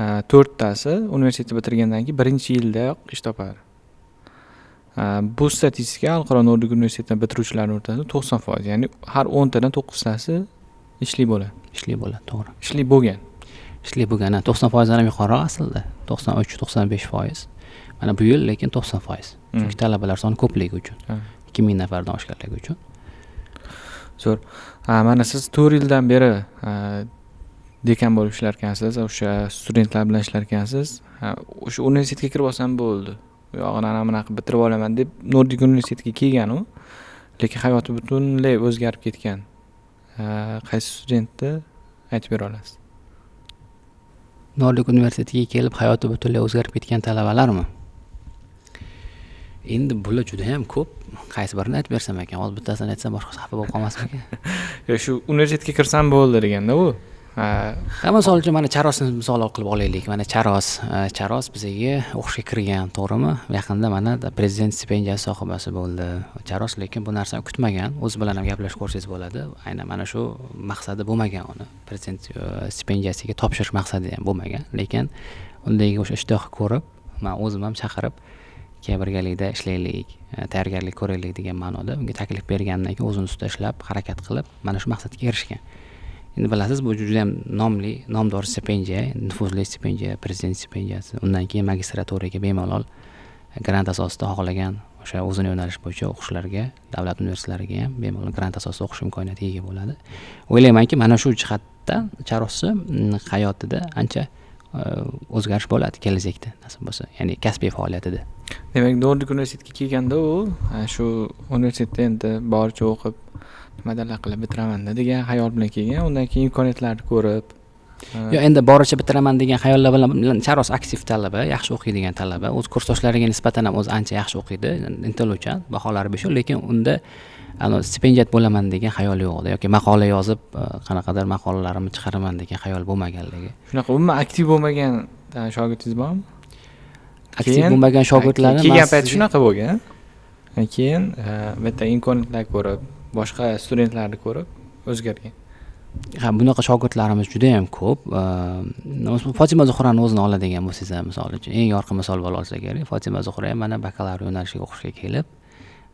Speaker 2: 4 tasi universitetni bitirgandan keyin birinchi yildayoq ish topadi. Bu statistika Xalqaro Nordic universitetini bitiruvchilarning o'rtasida 90%, ya'ni har 10 tadan 9 tasi ishli bo'ladi.
Speaker 1: Ishli bo'ladi, to'g'ri.
Speaker 2: Ishli bo'lgan.
Speaker 1: Ishli bo'lgan, 90% dan ham yuqoriroq aslida, 93-95%. Mana bu yil lekin 90%. Chunki talabalar soni ko'pligi uchun. 2000 nafardan oshganligi uchun.
Speaker 2: Zo'r. Mana siz 4 yildan beri dekan bo'lib ishlar ekansiz, o'sha studentlar bilan ishlar ekansiz. O'sha universitetga kirib olsam bo'ldi, u yog'ini ana bunaqa bitirib olaman deb Nordic universitetiga kelgan u, lekin hayoti butunlay o'zgarib ketgan. Qaysi studentni aytib bera olasiz?
Speaker 1: Nordic universitetiga kelib hayoti butunlay o'zgarib ketgan talabalarmi? Endi bular juda ham ko'p. Qaysi birini aytib bersam ekan? Hozir bittasini aytsam boshqasi xafa bo'lib qolmasmikan?
Speaker 2: Yo, shu universitetga kirsam bo'ldi deganda u.
Speaker 1: Ha, misol uchun mana Charosni misol qilib olaylik. Mana Charos bizga o'qishga kirgan, to'g'rimi? Yaqinda mana prezident stipendiyasi sohibasi bo'ldi. Charos lekin bu narsani kutmagan. O'zi bilan ham gaplashib ko'rsangiz bo'ladi. Aynan mana shu maqsadi bo'lmagan uni. Prezident stipendiyasiga topshirish maqsadi ham bo'lmagan. Lekin undagi o'sha ishtiyoqni ko'rib, men o'zim ham chaqirib, keyin birgalikda ishlaylik, tayyorgarlik ko'raylik degan ma'noda unga taklif bergandan keyin o'zini ustida ishlab, harakat qilib, mana shu maqsadga erishgan. Endi bilasiz, bu juda ham nomli, nomdor stipendiya, nufuzli stipendiya, prezident stipendiyasi. Undan keyin magistraturaga bemalol grant asosida xohlagan o'sha o'zini yo'nalish bo'yicha o'qishlarga, davlat universitetlariga ham bemalol grant asosida o'qish imkoniyatiga ega bo'ladi. O'ylaymanki, mana shu jihatdan Charosni hayotida ancha o'zgarish bo'ladi kelajakda, nasib bo'lsa, ya'ni kasbiy faoliyatida.
Speaker 2: Demak, Nordic universitetga kelganda u shu universitetda endi boricha o'qib nimadirlar qilib bitiraman degan xayol bilan kelgan, undan keyin imkoniyatlarni ko'rib,
Speaker 1: Yo, endi boricha bitiraman degan xayollar bilan Charos aktiv talaba, yaxshi o'qiydigan talaba, o'z kursdoshlariga nisbatan ham o'zi ancha yaxshi o'qiydi, intiluvchan, baholari 5, lekin unda stipendiyat bo'laman degan xayol yo'q edi yoki maqola yozib qanaqadir maqolalarimni chiqaraman degan xayol bo'lmaganligi.
Speaker 2: Shunaqa umuman aktiv bo'lmagan shogirdingiz bormi?
Speaker 1: Aktiv bo'lmagan shogirdlarni
Speaker 2: kelgan payt shunaqa bo'lgan. Keyin bitta imkoniyatlar ko'rib, boshqa studentlarni ko'rib o'zgargan.
Speaker 1: Ha, bunaqa shogirdlarimiz juda ham ko'p. Fotima Zuhrani o'zini oladigan bo'lsangiz ham, misol uchun eng yorqin misol bo'la olsa kerak. Fotima Zuhra ham mana bakalavr yo'nalishiga o'qishga kelib,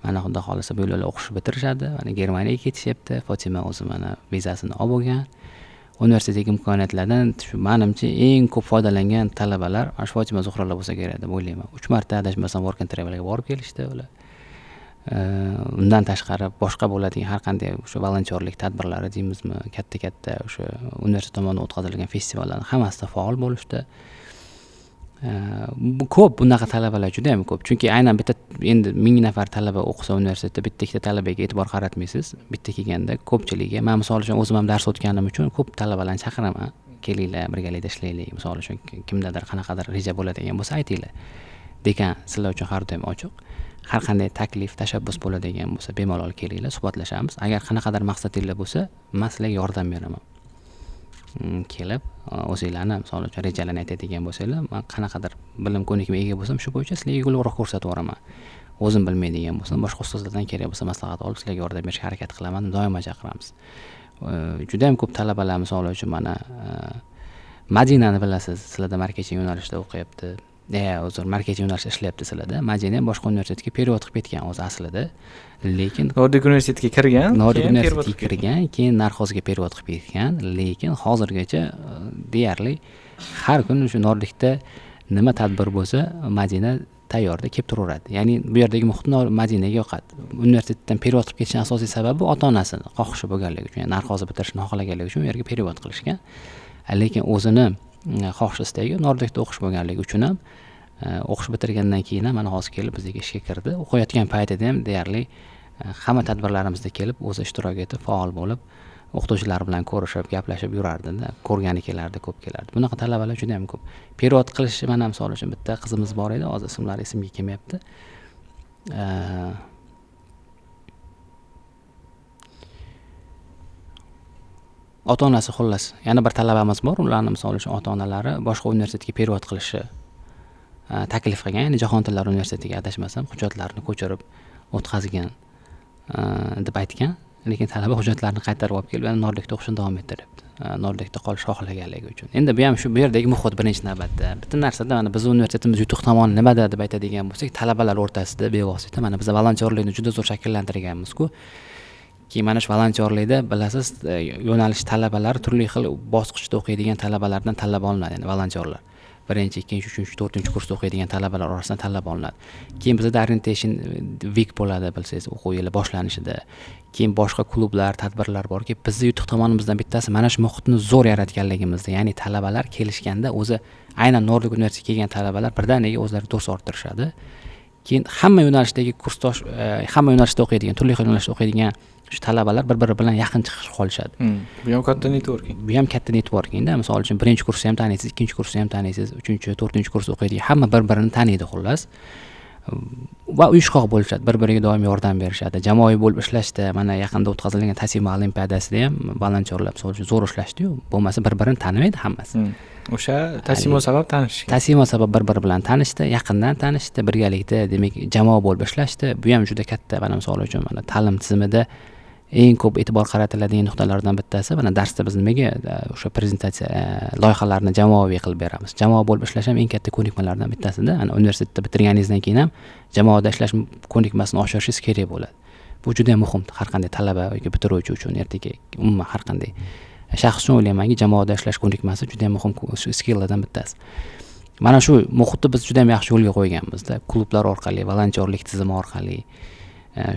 Speaker 1: mana xudo xohlasa bu yil o'qishni bitirishadi, mana Germaniyaga ketishyapti. Fotima o'zi mana vizasini olib olgan. Universitetdagi imkoniyatlardan shu menimcha eng ko'p foydalangan talabalar mana shu Fotima Zuhralar bo'lsa kerak deb o'ylayman. 3 marta adashmasam work and travelga borib kelishdi ular. Undan tashqari boshqa bo'ladigan har qanday o'sha volontyorlik tadbirlari deymizmi, katta-katta o'sha universitet tomonidan o'tkazilgan festivallarning hammasida faol bo'lishdi. Bu ko'p, bunaqa talabalar juda ham ko'p. Chunki aynan bitta endi 1000 nafar talaba o'qisa universitetda bitta ikkita talabaga e'tibor qaratmaysiz. Bitta kelganda ko'pchiligiga, men misol uchun o'zim ham dars o'tganim uchun ko'p talabalarni chaqiraman. Kelinglar, birgalikda ishlaylik. Misol uchun kimdadir qanaqadir reja bo'ladigan bo'lsa aytinglar. Dekan sizlar uchun har doim ochiq. Har qanday taklif, tashabbus bo'ladigan bo'lsa bemalol kelinglar, suhbatlashamiz. Agar qanaqadir maqsadinglar bo'lsa, men sizlarga yordam beraman. Kelib o'zinglarni misol uchun rejalarni aytadigan bo'lsanglar, men qanaqadir bilim ko'nikma ega bo'lsam, shu bo'yicha sizlarga yo'lroq ko'rsatib yuboraman. O'zim bilmaydigan bo'lsam, boshqa ustozlardan kerak bo'lsa maslahat olib sizlarga yordam berishga harakat qilaman, doimo chaqiramiz. Juda ham ko'p talabalar misol uchun mana Madinani bilasiz, sizlarda marketing yo'nalishida o'qiyapti. Uzr, marketing yo'nalishida ishlayapti sizlarda. Madina ham boshqa universitetga perevod qilib ketgan o'zi aslida. Lekin
Speaker 2: Nordic universitetiga kirgan,
Speaker 1: Nordic universitetiga kirgan, keyin Narxozga perevod qilib ketgan, lekin hozirgacha deyarli har kuni shu Nordicda nima tadbir bo'lsa, Madina tayyorda kelib turaveradi. Ya'ni bu yerdagi muhit Madinaga yoqadi. Universitetdan perevod qilib ketishning asosiy sababi ota-onasini xohishi bo'lganligi uchun, ya'ni Narxozni bitirishni xohlaganligi uchun u yerga perevod qilishgan. Lekin o'zini xohish istagi Nordicda o'qish bo'lganligi uchun ham o'qish bitirgandan keyin ham mana hozir kelib bizga ishga kirdi. O'qiyotgan paytida ham deyarli hamma tadbirlarimizda kelib o'zi ishtirok etib, faol bo'lib, o'qituvchilar bilan ko'rishib, gaplashib yurardi-da. Ko'rgani kelardi, ko'p kelardi. Bunaqa talabalar juda ham ko'p. Perevod qilishi mana misol uchun bitta qizimiz bor edi, hozir ismlari esimga kelmayapti. Ota-onasi xullas, yana bir talabamiz bor, ularni misol uchun ota-onalari boshqa universitetga perevod qilishi taklif qilgan, ya'ni Jahon tillar universitetiga adashmasam hujjatlarini ko'chirib o'tkazgan deb aytgan, lekin talaba hujjatlarini qaytarib olib kelib, yana Nordicda o'qishini davom ettiryapti. Nordicda qolish xohlaganligi uchun. Endi bu ham shu bu yerdagi muhit birinchi navbatda. Bitta narsada mana biz universitetimiz yutuq tomoni nimada deb aytadigan bo'lsak, talabalar o'rtasida bevosita mana biz volontyorlikni juda zo'r shakllantirganmiz-ku. Keyin mana shu volontyorlikda bilasiz, yo'nalish talabalari turli xil bosqichda o'qiydigan talabalardan tanlab olinadi, ya'ni volontyorlar. 1-chi, 2-chi, 3-chi, 4-chi kursda o'qiydigan talabalar orasidan tanlab olinadi. Keyin bizda orientation week bo'ladi, bilsangiz, o'quv yili boshlanishida. Keyin boshqa klublar, tadbirlar borki, bizni yutuq tomonimizdan bittasi mana shu muhitni zo'r yaratganligimizda, ya'ni talabalar kelishganda o'zi aynan Nordic universitetga kelgan talabalar birdaniga o'zlari do'st orttirishadi. Keyin hamma yo'nalishdagi kursdosh, hamma yo'nalishda o'qiydigan, turli xil yo'nalishda o'qiydigan shu talabalar bir-biri bilan yaqin chiqishib qolishadi.
Speaker 2: Bu ham katta networking.
Speaker 1: Bu ham katta networkingda. Misol uchun 1-kursni ham taniysiz, 2-kursni ham taniysiz, 3-chi, 4-kursda o'qiydigan hamma bir-birini taniydi xullas. Va uyushqoq bo'lishadi, bir-biriga doim yordam berishadi. Jamoaviy bo'lib ishlashda, mana yaqinda o'tkazilgan Tasima olimpiadasida ham volontyorlar misol uchun zo'r ishlashdi-yu, bo'lmasa bir-birini tanimaydi hammasi.
Speaker 2: O'sha Tasimo sabab tanishgan.
Speaker 1: Tasimo sabab bir-biri bilan tanishdi, yaqindan tanishdi, birgalikda demak jamoa bo'lib ishlashdi. Bu ham juda katta, mana misol uchun mana ta'lim tizimida eng ko'p e'tibor qaratiladigan nuqtalardan bittasi, mana darsda biz nimaga o'sha prezentatsiya loyihalarni jamoaviy qilib beramiz. Jamoa bo'lib ishlash ham eng katta ko'nikmalardan bittasida. Ana universitetda bitirganingizdan keyin ham jamoada ishlash ko'nikmasini oshirishingiz kerak bo'ladi. Bu juda ham muhim har qanday talaba yoki bitiruvchi uchun, ertaga umuman har qanday shaxs uchun o'ylaymanki, jamoada ishlash ko'nikmasi juda ham muhim skilllardan bittasi. Mana shu muhitni biz juda ham yaxshi yo'lga qo'yganmizda, klublar orqali, volontyorlik tizimi orqali.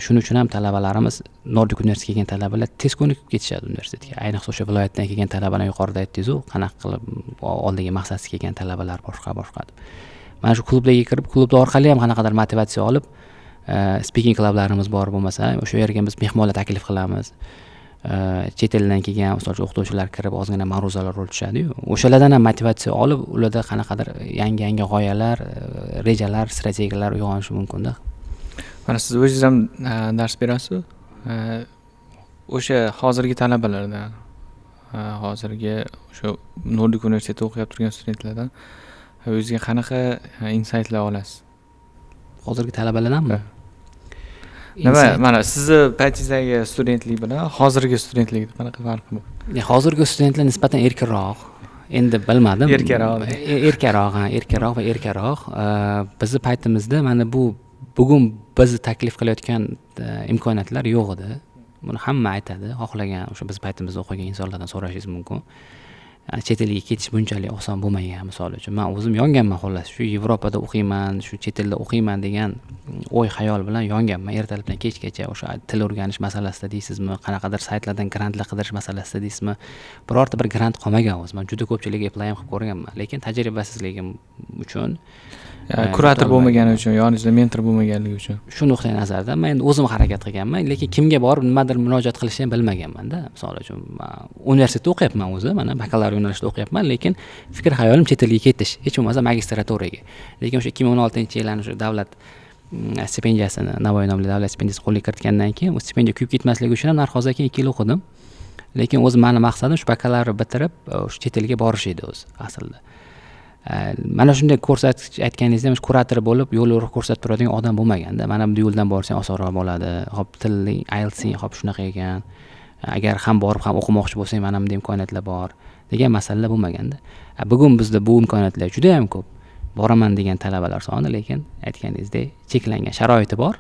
Speaker 1: Shuning uchun ham talabalarimiz, Nordic universitetga kelgan talabalar tez ko'nikib ketishadi universitetga. Ayniqsa o'sha viloyatdan kelgan talabalar, yuqorida aytdingiz-u, qanaqa qilib oldiga maqsadsiz kelgan talabalar boshqa boshqa deb. Mana shu klublarga kirib, klublar orqali ham qanaqadir motivatsiya olib, speaking klublarimiz bor bo'lmasa, o'sha yerga biz mehmonlar taklif qilamiz. Chet eldan kelgan misol uchun o'qituvchilar kirib ozgina ma'ruzalar o'tishadi-yu, o'shalardan ham motivatsiya olib, ularda qanaqadir yangi-yangi g'oyalar, rejalar, strategiyalar uyg'onishi mumkin-da.
Speaker 2: Mana siz o'zingiz ham dars berasiz. O'sha hozirgi talabalardan, hozirgi o'sha Nordic universitetida o'qiyotgan turgan studentlardan o'zingizga qanaqa insightlar olasiz?
Speaker 1: Hozirgi talabalardanmi?
Speaker 2: Nima, mana sizni paytingizdagi studentlik bilan hozirgi studentlikda qanaqa farqi bor?
Speaker 1: Hozirgi studentlar nisbatan erkinroq. Endi bilmadim.
Speaker 2: Erkaroq.
Speaker 1: Erkaroq, ha, erkaroq va erkaroq. Bizni paytimizda mana bu bugun bizni taklif qilayotgan imkoniyatlar yo'q edi. Buni hamma aytadi. Xohlagan o'sha biz paytimizda o'qigan insonlardan so'rashingiz mumkin. Chet elga ketish bunchalik oson bo'lmagan. Misol uchun man o'zim yonganman, xullas shu Yevropada o'qiyman, shu chet elda o'qiyman degan o'y xayol bilan yonganman. Ertalabdan kechgacha o'sha til o'rganish masalasida deysizmi, qanaqadir saytlardan grantlar qidirish masalasida deysizmi, birorta bir grant qolmagan o'zi. Man juda ko'pchilik apply ham qilib ko'rganman, lekin tajribasizligim uchun,
Speaker 2: kurator bo'lmagani uchun, yoningizda mentor bo'lmaganligi uchun.
Speaker 1: Shu nuqtai nazardan men endi o'zim harakat qilganman, lekin kimga borib nimadir murojaat qilishni ham bilmaganman-da. Misol uchun universitetda o'qiyapman o'zi, mana bakalavr yo'nalishida o'qiyapman, lekin fikr xayolim chet elga ketish, hech bo'lmasa magistraturaga. Lekin o'sha 2016-yil o'sha davlat stipendiyasini, Navoiy nomli davlat stipendiyasini qo'lga kiritgandan keyin u stipendiya kuyib ketmasligi uchun ham Narxozdan keyin 2 yil o'qidim. Lekin o'zi meni maqsadim shu bakalavr bitirib, o'sha chet elga borish edi o'zi aslida. Mana shunday ko'rsatkich aytganingizdek, ham kurator bo'lib yo'l yo'riq ko'rsatib turadigan odam bo'lmaganda, mana bu yo'ldan borsang osonroq bo'ladi, hop tilning IELTSing hop shunaqa ekan, agar ham borib ham o'qimoqchi bo'lsang mana bunday imkoniyatlar bor degan masalalar bo'lmaganda. Bugun bizda bu imkoniyatlar juda ham ko'p. Boraman degan talabalar soni lekin aytganingizdek cheklangan, sharoiti bor,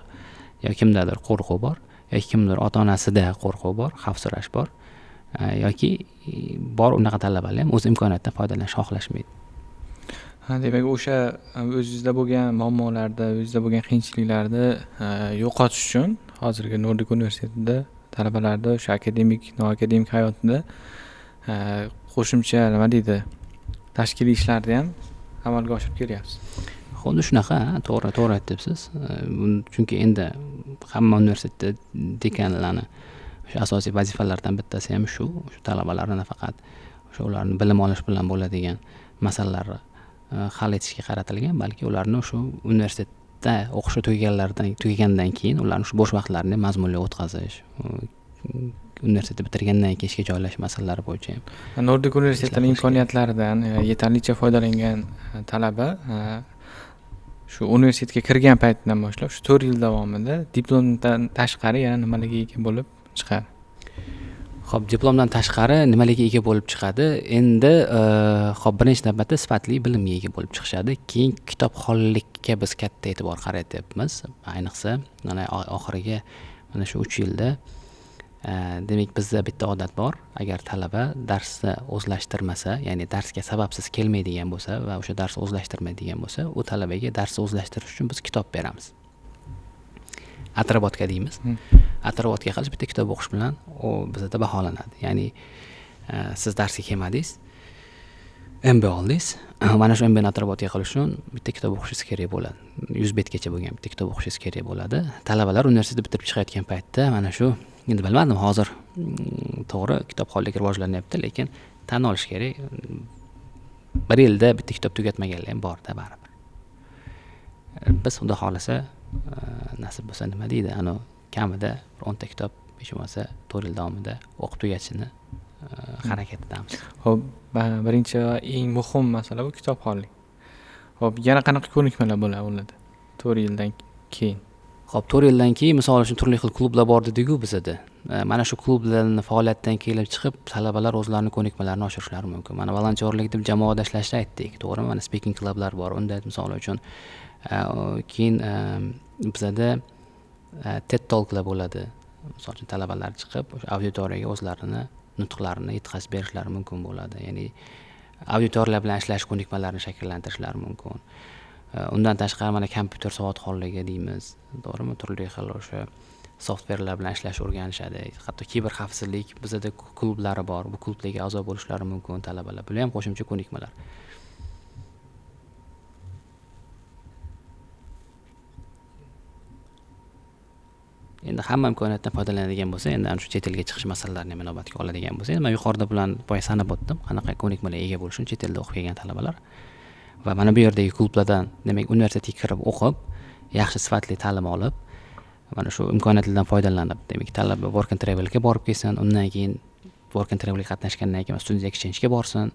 Speaker 1: yo kimdadir qo'rquv bor, yoki kimdir ota-onasida qo'rquv bor, xavfsirash bor, yoki bor unaqa talabalar ham o'z imkoniyatidan foydalanish xohlashmaydi.
Speaker 2: Ha, demak o'sha o'zingizda bo'lgan muammolarda, o'zingizda bo'lgan qiyinchiliklarni yo'qotish uchun hozirgi Nordic universitetida talabalarda o'sha akademik, noakademik hayotida qo'shimcha nima deydi, tashkiliy ishlarni ham amalga oshirib kelyapsiz.
Speaker 1: Xuddi shunaqa, to'g'ri aytibsiz. Chunki endi hamma universitetda dekanlarni o'sha asosiy vazifalaridan bittasi ham shu, o'sha talabalarni nafaqat o'sha ularni bilim olish bilan bo'ladigan masalalarni hal etishga qaratilgan, balki ularni shu universitetda o'qishi tugagandan keyin ularni shu bo'sh vaqtlarini mazmunli o'tkazish, universitetni bitirgandan keyin ishga joylashish masalalari bo'yicha ham.
Speaker 2: Nordic universitetining imkoniyatlaridan yetarlicha foydalangan talaba shu universitetga kirgan paytidan boshlab shu 4 yil davomida diplomdan tashqari yana nimalarga ega bo'lib chiqadi?
Speaker 1: Xo'p, diplomdan tashqari nimalarga ega bo'lib chiqadi? Endi xo'p, birinchi navbatda sifatli bilimga ega bo'lib chiqishadi. Keyin kitobxonlikka biz katta e'tibor qaratyapmiz. Ayniqsa, mana oxirgi mana shu 3 yilda demak bizda bitta odat bor. Agar talaba darsni o'zlashtirmasa, ya'ni darsga sababsiz kelmaydigan bo'lsa va o'sha darsni o'zlashtirmaydigan bo'lsa, u talabaga darsni o'zlashtirish uchun biz kitob beramiz. Atrobotka deymiz. Atrobotka qilish bitta kitob o'qish bilan u bizda baholanadi. Ya'ni siz darsga kelmadingiz, MB oldingiz, mana shu MBni atrobotka qilish uchun bitta kitob o'qishingiz kerak bo'ladi. 100 betgacha bo'lgan bitta kitob o'qishingiz kerak bo'ladi. Talabalar universitetni bitirib chiqayotgan paytda mana shu, endi bilmadim hozir to'g'ri kitobxonlik rivojlanyapti, lekin tan olish kerak, bir yilda bitta kitob tugatmaganlar ham bor-da baribir. Biz xudo xolasa nasib bo'lsa nima deydi, ana kamida bir 10 ta kitob hech bo'lmasa 4 yil davomida o'qib tugatishini harakatidamiz.
Speaker 2: Xo'p, birinchi va eng muhim masala bu kitobxonlik. Xo'p, yana qanaqa ko'nikmalar bo'ladi ularda 4 yildan keyin?
Speaker 1: Xo'p, 4 yildan keyin misol uchun turli xil klublar bor dedik-ku bizada. Mana shu klublarning faoliyatidan kelib chiqib talabalar o'zlarining ko'nikmalarini oshirishlari mumkin. Mana volontyorlik deb jamoada ishlashni aytdik, to'g'rimi? Mana speaking clublar bor. Unda misol uchun keyin bizada TED Talklar bo'ladi. Misol uchun talabalar chiqib o'sha auditoriyaga o'zlarini nutqlarini yetkazib berishlari mumkin bo'ladi. Ya'ni auditoriyalar bilan ishlash ko'nikmalarini shakllantirishlari mumkin. Undan tashqari mana kompyuter savodxonligi deymiz, to'g'rimi? Turli xil o'sha softverlar bilan ishlash o'rganishadi. Hatto kiber xavfsizlik bizada klublari bor. Bu klublarga a'zo bo'lishlari mumkin talabalar. Bular ham qo'shimcha ko'nikmalar. Endi hamma imkoniyatdan foydalanadigan bo'lsa, endi ana shu chet elga chiqish masalalarini ham inobatga oladigan bo'lsa, endi men yuqorida bilan boya sanab o'tdim, qanaqa ko'nikmalarga ega bo'lish uchun chet elda o'qib kelgan talabalar va mana bu yerdagi klublardan, demak, universitetga kirib o'qib, yaxshi sifatli ta'lim olib, mana shu imkoniyatlardan foydalanib, demak, talaba work and travelga borib kelsin, undan keyin work and travelga qatnashgandan keyin student exchange'ga borsin,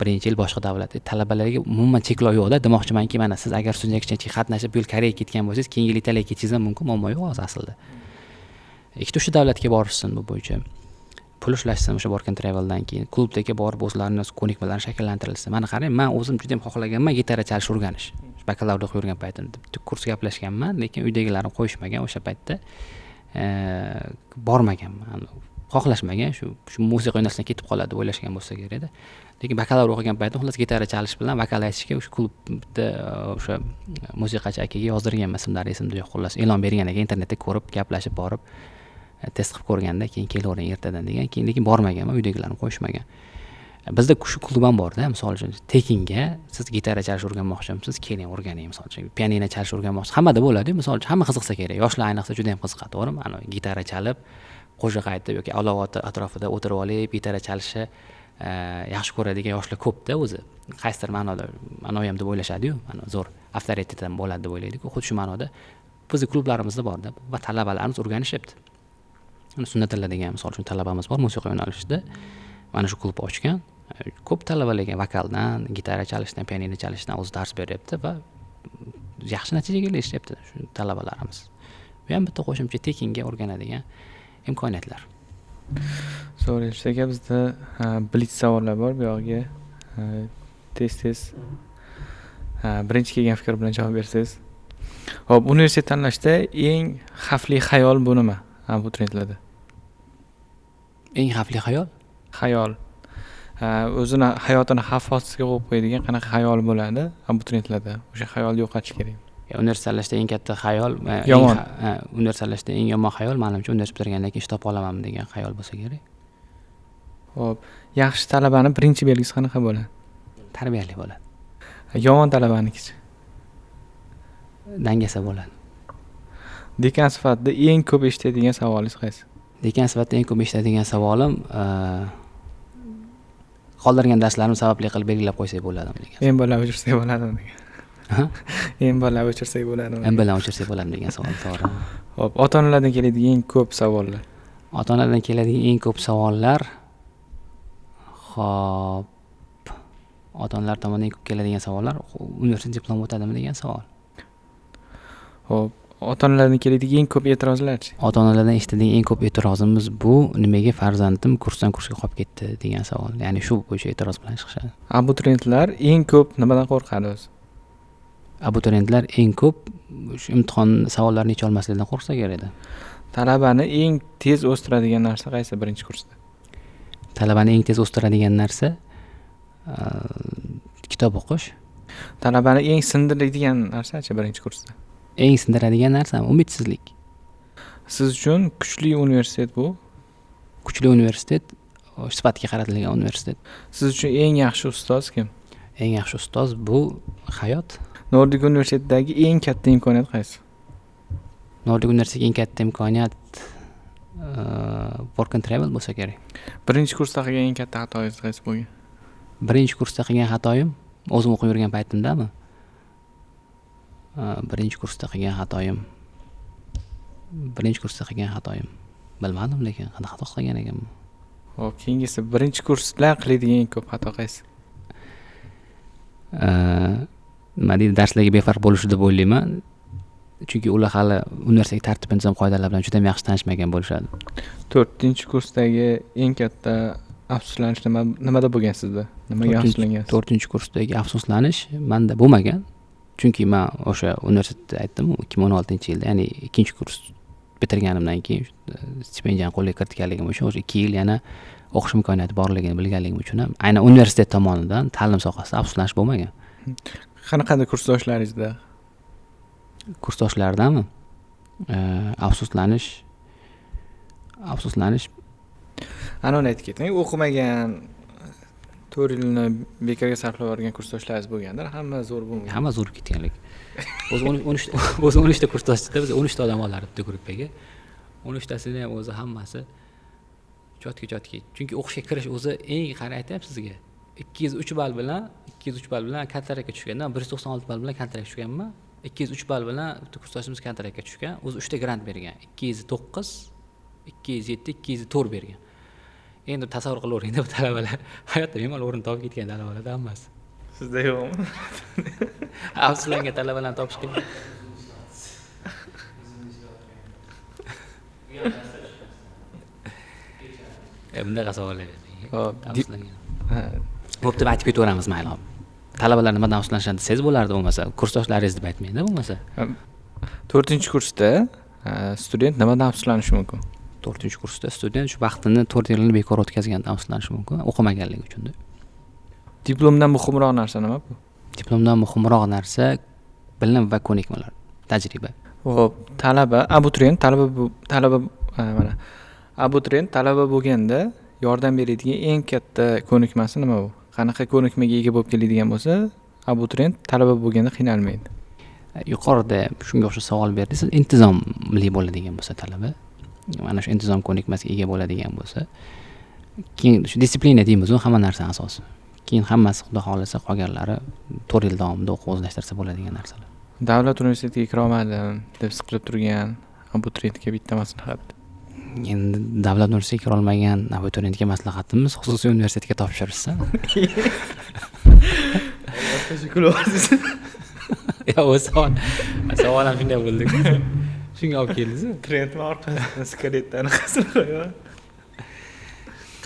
Speaker 1: birinchi yil boshqa davlatda talabalarga umuman cheklov yo'qda. Demoqchimanki, mana siz agar student exchange'ga qatnashib bu yil Koreyaga ketgan bo'lsangiz, keyingi yil Italiyaga ketishingiz ham mumkin, muammo yo'q hozir aslida. Ikkita uchta davlatga borishsin bu bo'yicha. Pul ishlashsin o'sha work and traveldan keyin, klublarga borib o'zlarini ko'nikmalarini shakllantirilsin. Mana qarang, men o'zim juda ham xohlaganman gitara chalish o'rganish. Bakalavrda o'qib yurgan paytimda bitta kurs gaplashganman, lekin uydagilarim qo'yishmagan o'sha paytda. Bormaganman. Xohlashmagan, shu musiqa yo'nalishidan ketib qoladi deb o'ylashgan bo'lsa kerakda. Lekin bakalavr o'qigan paytim xullas gitara chalish bilan vokal aytishga o'sha klubda o'sha musiqachi akaga yozdirganman, ismlari esimda yo'q, xullas e'lon bergan ekan internetda, ko'rib gaplashib borib test qilib ko'rganda keyin kelavering ertadan degan, keyin lekin bormaganman, uydagilarim qo'yishmagan. Bizda shu klub ham borda, misol uchun tekinga siz gitara chalishni o'rganmoqchimisiz, keling o'rganing, misol uchun pianino chalishni o'rganmoqchisiz, hammada bo'ladi-yu, misol uchun hamma qiziqsa kerak, yoshlar ayniqsa juda ham qiziqadi, to'g'rimi? Ana gitara chalib, qo'shiq aytib yoki olov atrofida o'tirib olib gitara chalishni yaxshi ko'radigan yoshlar ko'pda o'zi. Qaysidir ma'noda anavi ham deb o'ylashadi-yu, mana zo'r avtoritet ham bo'ladi deb o'ylaydi-ku. Xuddi shu ma'noda bizni klublarimizda borda va talabalarimiz o'rganishyapti. Mana Sunnatilla degan misol uchun talabamiz bor musiqa yo'nalishida. Mana shu klub ochgan. Ko'p talabalarga vokaldan, gitara chalishdan, pianino chalishdan o'zi dars beryapti va yaxshi natijaga erishyapti shu talabalarimiz. Bu ham bitta qo'shimcha tekinga o'rganadigan imkoniyatlar.
Speaker 2: Zo'r, Elshit aka, bizda blitz savollar bor, bu yog'iga tez-tez birinchi kelgan fikr bilan javob bersangiz. Xo'p, universitet tanlashda eng xavfli xayol bu nima? Abituriyentlarda.
Speaker 1: Eng xavfli xayol?
Speaker 2: Xayol. O'zini hayotini xavf ostiga qo'yib qo'yadigan qanaqa xayol bo'ladi abituriyentlarda? O'sha xayolni yo'qotish kerak.
Speaker 1: Universitet tanlashda eng katta xayol,
Speaker 2: yomon.
Speaker 1: Universitet tanlashda eng yomon xayol menimcha universitet bitirgandan keyin ish topa olamanmi degan xayol bo'lsa kerak.
Speaker 2: Xo'p, yaxshi talabani birinchi belgisi qanaqa bo'ladi?
Speaker 1: Tarbiyali bo'ladi.
Speaker 2: Yomon talabanikichi?
Speaker 1: Dangasa bo'ladi.
Speaker 2: Dekan sifatida eng ko'p eshitadigan savolingiz qaysi?
Speaker 1: Dekan sifatida eng ko'p eshitadigan savolim qoldirgan darslarimni sababli qilib belgilab qo'ysak bo'ladimi degan.
Speaker 2: M bilan o'chirsak bo'ladimi degan. M bilan o'chirsak bo'ladimi?
Speaker 1: M bilan o'chirsak bo'ladimi degan savol to'g'ri.
Speaker 2: Xo'p, ota-onalardan keladigan eng ko'p savollar.
Speaker 1: Ota-onalardan keladigan eng ko'p savollar. Xo'p, ota-onalar tomonidan eng ko'p keladigan savollar universitet diplom o'tadimi degan savol.
Speaker 2: Xo'p, ota-onalardan keladigan eng ko'p e'tirozlarchi?
Speaker 1: Ota-onalardan eshitadigan eng ko'p e'tirozimiz bu nimaga farzandim kursdan kursga qolib ketdi degan savol. Ya'ni shu bo'yicha e'tiroz bilan chiqishadi.
Speaker 2: Abituriyentlar eng ko'p nimadan qo'rqadi o'zi?
Speaker 1: Abituriyentlar eng ko'p shu imtihon savollarini yecha olmaslikdan qo'rqsa kerak edi.
Speaker 2: Talabani eng tez o'stiradigan narsa qaysi birinchi kursda?
Speaker 1: Talabani eng tez o'stiradigan narsa kitob o'qish.
Speaker 2: Talabani eng sindiradigan narsachi birinchi kursda?
Speaker 1: Eng sindiradigan narsa umidsizlik.
Speaker 2: Siz uchun kuchli universitet bu?
Speaker 1: Kuchli universitet sifatga qaratilgan universitet.
Speaker 2: Siz uchun eng yaxshi ustoz kim?
Speaker 1: Eng yaxshi ustoz bu hayot.
Speaker 2: Nordic universitetidagi eng katta imkoniyat qaysi?
Speaker 1: Nordic universitetidagi eng katta imkoniyat work and travel bo'lsa kerak.
Speaker 2: Birinchi kursda qilgan eng katta xatoyingiz qaysi bo'lgan?
Speaker 1: Birinchi kursda qilgan xatoyim o'zim o'qib yurgan paytimdami? Birinchi kursda qilgan xatoyim bilmadim, lekin qanaqa xato qilgan ekanman.
Speaker 2: Xo'p, keyingisi birinchi kurslar qiladigan eng ko'p xato qaysi?
Speaker 1: Nima deydi, darslarga befarq bo'lishi deb o'ylayman. Chunki ular hali universitet tartib intizom qoidalari bilan juda ham yaxshi tanishmagan bo'lishadi.
Speaker 2: 4-kursdagi eng katta afsuslanish nimada bo'lgan sizda? Nimaga afsuslangansiz?
Speaker 1: 4-kursdagi afsuslanish menda bo'lmagan. Chunki men o'sha universitetda aytdim, 2016-yilda, ya'ni 2-kurs bitirganimdan keyin stipendiyani qo'lga kiritganligim uchun o'sha 2 yil yana o'qish imkoniyati borligini bilganligim uchun ham aynan universitet tomonidan ta'lim sohasida afsuslanish bo'lmagan.
Speaker 2: Qanaqadir kursdoshlaringizda?
Speaker 1: Kursdoshlardami? Afsuslanish.
Speaker 2: Ana uni aytib keting, o'qimagan 4 yilni bekorga sarflab yuborgan kursdoshlaringiz bo'lgandir, hamma zo'r bo'lmagan.
Speaker 1: Hamma zo'r ketgan lekin. O'zi 13 ta kursdoshda biz 13 ta odam olardi bitta gruppaga. 13 tasini ham o'zi hammasi chotki. Chunki o'qishga kirish o'zi eng qarang aytyapsiz sizga. 203 ball bilan kontraktga tushgandan 196 ball bilan kontraktga tushganman. 203 ball bilan bitta kursdoshimiz kontraktga tushgan. O'zi 3 ta grant bergan. 209, 207, 204 bergan. Endi tasavvur qilaveringda bu talabalar hayotda bemalol o'rin topib ketgan talabalar hammasi.
Speaker 2: Sizda yo'qmi?
Speaker 1: Afsuslangan talabalarni topish qiyin. Bunaqa savollar.
Speaker 2: Xo'p,
Speaker 1: afsuslangan. Bo'pti, aytib ketaveramiz mayli. Talabalar nimadan afsuslanishadi desangiz bo'lardi bo'lmasa, kursdoshlaringiz deb aytmangda bo'lmasa.
Speaker 2: 4-kursda student nimadan afsuslanishi mumkin?
Speaker 1: 4-kursda student shu vaqtini 4 yilini bekor o'tkazgandan afsuslanishi mumkin, o'qimaganligi uchun-da.
Speaker 2: Diplomdan muhimroq narsa nima bu?
Speaker 1: Diplomdan muhimroq narsa bilim va ko'nikmalar, tajriba.
Speaker 2: Xo'p, talaba, abituriyent, talaba mana abituriyent talaba bo'lganda yordam beradigan eng katta ko'nikmasi nima bu? Qanaqa ko'nikmaga ega bo'lib keladigan bo'lsa, abituriyent talaba bo'lganda qiynalmaydi.
Speaker 1: Yuqorida shunga o'xshash savol berdingiz, intizomli bo'ladigan bo'lsa talaba, mana shu intizom ko'nikmasiga ega bo'ladigan bo'lsa, keyin shu disiplina deymiz, u hamma narsani asosi. Keyin hammasi Xudo xohlasa qolganlari 4 yil davomida o'qib o'zlashtirsa bo'ladigan narsalar.
Speaker 2: Davlat universitetiga kira olmadim deb siqilib turgan abituriyentga bitta maslahat.
Speaker 1: Endi davlat universitetiga kira olmagan abituriyentga maslahatimiz xususiy universitetga topshirishsa. Yo, o savol ham shunday bo'ldi-ku. Shunga olib keldingiz-ku.
Speaker 2: Trendmi orqasidan skaletni anaqasini qo'yaman.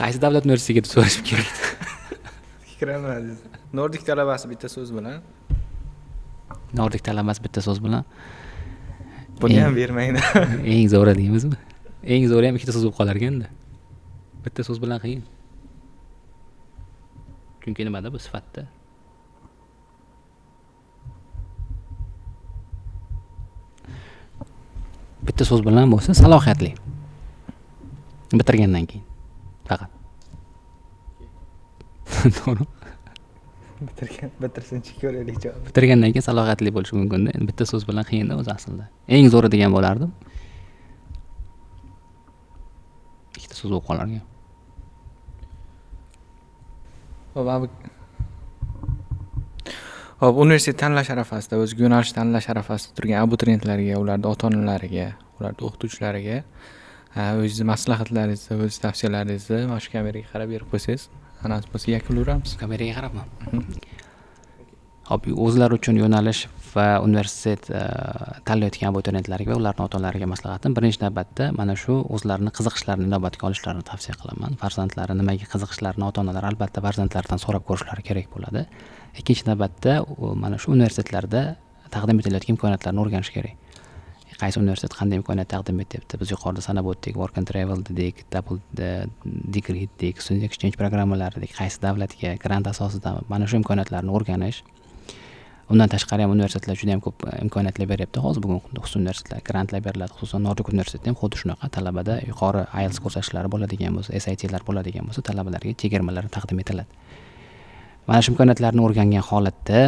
Speaker 1: Qaysi davlat universitetiga deb so'rashib kerak.
Speaker 2: Kirolmadingiz. Nordik talabasi bitta so'z bilan.
Speaker 1: Nordik talabasi bitta so'z bilan.
Speaker 2: Buni ham bermaydi.
Speaker 1: Eng zo'ri deymizmi? Eng zo'ri ham ikkita so'z bo'lib qolar ekanda. Bitta so'z bilan qiyin. Chunki nimada bu sifatda. Bitta so'z bilan bo'lsa salohiyatli. Bitirgandan keyin faqat. To'g'ri.
Speaker 2: Bitirsinchi ko'raylik javob.
Speaker 1: Bitirgandan keyin salohiyatli bo'lishi mumkin-da. Endi bitta so'z bilan qiyin-da o'zi aslida. Eng zo'ri degan bo'lardim. Ikkita so'z bo'lib qolar ekan.
Speaker 2: Xo'p, universitet tanlash arafasida, o'z yo'nalish tanlash arafasida turgan abituriyentlarga, ularning ota-onalariga, ularning o'qituvchilariga o'zingiz maslahatlaringizni, o'z tavsiyalaringizni mana shu kameraga qarab berib qo'ysangiz, nasib bo'lsa yakunlayveramiz.
Speaker 1: Kameraga qarabmi? Xo'p, o'zlari uchun yo'nalish va universitet tanlayotgan abituriyentlarga va ularning ota-onalariga maslahatim birinchi navbatda mana shu o'zlarini qiziqishlarini inobatga olishlarini tavsiya qilaman. Farzandlari nimaga qiziqishlarini ota-onalar albatta farzandlaridan so'rab ko'rishlari kerak bo'ladi. Ikkinchi navbatda mana shu universitetlarda taqdim etilayotgan imkoniyatlarni o'rganish kerak. Qaysi universitet qanday imkoniyat taqdim etyapti? Biz yuqorida sanab o'tdik, work and travel dedik, double degree dedik, student exchange programmalari dedik, qaysi davlatga grant asosida mana shu imkoniyatlarni o'rganish. Undan tashqari ham universitetlar juda ham ko'p imkoniyatlar beryapti. Hozir bugungi kunda xususiy universitetlar grantlar beriladi. Xususan Nordik universiteti ham xuddi shunaqa talabada yuqori IELTS ko'rsatkichlari bo'ladigan bo'lsa, SATlar bo'ladigan bo'lsa, talabalarga chegirmalar taqdim etiladi. Mana shu imkoniyatlarni o'rgangan holatda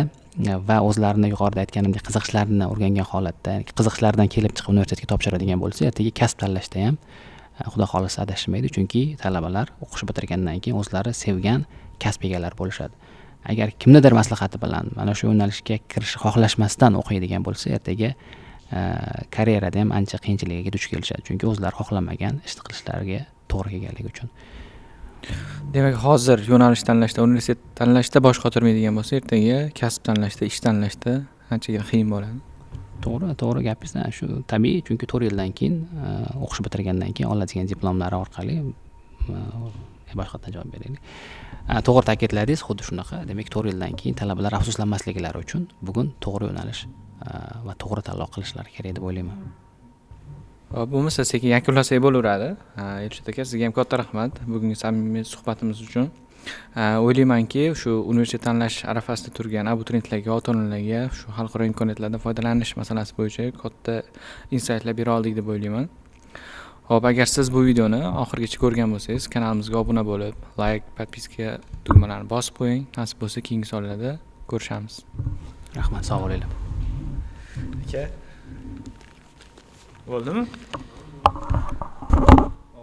Speaker 1: va o'zlarini yuqorida aytganimdek qiziqishlarini o'rgangan holatda, ya'ni qiziqishlaridan kelib chiqib universitetga topshiradigan bo'lsa, ertaga kasb tanlashda ham Xudo xohlasa adashmaydi, chunki talabalar o'qish bitirgandan keyin o'zlari sevgan kasb egalari bo'lishadi. Agar kimnidir maslahati bilan mana shu yo'nalishga kirishni xohlashmasdan o'qiydigan bo'lsa, ertaga karyerada ham ancha qiyinchiliklarga duch kelishadi, chunki o'zlari xohlamagan ishni qilishlariga to'g'ri kelganligi uchun.
Speaker 2: Demak, hozir yo'nalish tanlashda, universitet tanlashda bosh qotirmaydigan bo'lsa, ertaga kasb tanlashda, ish tanlashda anchagina qiyin bo'ladi.
Speaker 1: To'g'ri, to'g'ri gapingiz shu tabiiy, chunki 4 yildan keyin o'qish bitirgandan keyin oladigan diplomlari orqali boshqatdan javob beraylik. To'g'ri ta'kidladingiz, xuddi shunaqa. Demak, 4 yildan keyin talabalar afsuslanmasliklari uchun bugun to'g'ri yo'nalish va to'g'ri tanlov qilishlari kerak deb o'ylayman.
Speaker 2: Bo'lmasa sekin yakunlasak bo'laveradi. Elshod aka, sizga ham katta rahmat bugungi samimiy suhbatimiz uchun. O'ylaymanki, shu universitet tanlash arafasida turgan abituriyentlarga, ota-onalarga shu xalqaro imkoniyatlardan foydalanish masalasi bo'yicha katta insaytlar bera oldik deb o'ylayman. Xo'p, agar siz bu videoni oxirigacha ko'rgan bo'lsangiz, kanalimizga obuna bo'lib, like, podpiska tugmalarini bosib qo'ying. Nasib bo'lsa keyingi sonlarda ko'rishamiz.
Speaker 1: Rahmat, sog' bo'linglar.
Speaker 2: Aka. Bo'ldimi?